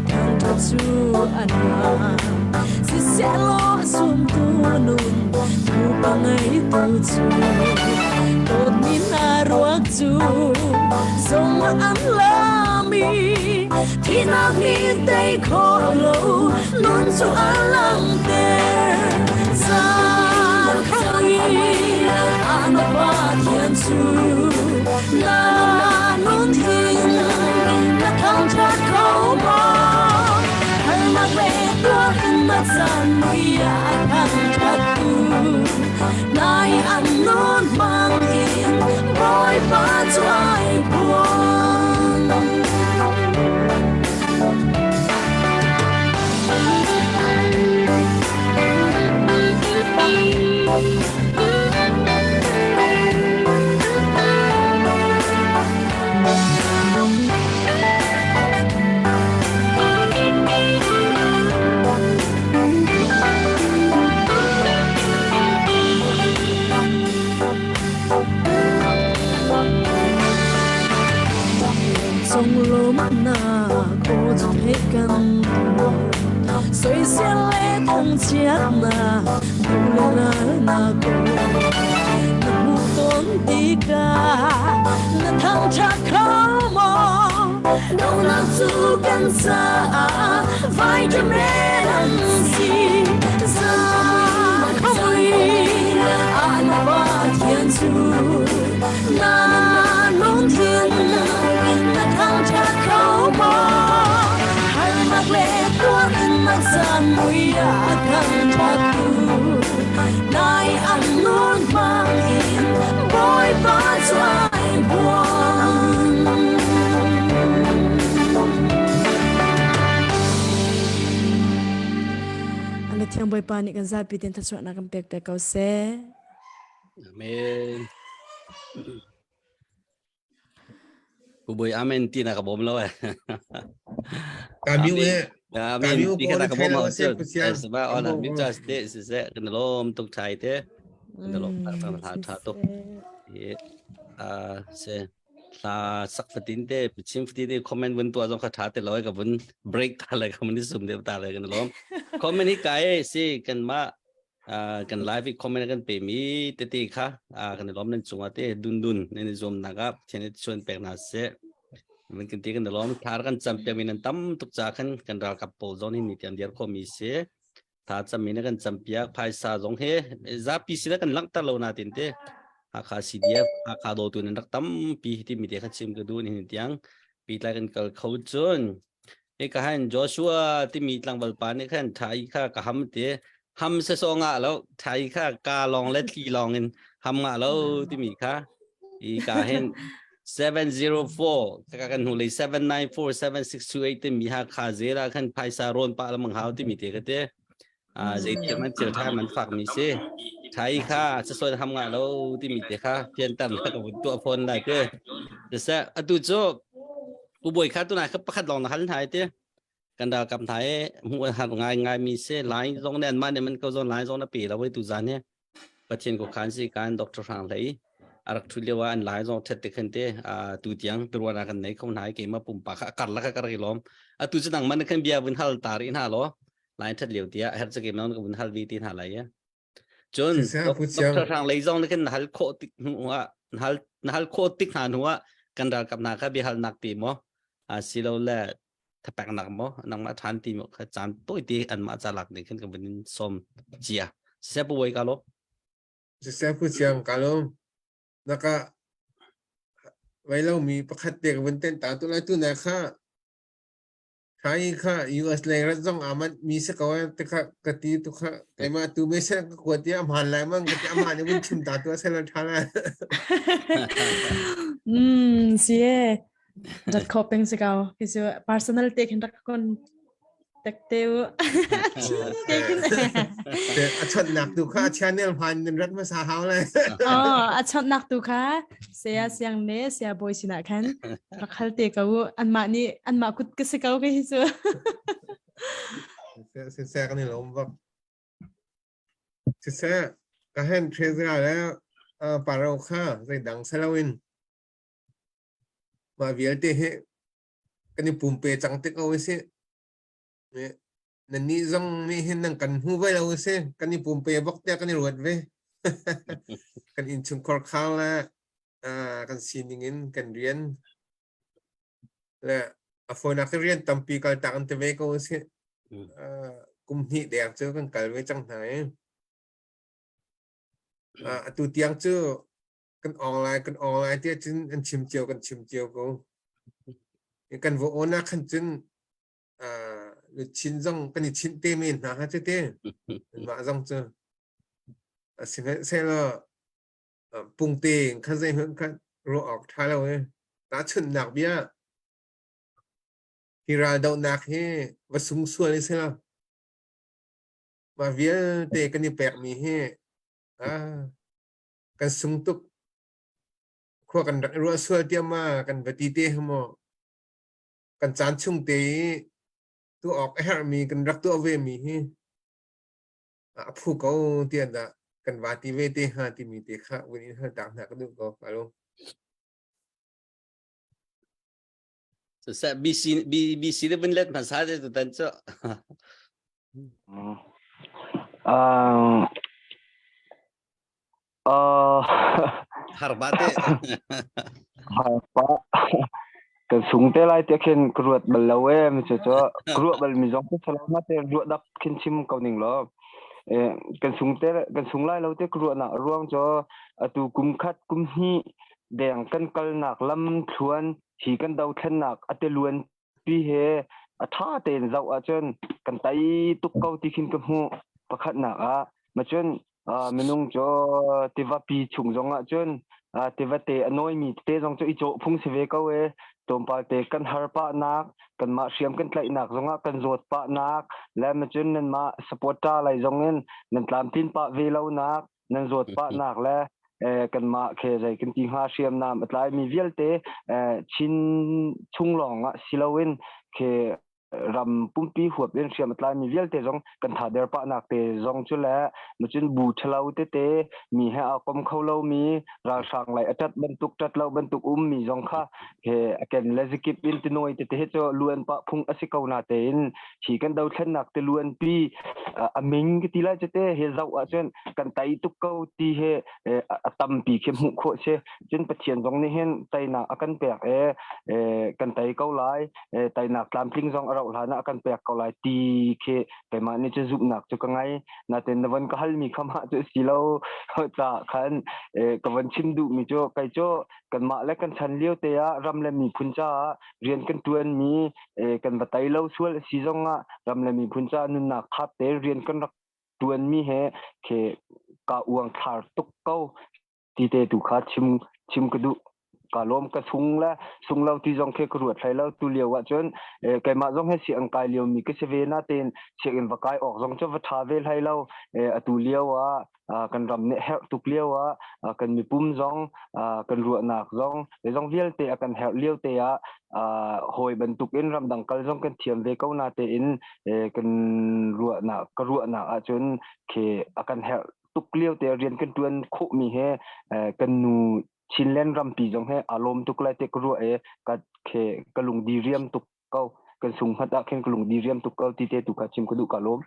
thangṭhat cu a nuam. Siselaw zumtu nun thupa ngeitu cu dawtmi hna ruak cu zong an lami thihnak nih tei khawh lo nun cu a langhter. Zan khamui ah na Pathian cu na nun in na thangṭhat kho maw? Harnak le tuar in na caan mui ah a thangṭhat tu nai an nun hmang in Bawipa cu ai phuang. Conglawmhnak aw cu theih kan duh. Soisel le thangchiatnak duh le ralnak aw na hmuh tawn tikah na thangṭhat kho maw? Donak cu kan caah vitamin an si. Zakhmui ah na Pathian cu na lungthin na thangṭhat kho maw? Harnak le tuar in na caan mui ah a thangṭhat tu nai an nun hmang in Bawipa cu ai buang. Ana thiang Bawipa nih kan zapi ten thluachuahnak kan pek pek ko seh. Amen. Pu Boi amen ti na ka bawm lo eh. Kamiu eh. Amen Kamiu ti ka ko na ka bawm lo ho se cu. Pathian. Saba ona mi cha te si se kan lom tuk thai te. Kan lom ta ta tha tha tuk. I a se hla sak fatin te chim fatin te comment vun tua zong kha tha te loi ka vun break ta le ka mun sum de ta le kan lom. Comment hi kai si kan ma kan live i comment kan pe mi tete kha kan i lawm nan cungah te dun dun nan i zuam nak ah Pathian nih chuan pek hna seh man kan ti kan i lawm thar kan cam piak mi nan tam tuk ca khan kan ralkap pawl zong hi ni tiang dir kho mi si tha cam mi na kan cam piak phaisa zong he zapi si kan langhter lo na tin te Hakha CDF Hakha dawtu nan rak tampi ti mi te kha chim ka duh ni tiang pi tlai kan kal kho cun Hika hin Joshua timi tlangval pa nih khan thai kha ka ham ti ham se so nga lo thai kha ka long le thli long in ham nga lo timi kha i ka hin 704 ka kan hnu lei 794 7628 timi ha kha zela khan phaisa ron pa lamang hau timi te ka te a zeitiam an thil tha man fak mi si thai kha sason ham nga lo timi te kha fianter na ka vun tuah phone lai te se atu cu pu boi kha tu na kha pakhat long na hal nai te. Kan ralkap hna he hmuh har ngai ngai mi se lai zong ne an mah ne man ko zong lai zong na pe lo tu zan he Pathian ko khan si kan Dr. Hrang Hlei a rak thu lio ah an lai zong thet te khan te tu tiang piruana kan nei kho hna ke ma pumpa kha kar la ka ri lom atu chu nang man khan bia vun hal ta ri hna lo lai that lio tia her che ke non ka vun hal vi ti hna lai ya Cun Dr. Hrang Lei zong nih khin na hal khawh tik hnu ah na hal na hal khawh tik hna hnu ah kan ralkap hna kha biahalnak ti maw asilole thapeknak maw nangmah ṭhan ti maw kha caan tawite anmah ca lak ning khin kan vun in sawm cia. Siseh pu Wei ka lo. Siseh pu Chiang ka lo. Naka vai lo mi pakhat te ka vun ten ta tu lai tu na kha Thai kha US lei rat zong aa manh mi si ko eh ti kha ka ti tu kha keimah tu me se ka kuat i a hmaan lai mang ka ti a hmaan i vun chim ta tu a se lo ṭha lai. Mm, si e. Rat kho peng si ko. Ki cu personal te khin rak kon tek te u. Te khin. A chonnak tu kha channel hmaan in rat hmasa hau lai. Oh, a chonnak tu kha saya siang ne saya boy sinah khan rak hal te ko u anmah nih anmah kut ka si ko ka hi cu Siseh kan i lawm bak. Siseh ka hen treasure le paro kha zeidang saloin mah vialte hi kan i pumpe cang te ko si. Nannih zong nih hin nan kan hmu ve lo si. Kan i pumpe bak tiah kan i ruat ve. Kan innchungkhar khar le kan sining in kan rian le a fawinak in rian tampi kaltak an ti ve ko si. Kum hnih deng cu kan kal ve cang hna i. Atu tiang cu kan online kan online tiah cun an chim cio kan chim cio ko. Kan va on ah khan cun luchin zong kan i chinh te men hna ha cu te. Mah zong cu sihmanhsehlaw pungte in khan zeihmanh khan ruah awk ṭha lo i tahchunhnak bia hi raldohnak hi va sung sual i si lo mah vialte kan i pekmi hi kan sung tuk khua kan rak i ruah sual tiah ma kan va ti te maw kan caan chung te i tuah awk a herhmi kan rak tuah ve mi hi a phu ko tiah dah kan va ti ve te hnga timi te kha vun in hal tak hna ka duh ko alo Siseh BC BC le vun let hmasa te tutan cu. Uh, Uh, Harba te. harpa kan sung te lai te khin ka ruat bal lo e mi cu cu ka ruah bal mi zong cu salo na te ruah dap khin chim ko ning lo e kan sung te kan sung lai lo te ka ruah nak ruang cu atu kum khat kum hnih deng kan kalnak lam thluan hi kan dothlennak ate luan pi he a ṭha tein zoh ahcun kan tei tuk ko ti khin ka hmuh. Pakhatnak ah macun minung cu tivapi chung zong ahcun tivate a nawimi tete zong cu i cawh phung si ve ko e. Tlawmpal te kan har pahnak, kanmah hriam kan tlaihnak zongah kan zawt pahnak, le macun nanmah supporter lei zongin nan tlamtlin pah ve lonak, nan zawt pahnak le kanmah khe zei kan ti hnga hriamnam a tlaimi vialte Chin chung lawng ah si loin khe ram pumpi huap in hriam a tlaimi vialte zong kan thader pahnak te zong cu le macun bu ṭhalo tete mi he aa kom kho lomi ralhrang lai a ṭat bantuk ṭat lo bantuk ummi zong kha he a ken le zikip in tinawi tete hi cu luan pah phung a si ko na tein hi kan dothlennak te luanpi a min ka ti lai cu te he zoh ahcun kan tei tuk ko ti he a tampi khi hmuh khawh si cun Pathian zong nih hin teinak a kan pek e kan tei ko lai teinak tlamtling zong a rauh hlan ah a kan pek ko lai ti khi keimah nih cu zumhnak cu ka ngai natin na von ka halmi kha mah cu si lo ca khan ka von chim duhmi cu kei cu kanmah le kan chan lio te ah ram le miphun caah rian kan ṭuanmi kan va tei lo sual a si zongah ram le miphun caah nunnak thap te rian kan rak ṭuanmi he khi ka uang thlar tuk ko ti te tu kha chim chim ka duh. Ka lawm ka sung le sung lo ti zong khi ka ruat hlei lo tu lio ah cun keimah zong hi sianginn kai lio mi ka si ve na tein sianginn va kai awk zong cu va tha ve hlei lo. Atu lio ah kan ram nih herh tuk lio ah kan mipum zong kan ruahnak zong zong vialte a kan herh lio te ah hawi bantuk in ramdang kal zong kan thiam ve ko na tein kan ruahnak ka ruahnak ahcun khi a kan herh tuk lio te rian kan tuan khawh mi he kan nu Chinland rampi zong he aa lawm tuk lai te ka ruah e ka khe ka lung di riam tuk ko kan sung hmat ah khin ka lung di riam tuk ko ti te tu kha chim ka duh ka lawm.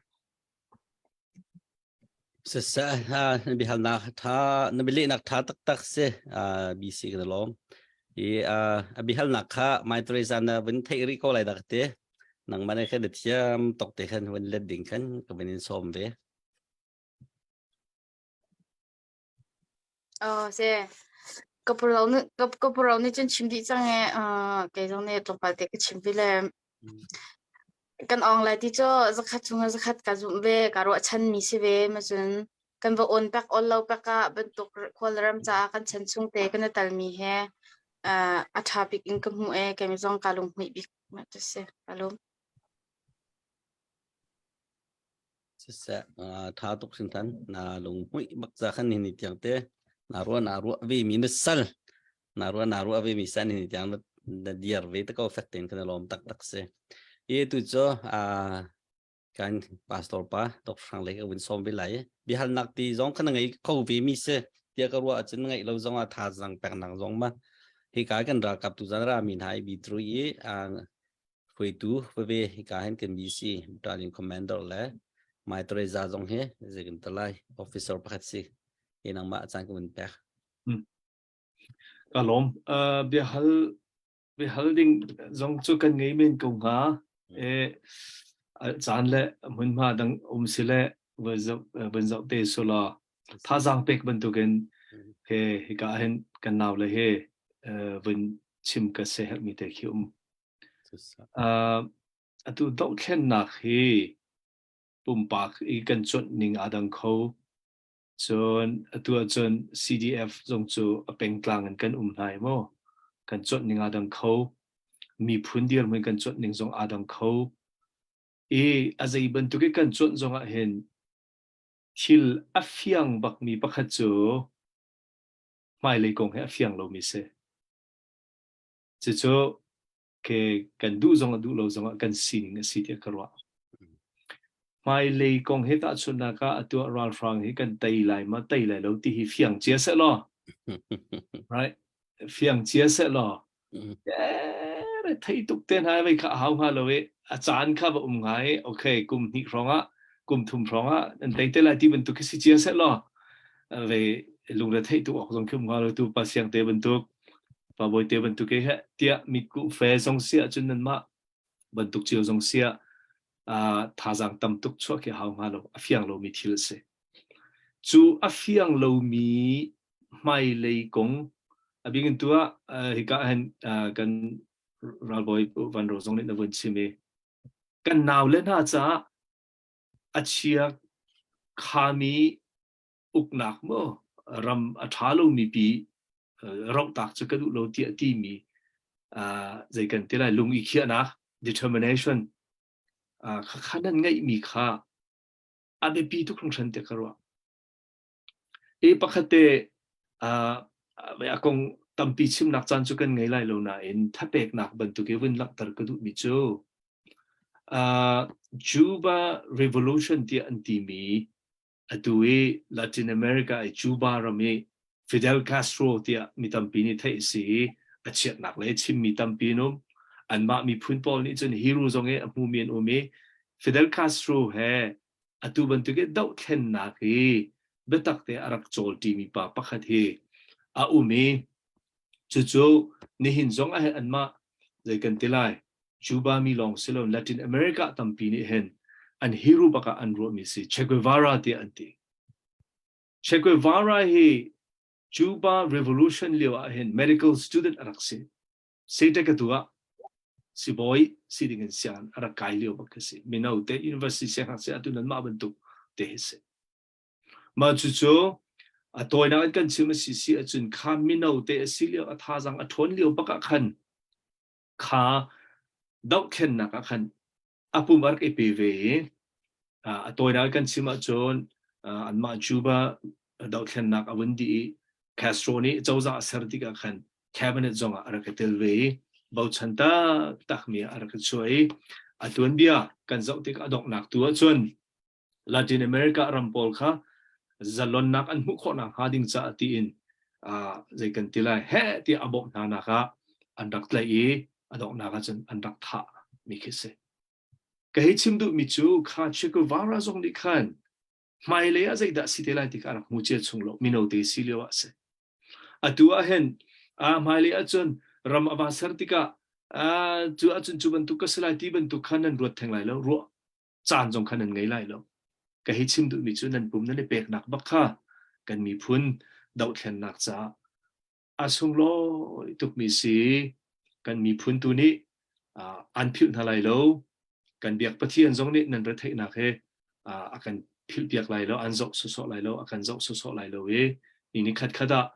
Siseh na biahalnak tha na bialehnak tha taktak si BC kan lawm. I a biahalnak kha Mai Teresa na vun theih rih ko lai dah ka ti. Nangmah nih khan na thiam tok te khan vun let ding khan ka vun in sawm ve. Oh, si. Ka puro nih ka puro nih cun chim dih cang e. Kei zong nih tlawmpal te ka chim ve le. Kan awng lai ti cu zakhat chung ah zakhat ka zumh ve, ka ruahchan mi si ve. Ma cun kan va on pek on lo pek ah bantuk khualram caah kan chan chung te kan i tal mi he a ṭha bik in ka hmuh e. Kei zong ka lunghmuih bik ma cu si. Ka lung. Siseh, ṭha tuk hringhran. Na lunghmuih bak ca khan nihin ni tiang te na ruah na ruah ve mi na sal na ruah na ruah ve mi san nihin ni tiang na diar ve te ko fek tein kan i lawm taktak si. Hi tu cu kan pastor pa Dr. Hrang Lei ka vun sawm ve lai. Biahalnak ti zong khan ngei kho ve mi si tiah ka ruah ahcun ngaih lo zong ah thazaang peknak zong ma hika kan ralkap tu zan ra mi hna i bi tru i hruaitu veve hika hin kan BC battalion commander le Mai Teresa zong hi zei kan talai officer pakhat si hi nangmah caan ka vun pek. Ka lawm. Uh, biahal biahal ding zong cu kan ngei men ko hnga. E caan le hmunhma dang um si le van zoh te sula thazaang pek bantukin he hika hin kan nau le he vun chim ka se herhmi te khi um. Atu dohthlennak hi pumpak i kan cuanh ning aa dang kho. Cun atu ahcun CDF zong cu a pengtlang in kan um hna i maw kan cuanh ning aa dang kho. Miphun dirhmun kan cuanh ning zong aa dang kho. I a zei bantuk i kan cuanh zong ah hin thil a fiang bakmi pakhat cu hmailei kong he a fiang lomi si. Cucu ke kan duh zong ah duh lo zong ah kan sining a si tiah ka ruah. Hmailei kong he tahchunhnak ah atu ah ralhrang hi kan tei lai ma tei lai lo ti hi fiang cia seh law. Right? Fiang cia seh law. Eh, thei tuk te hna vei kha a hau hnga lo i a caan kha va um ngai okay kum hnih hrawng ah kum thum hrawng ah an tei te lai ti bantuk khi si cia seh law ve lungre theih tu awk zong khi um hnga lo tu pa siang te bantuk Pa Bawi te bantuk he tiah mitkuh fe zong si ahcun nanmah bantuk cio zong si ah thazaang tam tuk chuah khi hau hnga lo a fiang lomi thil a si. Cu a fiang lomi hmailei kong a bik in tu ah hika hin kan ralbawi Van Ro zong nih na vun chim i kan nau le hna caah a chia khami uknak maw ram a ṭha lomi pi rohtak cu ka duh lo tiah timi zei kan ti lai lung i khiahnak determination kha kha nan ngeihmi kha a biapi tuk hringhran tiah ka ruah. I pakhat te a kong tampi chimnak caan cu kan ngei lai lo nain thapeknak bantuk i vun langhter ka duhmi cu Cuba Revolution tiah an timi Atu i Latin America i Cuba ram i Fidel Castro tiah mi tampi nih theih a si i a chiatnak le chimmi tampi an um. Anmah miphun pawl nih cun hero zong i a hmumi an um i Fidel Castro he atu bantuk i dohthlennak hi biatak te a rak cawlṭimi pa pakhat hi a um i cucu nihin zong ah hin anmah zei kan ti lai Cuba mi lawng si lo Latin America tampi nih hin an hero bak ah an ruahmi si Che Guevara tiah an ti. Che Guevara hi Cuba Revolution lio ah hin medical student a rak si. Sete ka tu ah sibawi si ding in sian a rak kai lio bak ka si. Mino te university siangngakchia atu nan mah bantuk te hi si. Mah cucu. A tawinak in kan chim a si si ahcun kha mino te a si lio a thazaang a ṭhawn lio bak ah khan kha dohthlennak ah khan a pum a rak i pe ve i a tawinak kan chim ahcun anmah Cuba dohthlennak a vun dih i Castro nih cozah a ser tikah khan cabinet zong ah a rak i tel ve i bochan taktakmi ah a rak i chuah i a tuanbia kan zoh tik a donghnak tu ahcun Latin America ram pawl kha zalonnak an hmuh khawh nakhnga ding caah tiin zei kan ti lai heh tiah a bawmh hna nak ah an rak tlaih i a donghnak ahcun an rak thah mi khi si. Ka hei chim duhmi cu kha Che Guevara zong nih khan hmailei ah zeidah si te lai ti kha a rak hmu cia chung lo mino te si lio ah si. Atu ah hin hmailei ahcun ram a va ser tikah cu ahcun cu bantuk ka si lai ti bantuk khan nan ruat theng lai lo ruah caan zong kha nan ngei lai lo. Ka hei chim duhmi cu nan pum nan i peknak bak kha kan miphun dohthlennak caah a sunglawi tukmi si. Kan miphun tu nih an philh hna lai lo. Kan biak Pathian zong nih nan retheihnak he a kan philhpiak lai lo, an zoh sawsawh lai lo, a kan zoh sawsawh lai lo i ni ni khat khat ah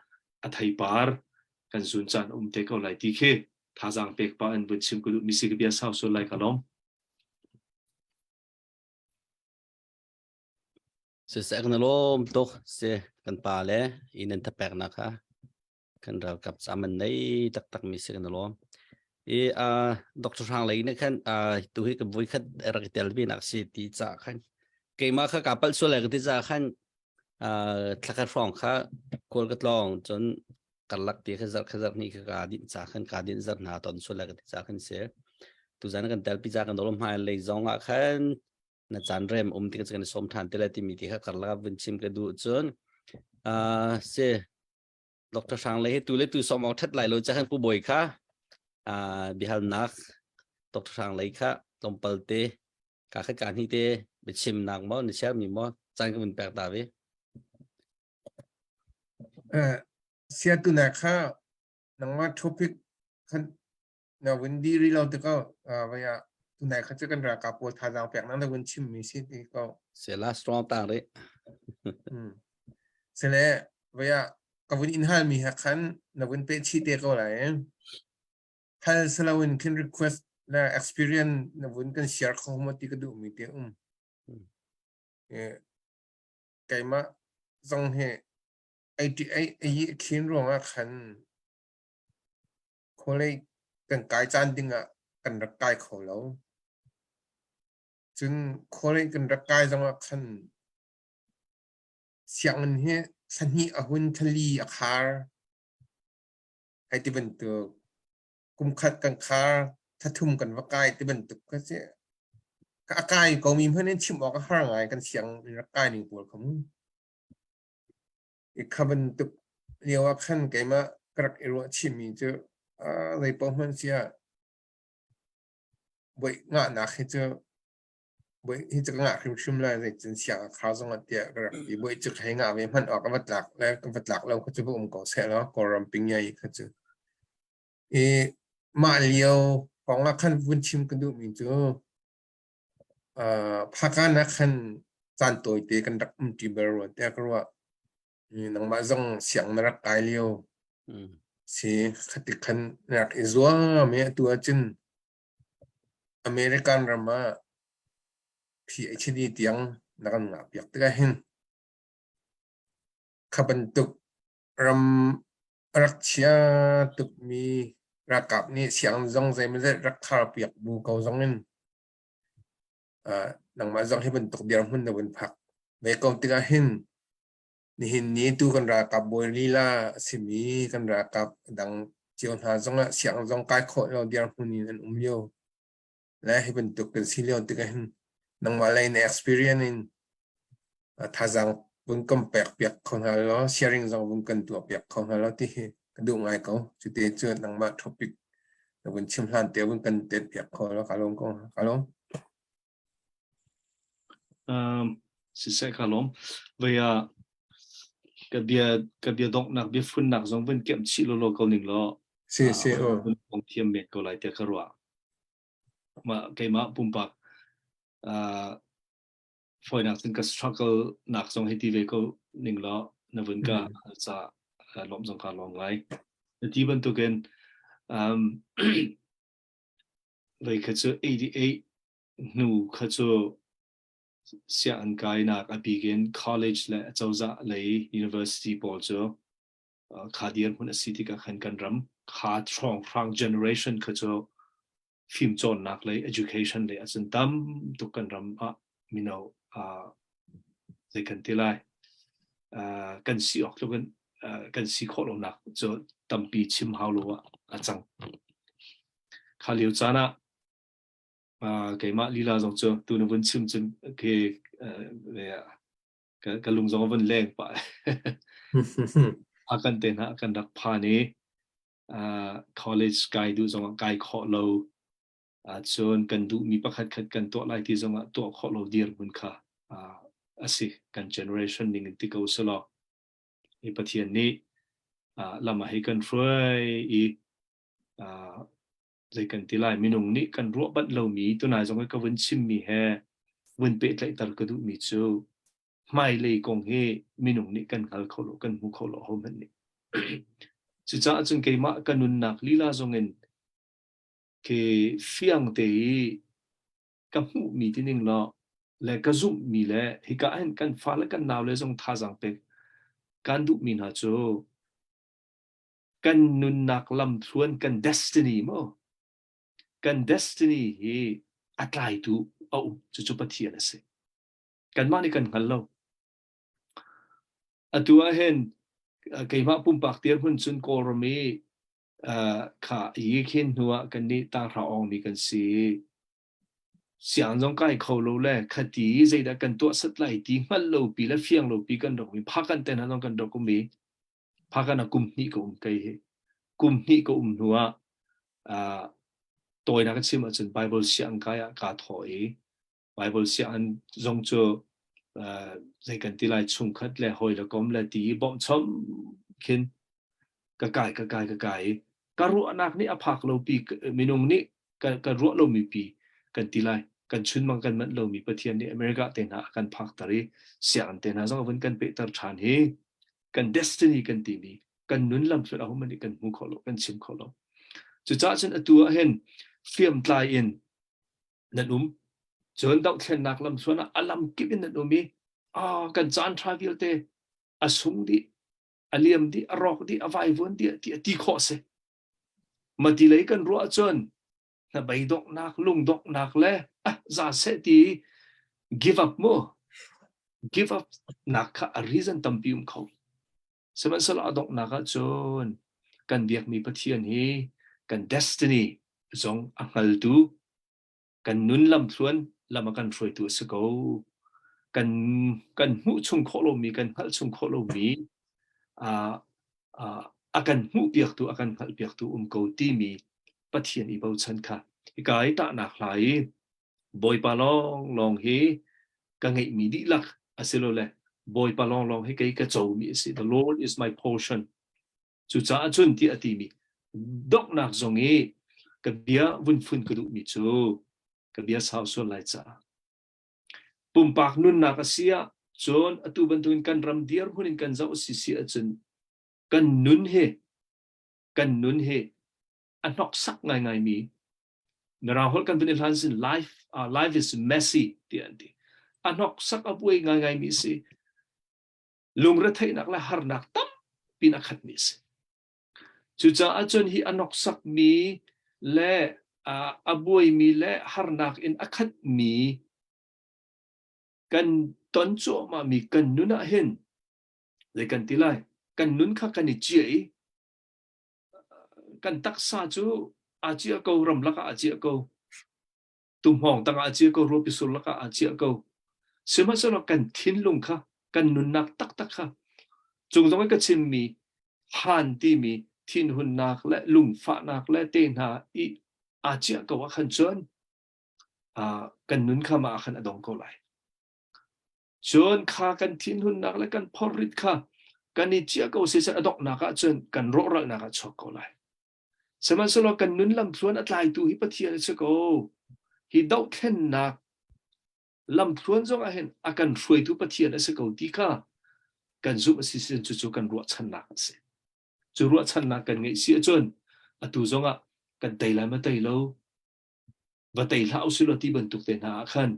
a theipar kan zun caan um te ko lai ti khi thazaang pek pah in vun chim ka duh mi si ka bia sau sual lai ka lawm. Siseh kan lawm tuk si kan pa le i nan thapeknak kha kan ralkap caman nei taktak mi si kan lawm. I uh, Dr. Hrang lei nih khan uh, tu hi ka vui khat rak i tel ve nak si ti ca khan keimah kha ka palh sual lai ka ti ca khan uh, thlakhat hrawng kha kawl ka tlawng cun karlak ti kha zarh kha zarh ni kha ka din ca khan ka din zarh hna ton sual lai ka ti ca khan si tuzan kan tel pi ca kan dolom hmai lei zong ah khan na caan rem um ti kan som than te lai timi ti kha karlak vun chim ka duh cun uh, si Dr. Hrang le hi tu le tu som awk that lai lo cha khan pu boi kha uh, bihalnak Dr. Hrang lei kha tlawmpal te ka kha ka ni te biachim nak mo ni share mi mo caan ka vun pek ta ve Eh, sia tu na kha nangmah topic khan na vun di ri lo te ko vaya tu nai kha chu kan ralkap pawl thazaang pek nang na vun chim mi si ti ko se la strong tang re hmm sele vaya ka vun in hal mi ha khan na vun pe chi te ko lai hal salawin khin request na experience na vun kan share kho mo ti ka duh mi te um eh keimah zong hi 88 a yi khin ruangah khan khualei kan kai caan dingah kan rak kai kho lo. Cun khualei kan rak kai zongah khan sianginn hi thlahnih a hun thlali a khar hei ti bantuk kum khat kan khar thlathum kan va kai ti bantuk kha si. A kai ko mi hmanh in chim awk a har ngai kan sianginn rak kai ning pawl kha mu. I kha bantuk lio ah khan keimah ka rak i ruah chihmi cu zei paoh hmanh si ah buaih ngahnak hi cu buaih hi cu ka ngah hrimhrim lai zeitin siang a khar zong ah tiah ka rak ti buaih cu ka hei ngah ve hmanh awk a va tlak le ka va tlak lo kha cu va um ko seh law Kawlram pingyai kha cu i mah lio kong ah khan vun chim ka duhmi cu Phakan ah khan caan tawite kan rak umṭi bal rua tiah ka ruah. Nangmah zong siang na rak kai lio si khati khan na rak i zuam i atu ahcun American ram ah PhD tiang na kan ngah piak tikah hin kha bantuk ram a rak chia tukmi ralkap nih sianginn zong zeimawzat rak kharpiak bu ko zong in nangmah zong hi bantuk dirhmun na vun phak ve ko tikah hin nihin ni tu kan ralkap bawi lila a simi kan ralkap dang cio hna zongah sianginn zong kai khawh lo dirhmun in an um lio le hi bantuk kan si lio tikah hin nangmah lei na experience in thazaang vun kan pek piak kho hna law sharing zong vun kan tuah piak kho hna law ti hi ka duh ngai ko cute cu nangmah topic na vun chim hlan te vun kan tet piak kho law ka lawm ko ka lawm um siseh ka lawm vaya ka bia ka bia donghnak bia funnak zong vun kem chih lo lo ko ning law si si o vun thiam mek ko lai te ka ruah ma keimah pumpak uh, fawinak cun ka struggle nak zong hei ti ve ko ning law. Na vun ka ca lawm zong ka lawm ngai. Na ti bantukin um, vei kha cu 88 hnu kha cu sianginn kainak a bik in college le acozah lei university pawl cu kha dirhmun a si tikah khan kan ram kha hrawnghrang generation kha cu fimcawnnak lei education lei ahcun tam tuk kan ram ah mino zei kan ti lai kan si awk tluk in kan si khawh lonak cu tampi chim hau lo ah a cang. Kha lio caan ah keimah lila zong cu tu na vun chim cun ke ka lung zong a vun leng pah. A kan te hna kan rak phan i college kai duh zongah kai khawh lo cun kan duhmi pakhat khat kan tuah lai ti zongah tuah khawh lo dirhmun kha a si kan generation ning in ti ko selaw hi Pathian nih lam ah hei kan hruai i zei kan ti lai minung nih kan ruah banh lomi tunai zong i ka vun chimmi he vun pehtlaihter ka duhmi cu hmailei kong hi minung nih kan hngal kho lo kan hmu kho lo hohmanh nih cucaah cun keimah ka nunnak lila zong in ke fiang te i ka hmuhmi tining law le ka zumhmi le hika hin kan fale kan nau le zong thazaang pek kan duhmi hna cu kan nunnak lamthluan kan destiny mo kan destiny hi a tlaitu a um cucu Pathian a si kanmah nih kan hngal lo atu ah hin keimah pumpak dirhmun cun Kawlram i kha yi khin hnu ah kan nih tanghra awng mi kan si siang zong kai kho lo le khati zeidah kan tuah sat lai ti hngal lo pi le fiang lo pi kan rak mi phakan ten ha zong kan rak um i Phakan ah kum hnih ka um kei hi. Kum hnih ka um hnu ah uh, tawinak ka chim ahcun Bible siang kai ah kaa thawh i Bible sianginn zong cu uh, zei kan ti lai chungkhat le hawi le kom le ti i bawmhchom khin ka kai ka kai ka kai i ka ruahnak nih a phak lo pi minung nih ka, ka ruah lomi pi kan ti lai kan chunmang kan manh lomi Pathian nih America te hna a kan phakter i sianginn te hna zong a vun kan pehter ṭhan hi kan destiny kan timi kan nun lamthluan ahohmanh nih kan hmu kho lo kan chim kho lo cucaah cun atu ah hin hriamtlai in nan um cun dohthlennak lamthluan ah a lam kip in nan um i ah kan caan ṭha vialte a sung dih a liam dih a rawk dih a vaivuan dih ti a ti khawh si mati lei kan ruah cun hnabei donghnak lungdonghnak le ah za seh ti give up mu give up nak kha a reason tampi um kho sihmanhsehlaw a donghnak ah cun kan biakmi Pathian hi kan destiny zong a hngaltu kan nun lamthluan lam a kan hruaitu a si ko kan kan hmuh chung khawh lomi kan hngalh chung khawh lomi a kan hmuhpiaktu a kan hngalhpiaktu um ko timi Pathian i bochan kha hika i tahnak hla i Bawipa lawnglawng hi ka ngeihmi dihlak asilole Bawipa lawnglawng hi kei ka comi a si the Lord is my portion cucaah cun ti a timi donghnak zong i ka bia vun fun ka duhmi cu ka bia sau sual lai caah Pumpak nunnak a si ah cun atu bantukin kan ram dirhmun in kan zoh a si si ahcun kan nun hi kan nun hi a hnoksak ngaingaimi Mirang holh kan vun i hlan sin life uh, life is messy ti an ti. A hnoksak a buai ngaingaimi si. Lungretheihnak le harnak tampi in a khatmi si. Cucaah cun hi a noksakmi le a buaimi le harnak in a khatmi kan ton cuahmahmi kan nun ah hin zei kan ti lai kan nun kha kan i cia i kan taksa cu aa cia ko ramlak ah aa cia ko Tuhmawng tangah a cia ko, ruapi sur lakah aa ciah ko. Sihmanhsehlaw kan thinlung kha, kan nunnak taktak kha, cung zong i ka chimmi han timi thinhunnak le lungfahnak le te hna i aa ciah ko ah khan cun kan nun kha mah ah khan a dong ko lai. Cun kha kan thinhunnak le kan phorrit kha kan i ciah ko si a donghnak ah cun kan rawhralnak ah chuak ko lai. Sihmanhsehlaw kan nun lamthluan a tlaitu hi Pathian a si ko. Hi dohthlennak lamthluan zong ah hin a kan hruaitu Pathian a si ko ti kha. Kan zumh a si sin cucu kan ruahchannak a si. Cu ruahchannak kan ngeih si ahcun atu zongah kan tei lai ma tei lo, va tei hlah usih law ti bantuk te hna ah khan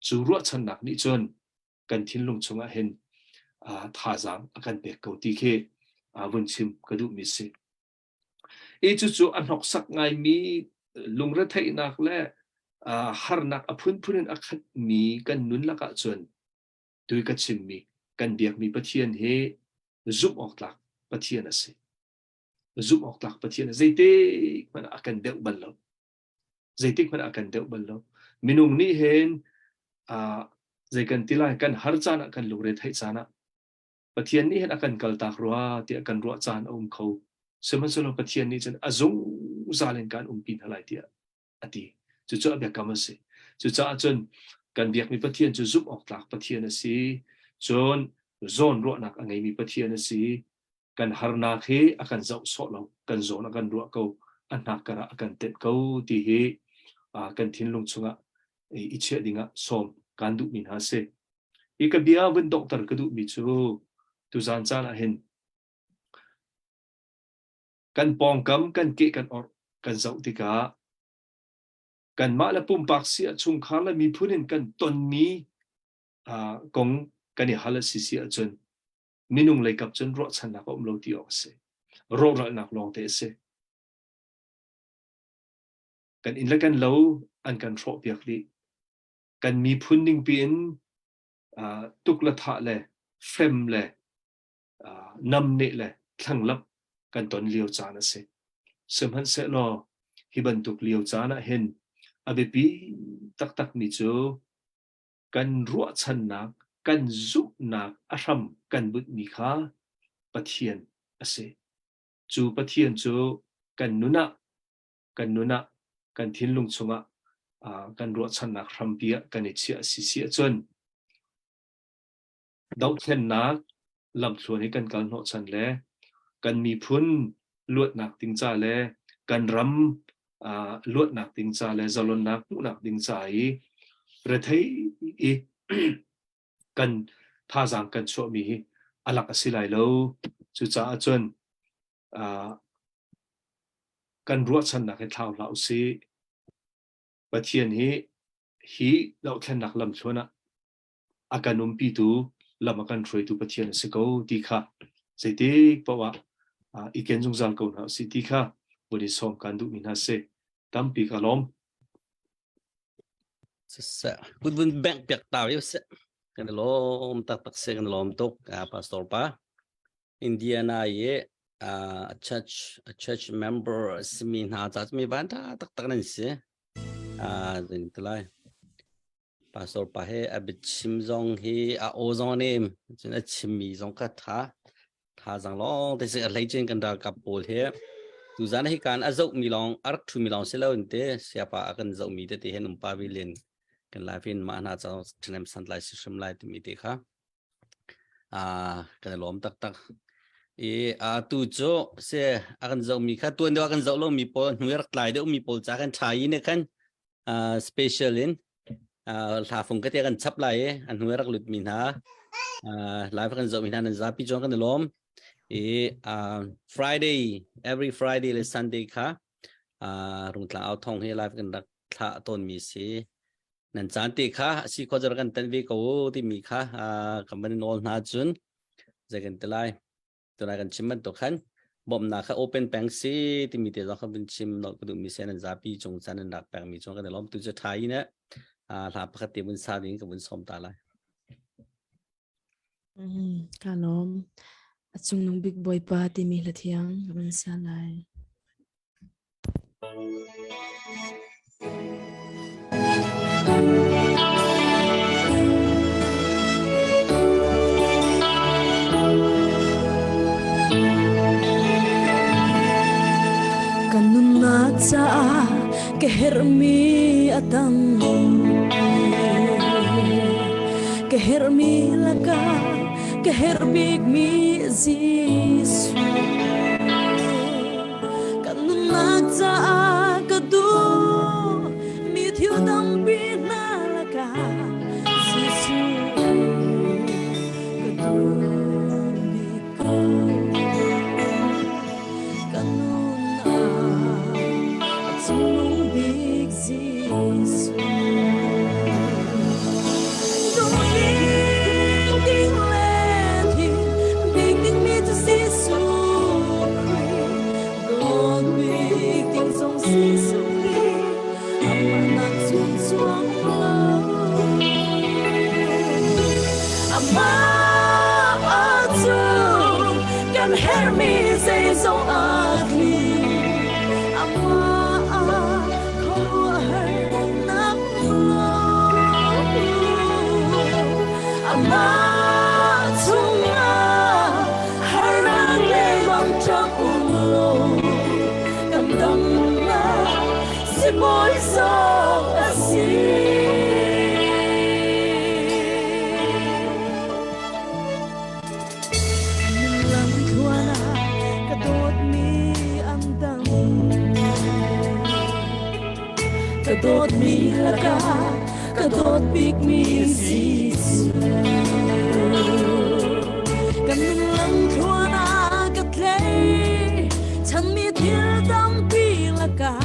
cu ruahchannak nih cun kan thinlung chungah hin thazaang a kan pek ko ti khi vun chim ka duhmi si. I cucu a hnoksak ngaimi lungretheihnak le harnak a phunphun in a khatmi kan nun lakah cun tui ka chimmi kan biakmi Pathian hi zumh awk tlak Pathian a si. Zumh awk tlak Pathian zeitik hmanh ah a kan deuh bal lo. Zeitik hmanh ah a kan deuh bal lo. Minung nih hin zei kan ti lai kan har caan ah kan lungre theih caan ah Pathian nih hin a kan kaltak rua tiah kan ruah caan a um kho. Sihmanhsehlaw Pathian nih cun a zungzal in kan umpi hna lai tiah a ti. Cucu a biakam a si. Cucaah cun kan biakmi Pathian cu zumh awk tlak Pathian a si. Cun zawn ruahnak a ngeimi Pathian a si. Kan harnak hi a kan zoh sawh lo, kan zawn a kan ruah ko, a hnakkar ah a kan tenh ko ti hi kan thinlung chungah i chiah dingah sawm kan duhmi hna a si. Hi ka bia vun donghter ka duhmi cu tuzan caan ah hin kan pawngkam kan keh kan orh kan zoh tikah kanmah le pumpak si ah chungkhar le miphun in kan tonmi kong kan i hal a si si ahcun minung lei kap cun ruahchannak a um lo ti awk a si. Rawhralhnak lawngte a si. Kan inn le kan lo an kan hrawhpiak dih. Kan miphun ningpi in tuk le thah le hrem le namneh le thlanglap kan ton lio caan a si. Sihmanhsehlaw hi bantuk lio caan ah hin a biapi taktakmi cu kan ruahchannak, kan zumhnak a hram kan bunhmi kha Pathian a si. Cu Pathian cu kan nun ah kan nun ah kan thinlung chungah kan ruahchannak hrampi ah kan i chiah a si si ahcun dohthlennak lamthluan hi kan kal hnawhchan le kan miphun luatnak ding ca le kan ram luatnak ding ca le zalonnak hmuhnak ding ca i rethei i kan thazaang kan chuahmi hi a lak a si lai lo. Cucaah cun kan ruahchannak hi thlau hlah usih. Pathian hi hi dohthlennak lamthluan ah a kan umpitu lam a kan hruaitu Pathian a si ko ti kha zeitik paoh ah i ken zungzal ko hna usih ti kha vun i sawm kan duhmi hna si. Tampi ka lawm. Siseh, kut vun bengh piak ta ve usih. Kan i lawm taktak si, kan i lawm tuk, Pastor pa. Indiana i a church a church member a simi hna ca cu mi van ṭha taktak nan si. Zing ti lai. Pastor pa he a biachim zong hi a aw zong a nem. Cun a chimmi zong kha ṭha. Thazaang lawng te si a hlei cun kan ralkap pawl hi tuzan hi kan a zohmi lawng a rak ṭhumi lawng si lo in te siapa a kan zohmi tete hin um pa vilin kan life in mah hna ca ṭhahnem santlai si hrim lai timi te kha kan i lawm taktak. I atu cu si a kan zohmi kha tuan deuh a kan zoh lomi pawl hnu i rak tlai deuhmi pawl ca kan ṭha i ne khan special in hla fung ka te kan chap lai i a hnu i rak lutmi hna live kan zohmi hna nan zapi chuan kan i lawm. I Friday every Friday le Sunday kha Rungtlang au thong hi live kan rak thlah tawnmi si. Nan caan te kha a si kho kan tan ve ko timi kha kan van nawl hna cun zei kan ti lai tunai kan chim bantuk khan bawmhnak kha open peng si timi te zong kha vun chim nolh ka duhmi si nan zapi cung chan nan rak pekmi cung kan i lawm tu cu tha i ne hla pakhat te vun sa ding ka vun sawm ta lai. Ka lawm. A cungnung bik Bawipa timi hla thiang ka van sa lai. Kan nunnak caah ka herhmi a tam Ka herhmi lakah ka herh bikmi Jesuh Kan nunnak caah ka duh mi thil tampi hna lakah Jesuh ka duh. Cungnung bik Jesuh. Duh bik ding le thim bik dingmi cu Jesuh Khrih. Dawt bik ding zong Jesuh Khrih. Amah nak cung cuang lo. Amah cu kan herhmi zeizong a tling. Amah khuaruahharnak lo. Amah chungah harnak le mangṭam um lo. Kan damnak sibawi zong a si. Lam thluan ah ka dawtmi an dang. Ka dawtmi lakah ka dawt bikmi Jesuh. Kan nun lam thluan ah ka tlei, chanmi thil tampi lakah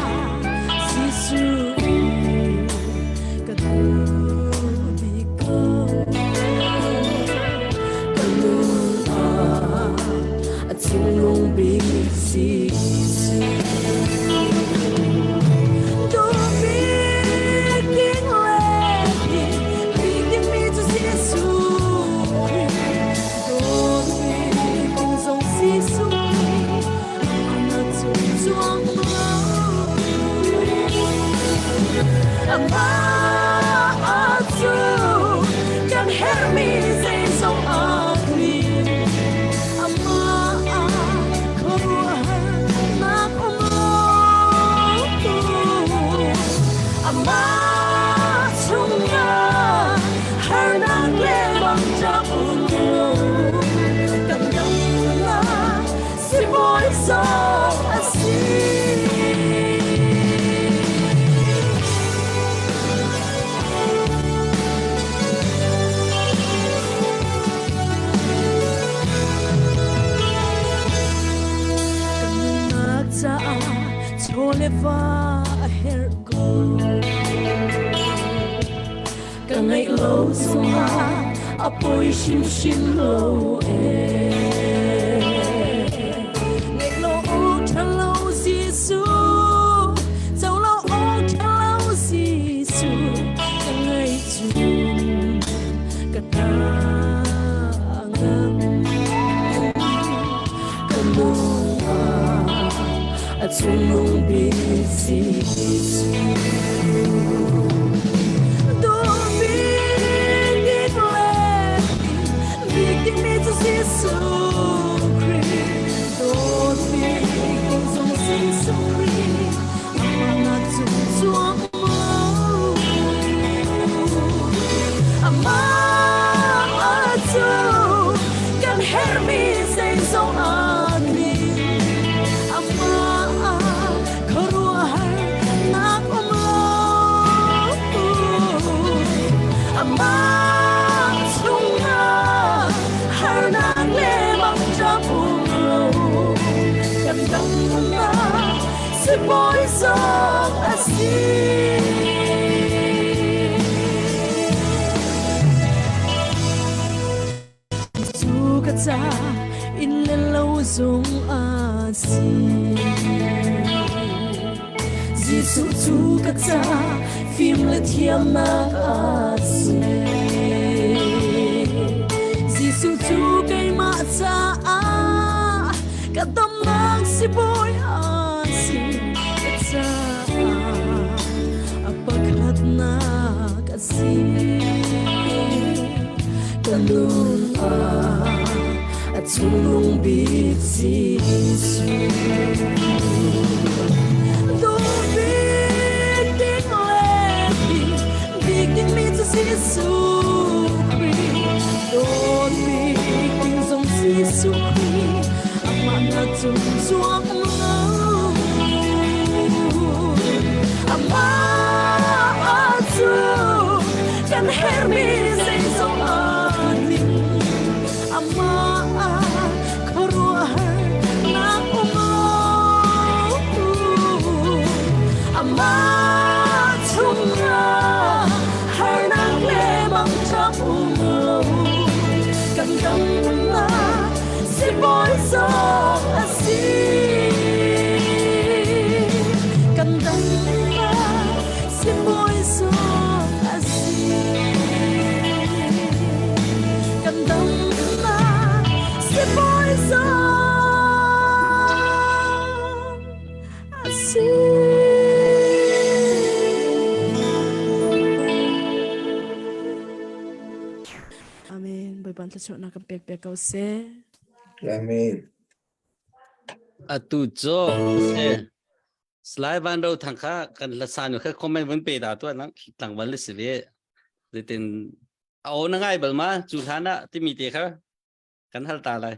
Jesuh ka duh bik ko. Ka lung ah a thinlung bik Jesuh. Duh bik ding le bik dingmi cu Jesuh Khrih. Dawt bik ding zong Jesuh Khrih. Amah cung cuang lo. Amah cu kan herhmi zeizong a tling. Amah khuaruahharnak um lo. Amah chungah harnak le mangṭam um lo. Kan damnak sibawi zong a si. Kan nunnak caah chaw le va a herh ko. Ka ngaih lo zongah a poi hrimhrim lo ee. Ngaih lo awk ṭha lo Jesuh, co lo awk ṭha lo Jesuh, ka ngaih cun ka hna a ngam. Ka lung ah a cungnung bik Jesuh. Duh bik ding le bik dingmi cu Jesuh Khrih. Dawt bik ding zong Jesuh Khrih. Amah nak cung cuang lo. Amah cu kan herhmi zeizong a tling. Amah khuaruahharnak um lo. Amah chungah harnak le mangṭam um lo. Kan damnak sibawi zong a si. Cu ka ca inn le lo zong a si. Jesuh cu ka ca fim le thiamnak a si. Jesuh cu keimah caah ka damnak sibawi a si. Ka caah a pakhatnak a si. Ka nun ah a cungnung bik Jesuh. Duh bik ding le bik dingmi cu Jesuh Khrih. Dawt bik ding zong Jesuh Khrih. Amah nak cung zuang lo. Amah cu kan herhmi zeizong a tling. Amah khuaruahharnak um lo. Kanmah chungah harnak le mangṭam um lo. Kan damnak sibawi zong a si. Kan damnak sibawi zong a si. Kan damnak sibawi zong a si. Amen. Bawipa thluachuahnak kan pek piak ko seh. Amen. Atu cu Slai Van Ro Thang kha kan hlasan kha comment vun pe da tu nang tlangval le si ve. Zeitin a aw na ngai bal ma cu hlan ah timi te kha kan hal ta lai.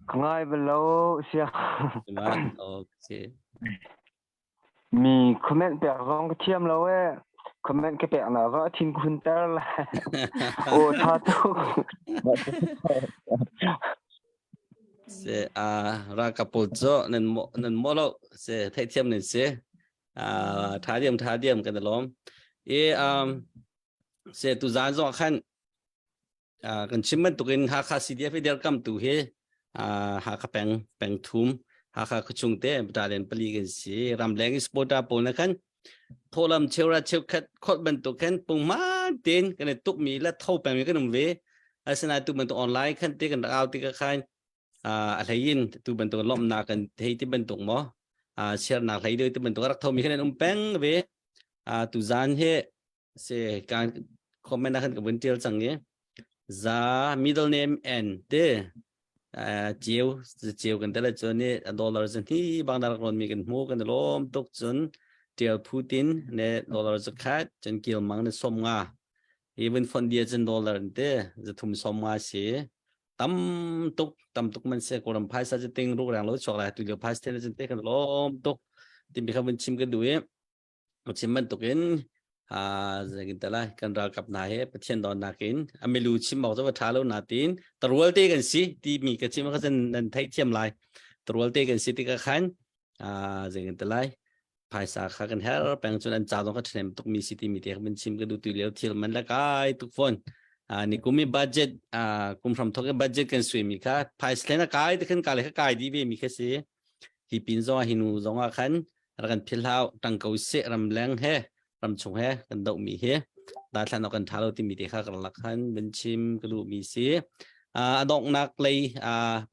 Ka ngai bal lo sia. Okay. Mi comment pek zong ka thiam lo e. Comment ka pek na zong a thin ka hun ter lai. Aw tha tuk. Se a ralkap pawl cu nan mo nan mo lo se theihthiam nan si. A tha diam tha diam kan i lawm. I um se tu zan zong khan kan chim bantukin Hakha CDF i dirkamtu hi Hakha peng peng thum Hakha khuachung te battalion pali kan si ramleng i supporter pawl na khan tholam cheura cheukhat khot bantuk khan pungman tin kan i tukmi la tho peng mi kan um ve asinain tu bantuk online khan te kan rak au ti ka khan a hlei in tu bantuk lawmhnak kan thei ti bantuk maw share nak hlei deuh ti bantuk rak thomi khan an um peng ve tu zan hi si kan comment ah khan ka vun tial cang i za middle name N te chiu chiu kan tele cun i dollar zan hi bang rak ron mi kan hmu kan lawm tuk cun tial phutin ne dollar zakhat cun kil mang ne som nga even fon dia cun dollar te zathum som nga si tam tuk tam tuk man se koram phaisa chu ting ruk rang lo chok lai tu lio phaisa te cun te kan lawm tuk timi kha vun chim kan du i chim bantukin zeitin te lai kan ralkap hna he Pathian dawtnak in a milu chim awk cu va ṭha lo natin tarual te kan si timi ka chim kha nan theihthiam lai tarual te kan si tikah khan zeitin te lai phaisa kha kan her peng cun an ca zong kha ṭhahnem tukmi si timi te kan chim ka duh tu lio thil man la kai tuk fawn ni kum i budget kum hram thok i budget kan sui mi kha phaisa thlen a kai te khan ka le kha kai di ve mi kha si hi pin zong ah hi nu zong ah khan rak kan philhau tang ko seh ramleng he ramchung he kan doh mi hi dathlan kan tha lo timi te kha kan lak khan van chim ka duh mi si a donghnak lei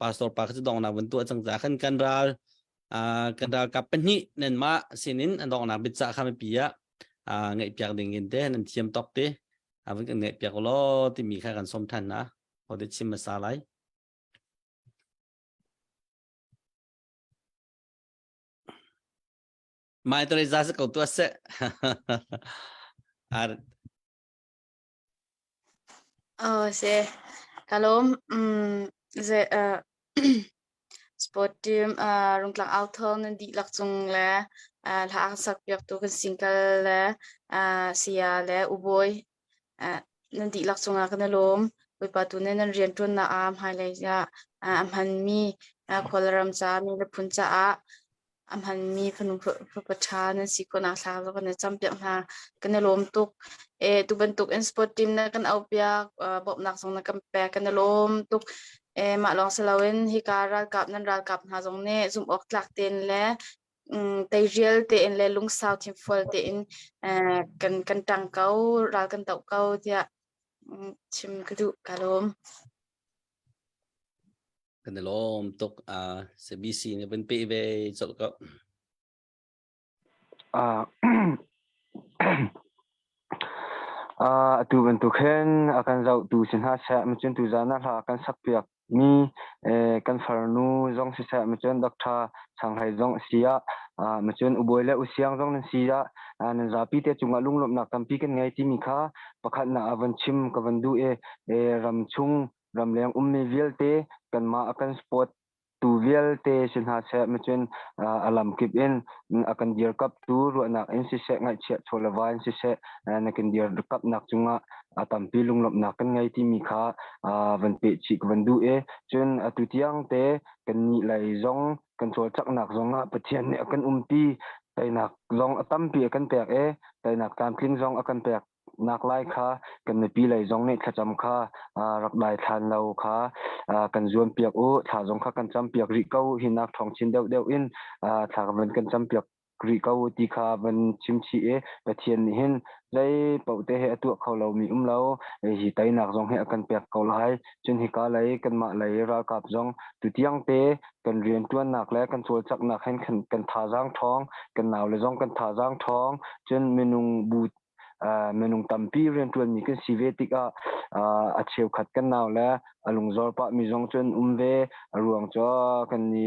pastor pa kha cu donghnak van tuah cang ca khan kan ral kan ralkap pahnih nan mah sinin a donghnak biacah kha mipi ah ngaih piak ding in te nan thiam tok te a van kan ngaih piak law timi kha kan som than na hode chim hmasa lai Mai Teresa se ko tua se. Ar Oh, se. Kalom ze sport team rungtlang au thong nan dihlak cung le hla ang sak piak tu kan single le saya le uboy Nan dihlak cungah kan i lawm. Bawipa tu nih nan rianṭuannak ah hmailei ah a hmanmi khualram ca mi le phun caah a hmanmi fanu fapa ṭha nan si khawhnak thla kan i campiak hna. Kan i lawm tuk. E, tu bantuk in sport team na kan auhpiak, bawmhnak zong na kan pek, kan i lawm tuk. E, mah lawng si loin hika ralkap nan ralkap hna zong nih zumh awk tlak tein le teirial tein le lungsau thinfual tein kan kan ṭang ko, ral kan doh ko tiah chim ka duh. Ka lawm. Kan i lawm tuk. CBC nih van pe ve colh ko. Atu bantuk hin a kan zohtu si hna seh, macun tuzaan ah hla kan sakpiak mi kan farnu zong siseh, macun Dr. Sang Hlei zong a si ah, macun Ubawi le Usiang zong nan si ah, nan zapi te cungah lunglawmhnak tampi kan ngei timi kha pakhatnak ah van chim ka van duh i ramchung ramleng ummi vialte kanmah a kan support tu vialte si hna seh macun a lamkip in a kan dirkaptu ruahnak in siseh ngaihchiah chawleva in siseh na kan dirkapnak cungah a tampi lunglawmhnak kan ngei timi kha van peh chih ka van duh i cun atu tiang te kan nih lei zong kan cawlcanghnak zong ah Pathian nih a kan umpi teinak zong a tampi a kan pek i teinak tlamtling zong a kan pek nak lai kha kan mipi lei zong nih thlacam kha rak dai thlan lo kha kan zuam piak u thla zong kha kan cam piak rih ko hinak thawng chin deuh deuh in thla van kan cam piak rih ko ti kha van chim chih i Pathian nih hin zei paoh te he a tuah kho lomi um lo hi teinak zong hi a kan pek ko lai cun hika lei kanmah lei ralkap zong tutiang te kan rianṭuannak le kan cawlcanghnak hin kan thazaang ṭhawng kan naule zong kan thazaang ṭhawng cun minung bu minung tampi rianṭuanmi kan si ve tikah a cheukhat kan nau le a lungzor pahmi zong cun um ve a ruang cu kan ni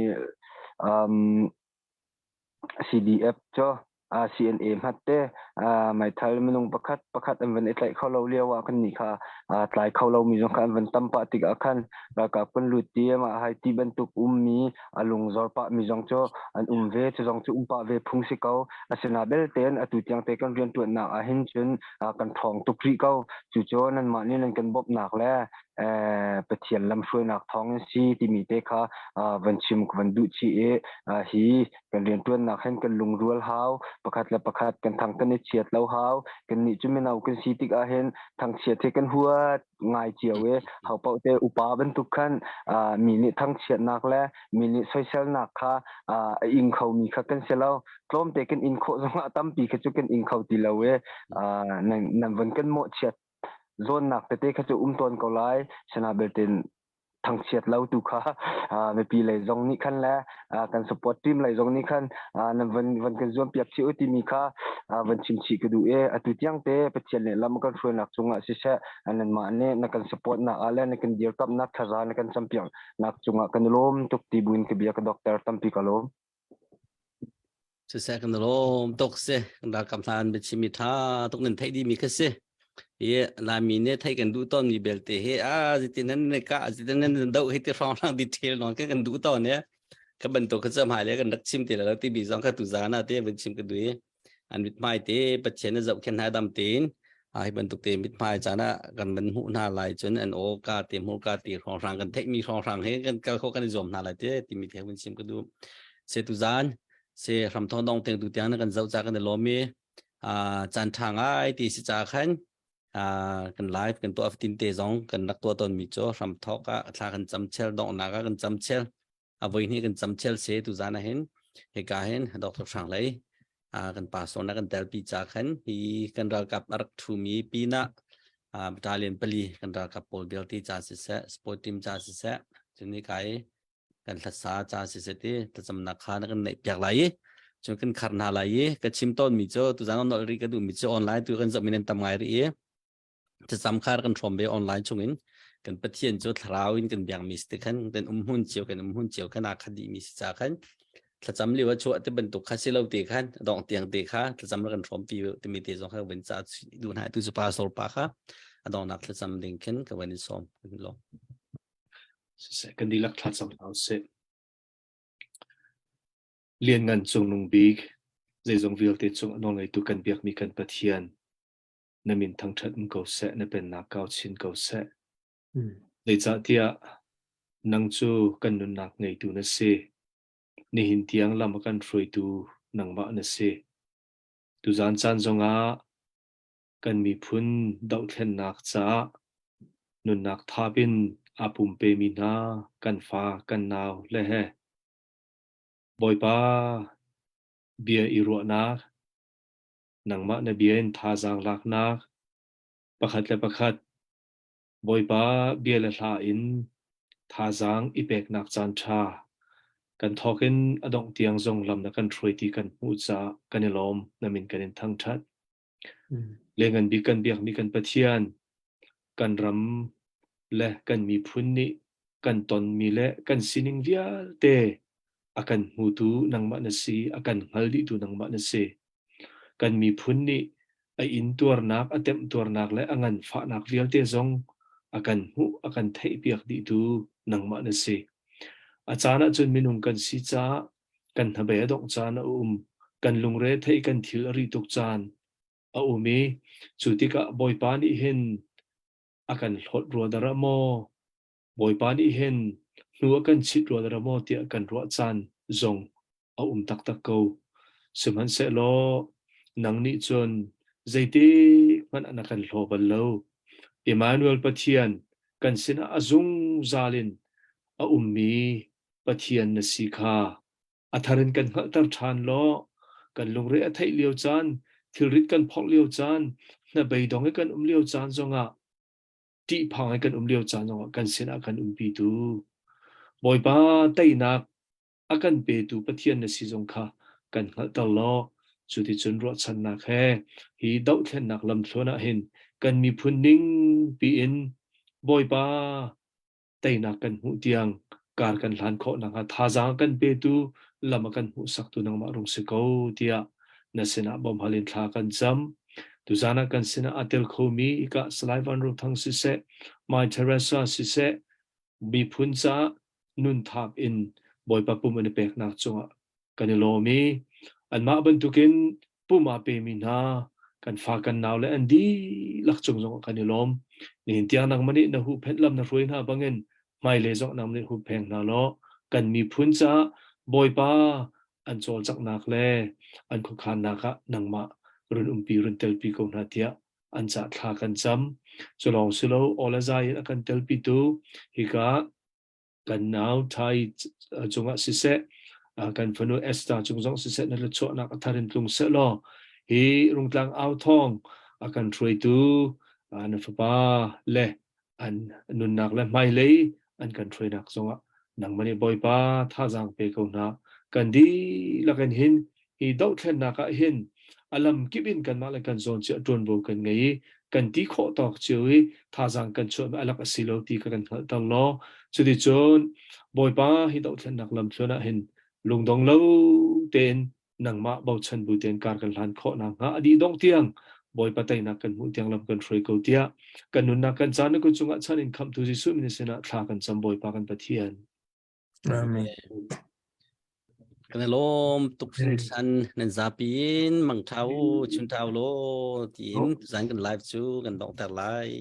CDF cu CNA hmat te meithal minung pakhat pakhat an van i tlaih kho lo lio ah kan nih kha tlai kho lomi zong kha an van tam pah tikah khan ralkap kan lut ti mah hai ti bantuk ummi a lungzor pah mi zong cu an um ve cu zong cu um pah ve phung si ko asina belte atu tiang te kan riantuannak ah hin cun kan ṭhawng tuk rih ko cu cu nanmah nih nan kan bawmhnak le Pathian lamhruainak thawng in si timi te kha van chim ka van duh chih i hi kan rianṭuannak hin kan lungrual hau pakhat le pakhat kan thang kan i chiat lo hau kan nih cu mino kan si tik ah hin thangchiat hi kan huat ngai cio i ho paoh te upa bantuk khan mi nih thangchiatnak le mi nih soiselnak kha a ing khomi kha kan si lo tlawmte kan in khawh zongah tampi kha cu kan ing kho ti lo i nan van kan mawhchiat zawnnak tete kha cu um tawn ko lai sana beltin thangchiat lo tu kha mipi lei zong nih khan le kan support team lei zong nih khan nan van van kan zuam piak chih u timi kha van chim chih ka duh i atu tiang te Pathian nih lam kan hruainak cungah siseh nanmah nih na kan support nak ah le na kan dirkamnak thaza na kan campiak nak cungah kan i lawm tuk ti buin ka bia ka doctor tampi ka lawm. Siseh kan lawm tuk si kan ralkap hna an biachim mi tha tuk nan theih dih mi kha si hi Laimi nih theih kan duh tawn mi belte hi a zitin nan ne ka zitin nan do hi ti hrawng hrang detail non kan kan duh tawn e ka bantuk kha cham hai le kan rak chim ti lo ti bi zong kha tu zan ah te van chim ka duh i an mithmai te Pathian na zohkhenh hna dam tein hi bantuk te mithmai caan ah kan van hmuh hna lai cun an aw ka te hmurka te hrawnghrang kan theihmi hrawnghrang he kan kal kho kan i zuam hna lai te timi the hun chim ka duh se tu zan se hramthong dong teng tu tiang na kan zoh ca kan i lawm i caan tha ngai ti si ca khan kan live kan tuah tin te zong kan rak tuah ton mi cu hramthok ah thla kan cam chel donghnak ah kan cam chel a voi hnih kan cam chel se tu zan ah hin hika hin Dr. Hrang Hlei kan pastor na kan telpi ca khan hi kan ralkap a rak thumi pinah battalion pali kan ralkap pawl vialte ca siseh sport team ca siseh cun kai kan hlasa ca siseh ti thlacamnak kha na kan neih piak lai i cun kan khar hna lai i ka chim tawn mi cu tuzan on ri ka duh mi cu online tu kan zoh mi nan tam ngai ri i Thlacam kha kan hrawm ve online chungin kan Pathian cu thlarau in kan biakmi si ti khan kan um hmun cio kan um hmun cio khan aa khat dihmi si ca khan thlacam lio ah chuah ti bantuk kha si lo te khan dong tiang te kha thlacam kan hrawm pi timi te zong kha van ca duh hna tu cu pastor pa kha a donghnak thlacam ding khin ka van in sawm lo. Siseh kan dihlak thlacam hna usih. Lianngan cungnung bik zeizong vialte cung a nawlngeitu kan biakmi kan Pathian na min thangṭhat um ko seh, na pennak kau chin ko seh. Zeicahtiah nang cu kan nunnak ngeitu na si. Nihin tiang lam a kan hruaitu nangmah na si. Tuzan caan zongah kan miphun dohthlennak caah nunnak thap in aa pumpemi hna kan fa kan nau le he Bawipa bia i ruahnak Nangmah na bia in thazaang laknak, pakhat le pakhat Bawipa bia le hla in thazaang i peknak caan ṭha kan thawk in a dongh tiang zong lam na kan hruai ti kan hmuh caah kan i lawm, na min kan in thangṭhat. Lianngan bik kan biakmi kan Pathian, kan ram le kan miphun nih kan tonmi le kan sining vialte a kan hmutu nangmah na si, a kan hngal dihtu nangmah na si. Kan miphun nih a intuarnak, a temtuarnak le a nganfahnak vialte zong a kan hmuh, a kan theihpiak dihtu nangmah na si. A caan ahcun minung kan si caah kan hnabei a dongh caan a um, kan lungre theih kan thil a ri tuk caan a um i cu tikah Bawipa nih hin. a kan hlawt rua dara maw? Bawipa nih hin hnu a kan chit rua dara maw tiah kan ruah caan zong a um taktak ko. Sihmanhsehlaw nang nih cun zeitik hmanh ah na kan hlaw bal lo. Emmanuel Pathian kan sinah a zungzal in a ummi Pathian na si kha a thar in kan hngalhter ṭhan law kan lungre a theih lio caan, thilrit kan phorh lio caan, hnabeidong i kan um lio caan zongah ṭihphang i kan um lio caan zongah kan sinah kan umpitu Bawipa teinak a kan petu Pathian na si zong kha kan hngalhter law cuticun ruahchannak he hi dohthlennak lamthluan ah hin kan miphun ning piin Bawipa teinak kan hmuh tiang kar kan hlan khawh nakhnga thazaang kan petu lam a kan hmuhsaktu nangmah rung si ko tiah na sinah bawmhal in thla kan cam. Tuzan ah kan sinah a tel khomi hika Salai Van Ro Thang siseh, Mai Teresa siseh, miphun caah nun thap in Bawipa pum an i peknak cungah kan i lawm i anmah bantukin pum aa pemi hna kan fa kan nau le an dihlak cung zongah kan i lawm. Nihin tiang nangmah nih na huhphenh lam na hruai hna bangin hmailei zong nangmah nih huppheng hna law kan miphun caah Bawipa an cawlcanghnak le an khuakhannak ah nangmah run umpi run telpi ko hna tiah an cah thla kan cam. Cu lawng si lo aw le zai in a kan telpitu hika kan nau Thai cungah siseh kan fanu Esther cung zong siseh na thluachuahnak a thar in tlung seh law hi rungtlang au thawng a kan hruaitu na fapa le an nunnak le hmailei an kan hruainak zongah nangmah nih Bawipa thazaang pe ko hna kan dihlak in hin hi dohthlennak ah hin a lam kip in kanmah le kan zawn cio ṭuanvo kan ngei i kan ti khawh tawk cio i thazaang kan chuahmi alak a si lo ti kha kan hngalhter law cuticun Bawipa hi dohthlennak lamthluan ah hin lungdong lo tein nangmah bochan bu tein kar kan hlan khawh nakhnga a dih dongh tiang Bawipa teinak kan hmuh tiang lam kan hruai ko tiah kan nunnak kan caan na kut cungah chan in khamhtu Jesuh min sinah thla kan cam Bawipa kan Pathian. Amen. Kan i lawm tuk hringhran nan zapi in mangṭha u chunṭha u law tiin tuzan kan live cu kan donghter lai.